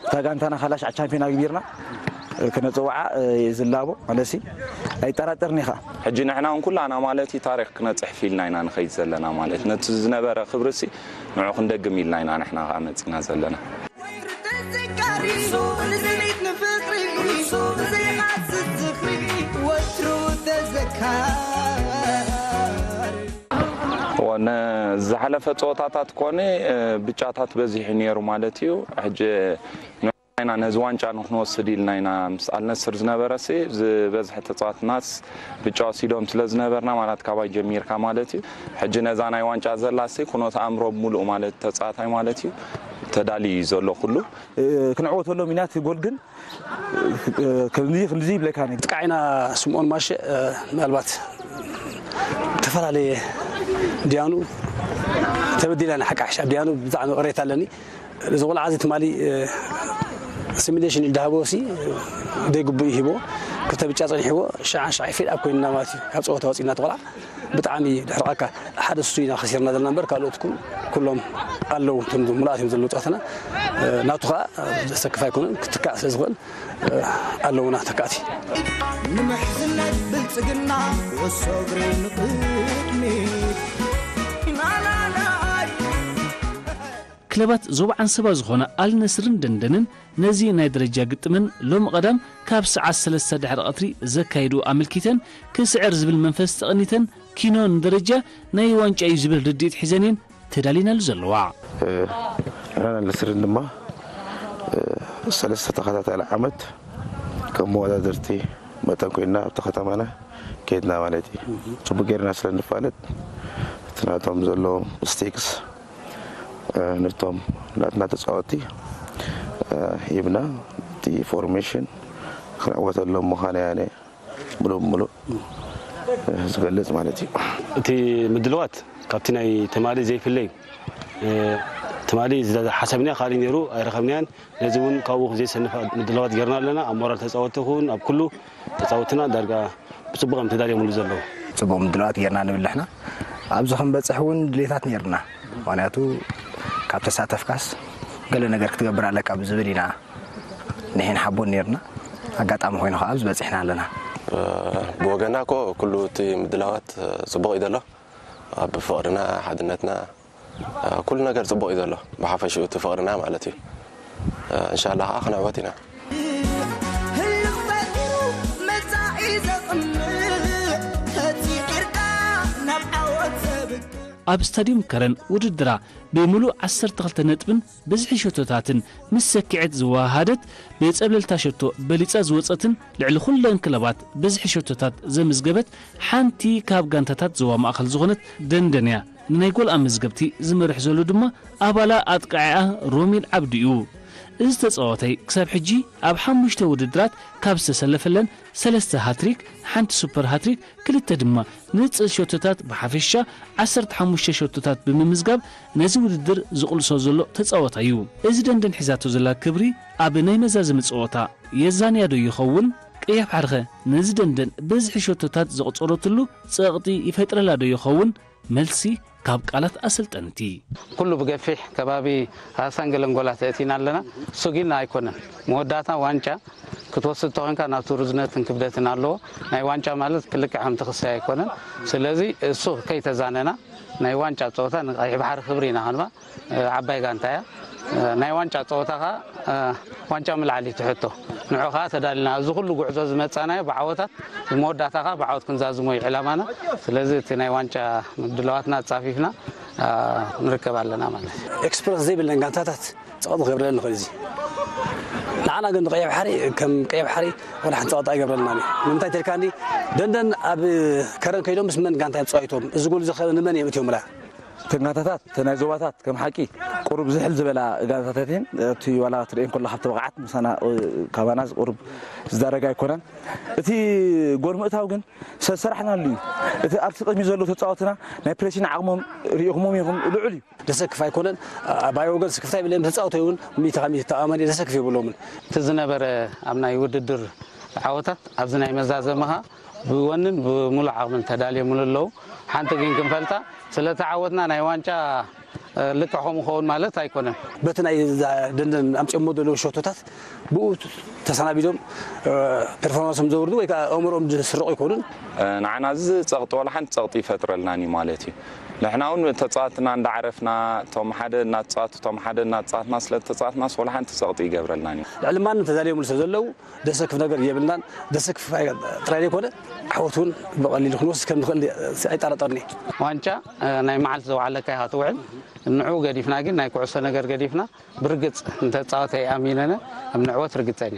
እታ ጋንታና ካልኣይ ሻዕ ቻምፒዮን ኣግቢርና ክነፅውዓ ዝላቦ ኣለሲ ኣይጠራጠርን ኢኻ። ሕጂ ንሕና እውን ኩላና ማለት እዩ ታሪክ ክነፅሕፍ ኢልና ኢና ንኸይድ ዘለና ማለት ነቲ ዝነበረ ክብርሲ ንዑ ክንደግም ኢልና ኢና ንሕና ከዓ መፂና ዘለና። ዝሓለፈ ፀወታታት ኮነ ብጫታት በዚሑ ነይሩ ማለት እዩ። ሕጂ ኢና ነዚ ዋንጫ ንክንወስድ ኢልና ኢና ምስ ኣልነስር ዝነበረ ሲ ዝበዝሐ ተፃዋትናስ ብጫ ወሲዶም ስለ ዝነበርና ማለት ካባይ ጀሚርካ ማለት እዩ። ሕጂ ነዛ ናይ ዋንጫ ዘላ ሲ ኩኖት ኣእምሮ ብምሉእ ማለት ተፃዋታይ ማለት እዩ ተዳልዩ እዩ ዘሎ ኩሉ። ክንዕወተሎም ኢና። እቲ ጎል ግን ክንዚ ክንዚ ይብለካ ነ ጥቃዒና ስምኦን ማሸ ምናልባት ዝተፈላለየ ድያኑ ተበዲላ ንሓቃሕሽ ኣብ ድያኑ ብጣዕሚ ቅሬታ ኣለኒ። እዚ ቆልዓ እዚ ትማሊ ሲሚሌሽን ኢሉ ዝሃበዎ ሲ ደይ ግቡእ ሂቦ ክልተ ብጫ ጸኒሕዎ ሸዓ ሸዓ ፌድ ኣብ ኮይንና ማለት እዩ። ካብ ጸወታ ወጺና እቲ ቆልዓ ብጣዕሚ ድሕርቃካ ሓደ እሱ ኢና ከሲርና ዘለና እምበር ካልኦት ኩ- ኩሎም ኣለዉ እቶም ሙሉኣት እዮም ዘለዉ ጸወታና። ናቱ ከዓ ዘሰክፍ ኣይኮነን ክትካእ ስለ ዝኽእል ኣለዉና ተካእቲ። ንምሕዝነት ብልጽግና ወሶ እግሪ ንቕድሚት ናናናይ ክለባት ዞባ ዓንሰባ ዝኾና ኣልነስርን ደንደንን ነዚ ናይ ደረጃ ግጥመን ሎም ቐዳም ካብ ሰዓት ሰለስተ ድሕሪ ቐትሪ ዘካይዱ ኣመልኪተን ክስዕር ዝብል መንፈስ ተቐኒተን ኪኖ ንደረጃ ናይ ዋንጫ እዩ ዝብል ርድኢት ሒዘን እየን ተዳሊናሉ ዘለዋ። ንሕና ኣልነስርን ድማ ሰለስተ ተኸታታሊ ዓመት ከም መወዳደርቲ መጠን ኮይና ኣብቲ ከተማና ከይድና ማለት እዩ። ፅቡቅ ጌርና ስለ ንፋለጥ እቲ ናቶም ዘለዎም ስቴክስ ነቶም ናትና ተፃወቲ ሂብና እቲ ፎርሜሽን ክንዕወተሎም ምዃና ያነ ምሉእ ብምሉእ ዝገልፅ ማለት እዩ። እቲ ምድልዋት ካብቲ ናይ ትማሊ ዘይፍለዩ ትማሊ ሓሰብናዮ ካልእ ነይሩ ኣይረኸብናዮን። ነዚ እውን ካብኡ ዘይሰንፍ ምድላዋት ጌርና ኣለና። ኣብ ሞራል ተፃወትቲ ይኹን ኣብ ኩሉ ተፃወትና ዳርጋ ብፅቡቕ እዮም ተዳልዮምሉ ዘለዉ። ፅቡቕ ምድላዋት ጌርና ንብል ኣለና። ኣብዚ ክንበፅሕ እውን ድሌታት ነይርና። ምኽንያቱ ካብ ተሳተፍካስ ገለ ነገር ክትገብር ኣለካ ብዝብል ኢና ንሕን ሓቦን ነይርና። ኣጋጣሚ ኮይኑ ከዓ ኣብዚ በፂሕና ኣለና። ብወገና እኮ ኩሉ እቲ ምድላዋት ፅቡቕ እዩ ዘሎ። ኣብ ፍቕርና ሓድነትና ኩሉ ነገር ፅቡቕ እዩ ዘሎ ብሓፈሽኡ እቲ ፍቕርና ማለት እዩ። እንሻላ ከዓ ክንዕወት ኢና። ህልኽ ፈጢሩ መፃኢ ዘቕምዕ ተፂዒርካ ናብ ዓወት ዘብቅዕ ኣብ ስታድዩም ከረን ውድድራ ብምሉእ ዓሰርተ ክልተ ነጥብን ብዝሒ ሸቶታትን ምስ ሰኪዐት ዝወሃሃደት ብፀብለልታ ሸቶ በሊፃ ዝወፀትን ልዕሊ ኩለን ክለባት ብዝሒ ሸቶታት ዘምዝገበት ሓንቲ ካብ ጋንታታት ዞባ ማእኸል ዝኾነት ደንደን እያ። ንናይ ጎል ኣመዝገብቲ ዝመርሕ ዘሎ ድማ ኣባላ ኣጥቃዒኣ ሮሚል ዓብዱ እዩ። እዚ ተጻዋታይ ክሳብ ሕጂ ኣብ ሓሙሽተ ውድድራት ካብ ዝተሰለፈለን ሰለስተ ሃትሪክ፣ ሓንቲ ሱፐር ሃትሪክ፣ ክልተ ድማ ንጽል ሸቶታት ብሓፈሻ ዓሰርተ ሓሙሽተ ሸቶታት ብምምዝጋብ ነዚ ውድድር ዝቕልሶ ዘሎ ተጻዋታይ እዩ። እዚ ደንደን ሒዛቶ ዘላ ክብሪ ኣብ ናይ መዛዘሚ ጸወታ የዛንያ ዶ ይኸውን? ቀያሕ ባሕሪኸ ነዚ ደንደን ብዝሒ ሸቶታት ዘቑጸረትሉ ጸቕጢ ይፈጥረላ ዶ ይኸውን? መልሲ ካብ ቃላት ኣሰልጠንቲ። ኩሉ ብገፊሕ ከባቢ ሰላሳን ገለን ጎላት ኣእቲና ኣለና። እሱ ግን ኣይኮነን መወዳእታ ዋንጫ ክትወስድ ተኾይንካ ናቱ ርዝነትን ክብደትን ኣለዎ። ናይ ዋንጫ ማለት ክልክዕ ከምቲ ክሳይ ኣይኮነን። ስለዚ እሱ ከይተዛነና ናይ ዋንጫ ፀወታ ንቀይሕ ባሕሪ ክብሪ ኢና ክንባ ዓባይ ጋንታ እያ። ናይ ዋንጫ ፀወታ ኸዓ ዋንጫ ምልዓል እዩ ትሕቶ። ንዑ ኸዓ ተዳሊና ኣብዚ ኩሉ ጉዕዞ ዝመፃናዮ ብዓወታት ብመወዳእታ ኸዓ ብዓወት ክንዛዝሞ እዩ ዕላማና። ስለዚ እቲ ናይ ዋንጫ ምድላዋትና ኣፃፊፍና ንርከብ ኣለና ማለት እዩ። ኤክስፕረስ ዘይብለን ጋንታታት ፀቕጢ ክገብረለን ንኽእል እዚ ንዓና ግን ቀይሕ ባሕሪ ከም ቀይሕ ባሕሪ ወላ ሓንቲ ፀቕጢ ኣይገብረልና እዩ። ንምንታይ ተልካኒ ደንደን ኣብ ከረን ከይዶም ምስ መን ጋንታ እዮም ተፃዊቶም እዚ ጎል እዚ ንመን እዮም እትዮም ላ ተጋንታታት ናይ ዞባታት ከም ሓቂ ቁሩብ ዝሕል ዝበላ ጋንታታት እየን። እቲ ዋላ ክትርእየን ከለኻ ኣብቲ ብቕዓት ምሳና ካባና ቁሩብ ዝዳረግ ኣይኮነን። እቲ ጎል ምእታው ግን ሰሰራሕናሉ እዩ። እቲ ኣብቲ ቅድሚ ዘለዉ ተፃወትና ናይ ፕሬሲን ዓቕሞም ርኢኹሞም ኢኹም ልዑል እዩ። ደሰክፍ ኣይኮነን። ኣባይ ወገን ስክፍታ ይብለ ተፃወተ እውን ሚእቲ ካብ ሚእቲ ተኣማኒ ደሰክፍ ይብሎምን። እቲ ዝነበረ ኣብ ናይ ውድድር ዓወታት ኣብዚ ናይ መዛዘሚ ኸዓ ብወንን ብምሉእ ዓቕምን ተዳልዮምሉ ኣለዉ። ሓንቲ ግን ክንፈልጣ ስለተዓወትና ናይ ዋንጫ ልክዕ ከምኡ ክኸውን ማለት ኣይኮነን። በቲ ናይ እዛ ደንደን ኣምፅኦሞ ዘለዉ ሸቶታት ብኡ ተሰናቢዶም ፐርፎርማንሶም ዘውርዱ ወይ ከዓ ኣእምሮኦም ዝስረቑ ኣይኮኑን። ንዓና እዚ ፀቕጢ ዋላ ሓንቲ ፀቕጢ ይፈጥረልናን እዩ ማለት እዩ። ንሕና እውን ተጻዋትና እንዳዓረፍና፣ እቶም ሓደ እናተጻወቱ፣ እቶም ሓደ እናተጻወትና ስለ ተጻወትናስ፣ ወላ ሓንቲ ጸቕጢ ይገብረልናን እዩ። ልዕሊ ማንም ተዳልዮምሉ ስለ ዘለዉ፣ ደሰክፍ ነገር የብልናን። ደሰክፍ ኣይ-፣ ጥራይ ዘይኮነ፣ ዓወት እውን ብቐሊሉ ክንወስድ ከም ንኽእል ኣይጠራጠርኒ። ዋንጫ፣ እ፣ ናይ መዓልቲ ዘውዓለካ ኢኻ ትውዕል። ንዕኡ ገዲፍና ግን፣ ናይ ኩዕሶ ነገር ገዲፍና፣ ብርግጽ እንተጻወተ ኣሚነነ ኣብ ንዕወት ርግጸኛ።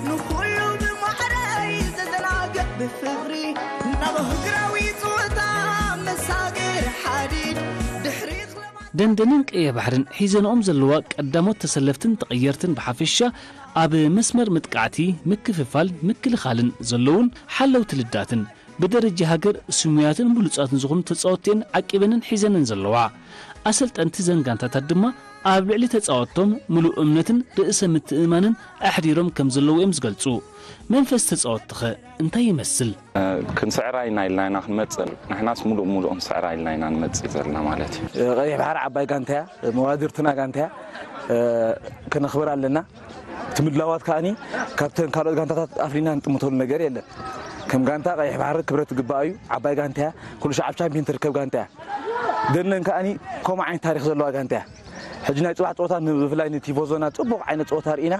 ንኹሉ ብማዕረ እዩ ዘዘናግዕ ብፍቕሪ ናብ እግራዊ ጸወታ መሳገር ሓዲድ ድሕሪ ክለባት ደንደንን ቀይሕ ባሕርን ሒዘንኦም ዘለዋ ቀዳሞት ተሰለፍትን ተቐየርትን ብሓፈሻ ኣብ መስመር መጥቃዕቲ፣ ምክፍፋል፣ ምክልኻልን ዘለውን ሓለውቲ ልዳትን ብደረጃ ሃገር ስሙያትን ብሉጻትን ዝኾኑ ተጻወትቲ'የን ዓቂበንን ሒዘንን ዘለዋ። ኣሰልጠንቲ ዘን ጋንታታት ድማ ኣብ ልዕሊ ተጻወትቶም ምሉእ እምነትን ርእሰ ምትእምማንን ኣሕዲሮም ከም ዘለዉ እዮም ዝገልጹ። መንፈስ ተጻወትቲኸ እንታይ ይመስል? እ፣ ክንስዕራ ኢና ኢልና ኢና ክንመጽእ። ንሕናስ ምሉእ ምሉእ ክንስዕራ ኢልና ኢና ንመጽእ ዘለና ማለት እዩ። ቀይሕ ባሕሪ ዓባይ ጋንታ እያ፣ መዋድርትና ጋንታ እያ፣ እ፣ ከነኽብራ ኣለና። እቲ ምድላዋት ከኣኒ ካብተን ካልኦት ጋንታታት ኣፍሊና ንጥምተሉ ነገር የለን። ከም ጋንታ ቀይሕ ባሕሪ ክብረት ዝግባእ እዩ። ዓባይ ጋንታ እያ። ኩሉ ሻዕ ኣብ ቻምፒዮን ትርከብ ጋንታ እያ። ደነን ከኣኒ ከምኡ ዓይነት ታሪኽ ዘለዋ ጋንታ እያ። ሕጂ ናይ ጽባሕ ጸወታ ን-፣ ብፍላይ ንቲፎዞና ጽቡቕ ዓይነት ጸወታ ርኢና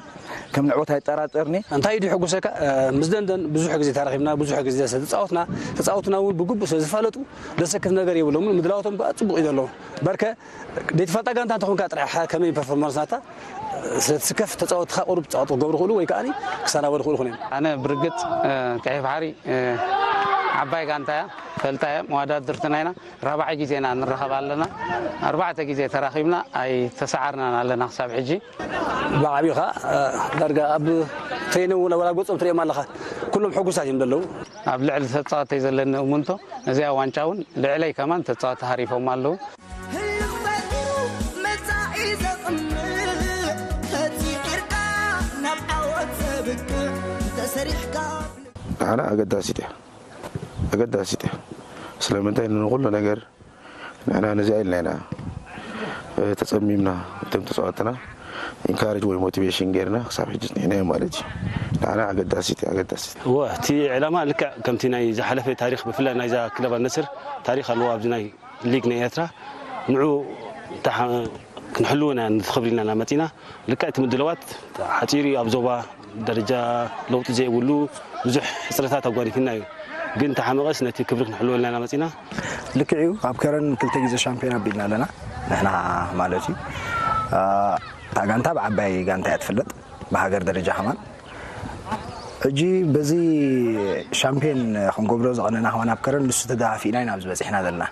ከም ንዕወት ኣይጠራጠርኒ። እንታይ ድዩ ሕጉሰካ? እ፣ ምስ ደንደን ብዙሕ ግዜ ተራኺብና፣ ብዙሕ ግዜ ተጻወትና፣ ተጻወትና እውን ብግቡእ ስለ ዝፋለጡ ዘሰክፍ ነገር የብሎምን። ምድላዋቶም ከዓ ጽቡቕ እዩ ዘለዉ። በርከ ዘይትፈልጣ ጋንታ እንተኾንካ ጥራሕ ከመይ ፐርፎርማንስ ናታ ስለ ትስከፍ ተጻወትኻ ቁሩብ ጻወት ክገብሩ ይኽእሉ ወይ ከኣ ክሰናበዱ ይኽእሉ ይኾኑ እዮም። ኣነ ብርግጽ፣ እ፣ ቀይሕ ባሕሪ፣ እ፣ ዓባይ ጋንታ እያ፣ ፈልጣ እያ፣ መዋዳድርትና ኢና። ራብዓይ ግዜና ንራኸብ ኣለና። ኣርባዕተ ግዜ ተራኺብና ኣይተሰዓርናን ኣለና ክሳብ ሕጂ። ብዓቢኻ፣ እ፣ ዳርጋ ኣብ ትሬኒንግ እውን ወላ ገጾም ትርእዮም ኣለኻ። ኩሎም ሕጉሳት እዮም ዘለዉ። ኣብ ልዕሊ ተጻወተይ ዘለኒ እሙንቶ፣ እዚኣ ዋንጫ እውን ልዕለይ ከማን ተጻወቲ ሃሪፎም ኣለዉ። ህልኽ ፈጢሩ መጻኢ ዘቕንዕ፣ ተጺዒርካ ናብ ዓወት ዘብቅዕ፣ ተሰሪሕካ ንዓና ኣገዳሲት እያ። ኣገዳሲት እያ። ስለምንታይ ንኹሉ ነገር ንሕና ነዚኣ ኢልና ኢና፣ እ፣ ተጸሚምና፣ እቶም ተጻወትና ኢንካሬጅ ወይ ሞቲቬሽን ጌርና ክሳብ ሕጂ ጽኒሕና እዮም ማለት እዩ። ንዓና ኣገዳሲት እያ፣ ኣገዳሲት። እወ፣ እቲ ዕላማ ልክዕ ከምቲ ናይ ዝሓለፈ ታሪኽ፣ ብፍላይ ናይዛ ክለብ ኣልነስር ታሪኽ ኣለዎ ኣብዚ ናይ ሊግ ናይ ኤርትራ። ንዑ ተሓ-፣ ክንሕልዎ ኢና፣ ንኽብሪ ኢልና ኢና መጺና። ልክዕ እቲ ምድላዋት ሓጺሩ እዩ። ኣብ ዞባ ደረጃ ለውጢ ዘይብሉ ብዙሕ ሕጽረታት ኣጓኒፍና እዩ። ግን ተሓመቐስ ነቲ ክብሪ ክንሕልወልና ኢና መጺና። ልክዕ እዩ። ኣብ ከረን ክልተ ግዜ ሻምፒዮን ኣቢልና ኣለና ንሕና ማለት እዩ። አ፣ እታ ጋንታ ብዓባይ ጋንታ እያ ትፍለጥ፣ ብሃገር ደረጃ ከማን። ሕጂ በዚ ሻምፒዮን ክንገብሮ ዝቐነና ከማን ኣብ ከረን ንሱ ተደፋፊእና ኢና ኣብዚ በጺሕና ዘለና።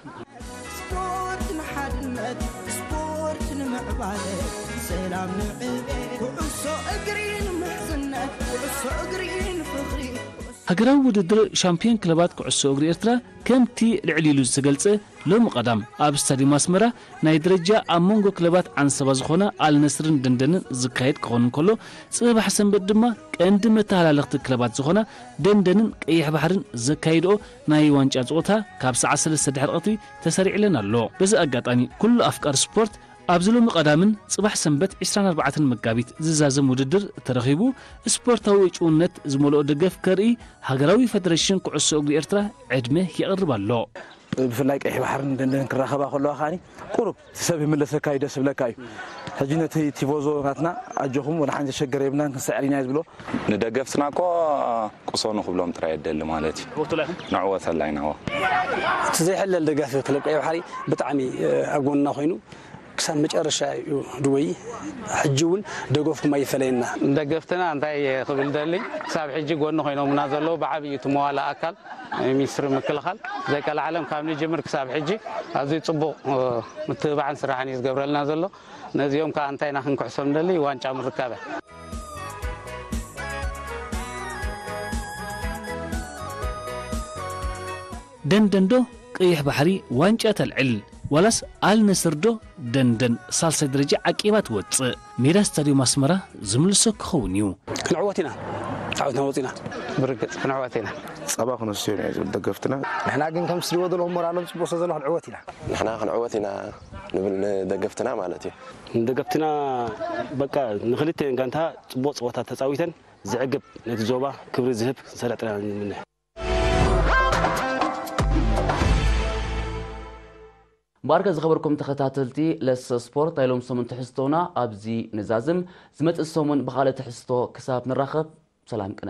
ስፖርት ንሓድነት፣ ስፖርት ንምዕባለ፣ ሰላም ንዕቤት፣ ኩዕሶ እግሪ ንምሕዝነት፣ ኩዕሶ እግሪ ንፍቕሪ። ሃገራዊ ውድድር ሻምፒዮን ክለባት ኩዕሶ እግሪ ኤርትራ ከምቲ ልዕል ኢሉ ዝተገልጸ ሎሚ ቀዳም ኣብ ስታድዩም ኣስመራ ናይ ደረጃ ኣብ መንጎ ክለባት ዓንሰባ ዝኾና ኣልነስርን ደንደንን ዝካየድ ክኸውን እንከሎ፣ ጽባሕ ሰንበት ድማ ቀንዲ መተሃላለኽቲ ክለባት ዝኾና ደንደንን ቀይሕ ባሕርን ዘካይድኦ ናይ ዋንጫ ጸወታ ካብ ሰዓት ሰለስተ ድሕሪ ቀትሪ ተሰሪዕለን ኣሎ። በዚ ኣጋጣሚ ኩሉ ኣፍቃሪ ስፖርት ኣብዚ ሎሚ ቀዳምን ጽባሕ ሰንበት ዕስራን ኣርባዕተን መጋቢት ዝዛዘም ውድድር ተረኺቡ ስፖርታዊ ዕጭውነት ዝመልኦ ደገፍ ከርኢ ሃገራዊ ፈደረሽን ኩዕሶ እግሪ ኤርትራ ዕድመ የቕርብ ኣሎ። ብፍላይ ቀይሕ ባሕርን ደንደን ክራኸባ ከለዋ ከኣኒ ቁሩብ እቲ ሰብ ይምለሰካ እዩ፣ ደስ ይብለካ እዩ። ሕጂ ነቲ ቲፎዞ ናትና ኣጆኹም ወላ ሓንቲ ዘሸገር የብልናን ክንስዕር ኢና እዩ ዝብሎ። ንደገፍትና እኮ ቅሰኑ ክብሎም ጥራይ የደሊ ማለት እዩ። ንዕወተላ ኢና። እቲ ዘይሕለል ደጋፊ ክለብ ቀይሕ ባሕሪ ብጣዕሚ፣ እ፣ ኣብ ጎንና ኮይኑ ክሳብ መጨረሻ እዩ ድወይ። ሕጂ እውን ደገፍኩም ኣይፈለየና። ደገፍትና እንታይ ክብል ደሊ፣ ክሳብ ሕጂ ጎኒ ኮይኖምና ዘለዉ ብዓብዪ እቲ መዋላ ኣካል ሚኒስትሪ ምክልኻል ዘይቀላዕለም ካብ ንጅምር ክሳብ ሕጂ ኣዝዩ ጽቡቕ፣ እ፣ ምትብባዕን ስራሕን እዩ ዝገብረልና ዘሎ። ነዚኦም ከኣ እንታይ ኢና ክንክሕሶም ንደሊ? ዋንጫ ምርካብ እያ። ደንደን ዶ ቀይሕ ባሕሪ ዋንጫ ተልዕል? ዋላስ ኣል ነስር ዶ ደንደን ሳልሳይ ደረጃ ዓቂባ ትወጽእ? ሜዳ ስታድዮም ኣስመራ ዝምልሶ ክኸውን እዩ። ክንዕወት ኢና። ዓወትና ወጺና። ብርግጽ ክንዕወት ኢና። ጸባ ክነስዮ ኢና ዝብል ደገፍትና። ንሕና ግን ከም ትሪእዎ ዘለኹም ሞራሎም ጽቡቕ ስለ ዘሎ ክንዕወት ኢና። ንሕና ክንዕወት ኢና ንብል ንደገፍትና ማለት እዩ። ንደገፍትና በቃ ንክልተ ጋንታ ጽቡቕ ጸወታ ተጻዊተን ዘዕግብ ነቲ ዞባ ክብሪ ዝህብ ክንሰርሕ ጥራይ ኢና ንምነ። እምበኣርከ ዝኸበርኩም ተኸታተልቲ ለሰ ስፖርት ናይ ሎም ሰሙን ትሕዝቶና ኣብዚ ንዛዝም። ዝመጽእ ሰሙን ብኻልእ ትሕዝቶ ክሳብ ንራኸብ ሰላም ቅነ።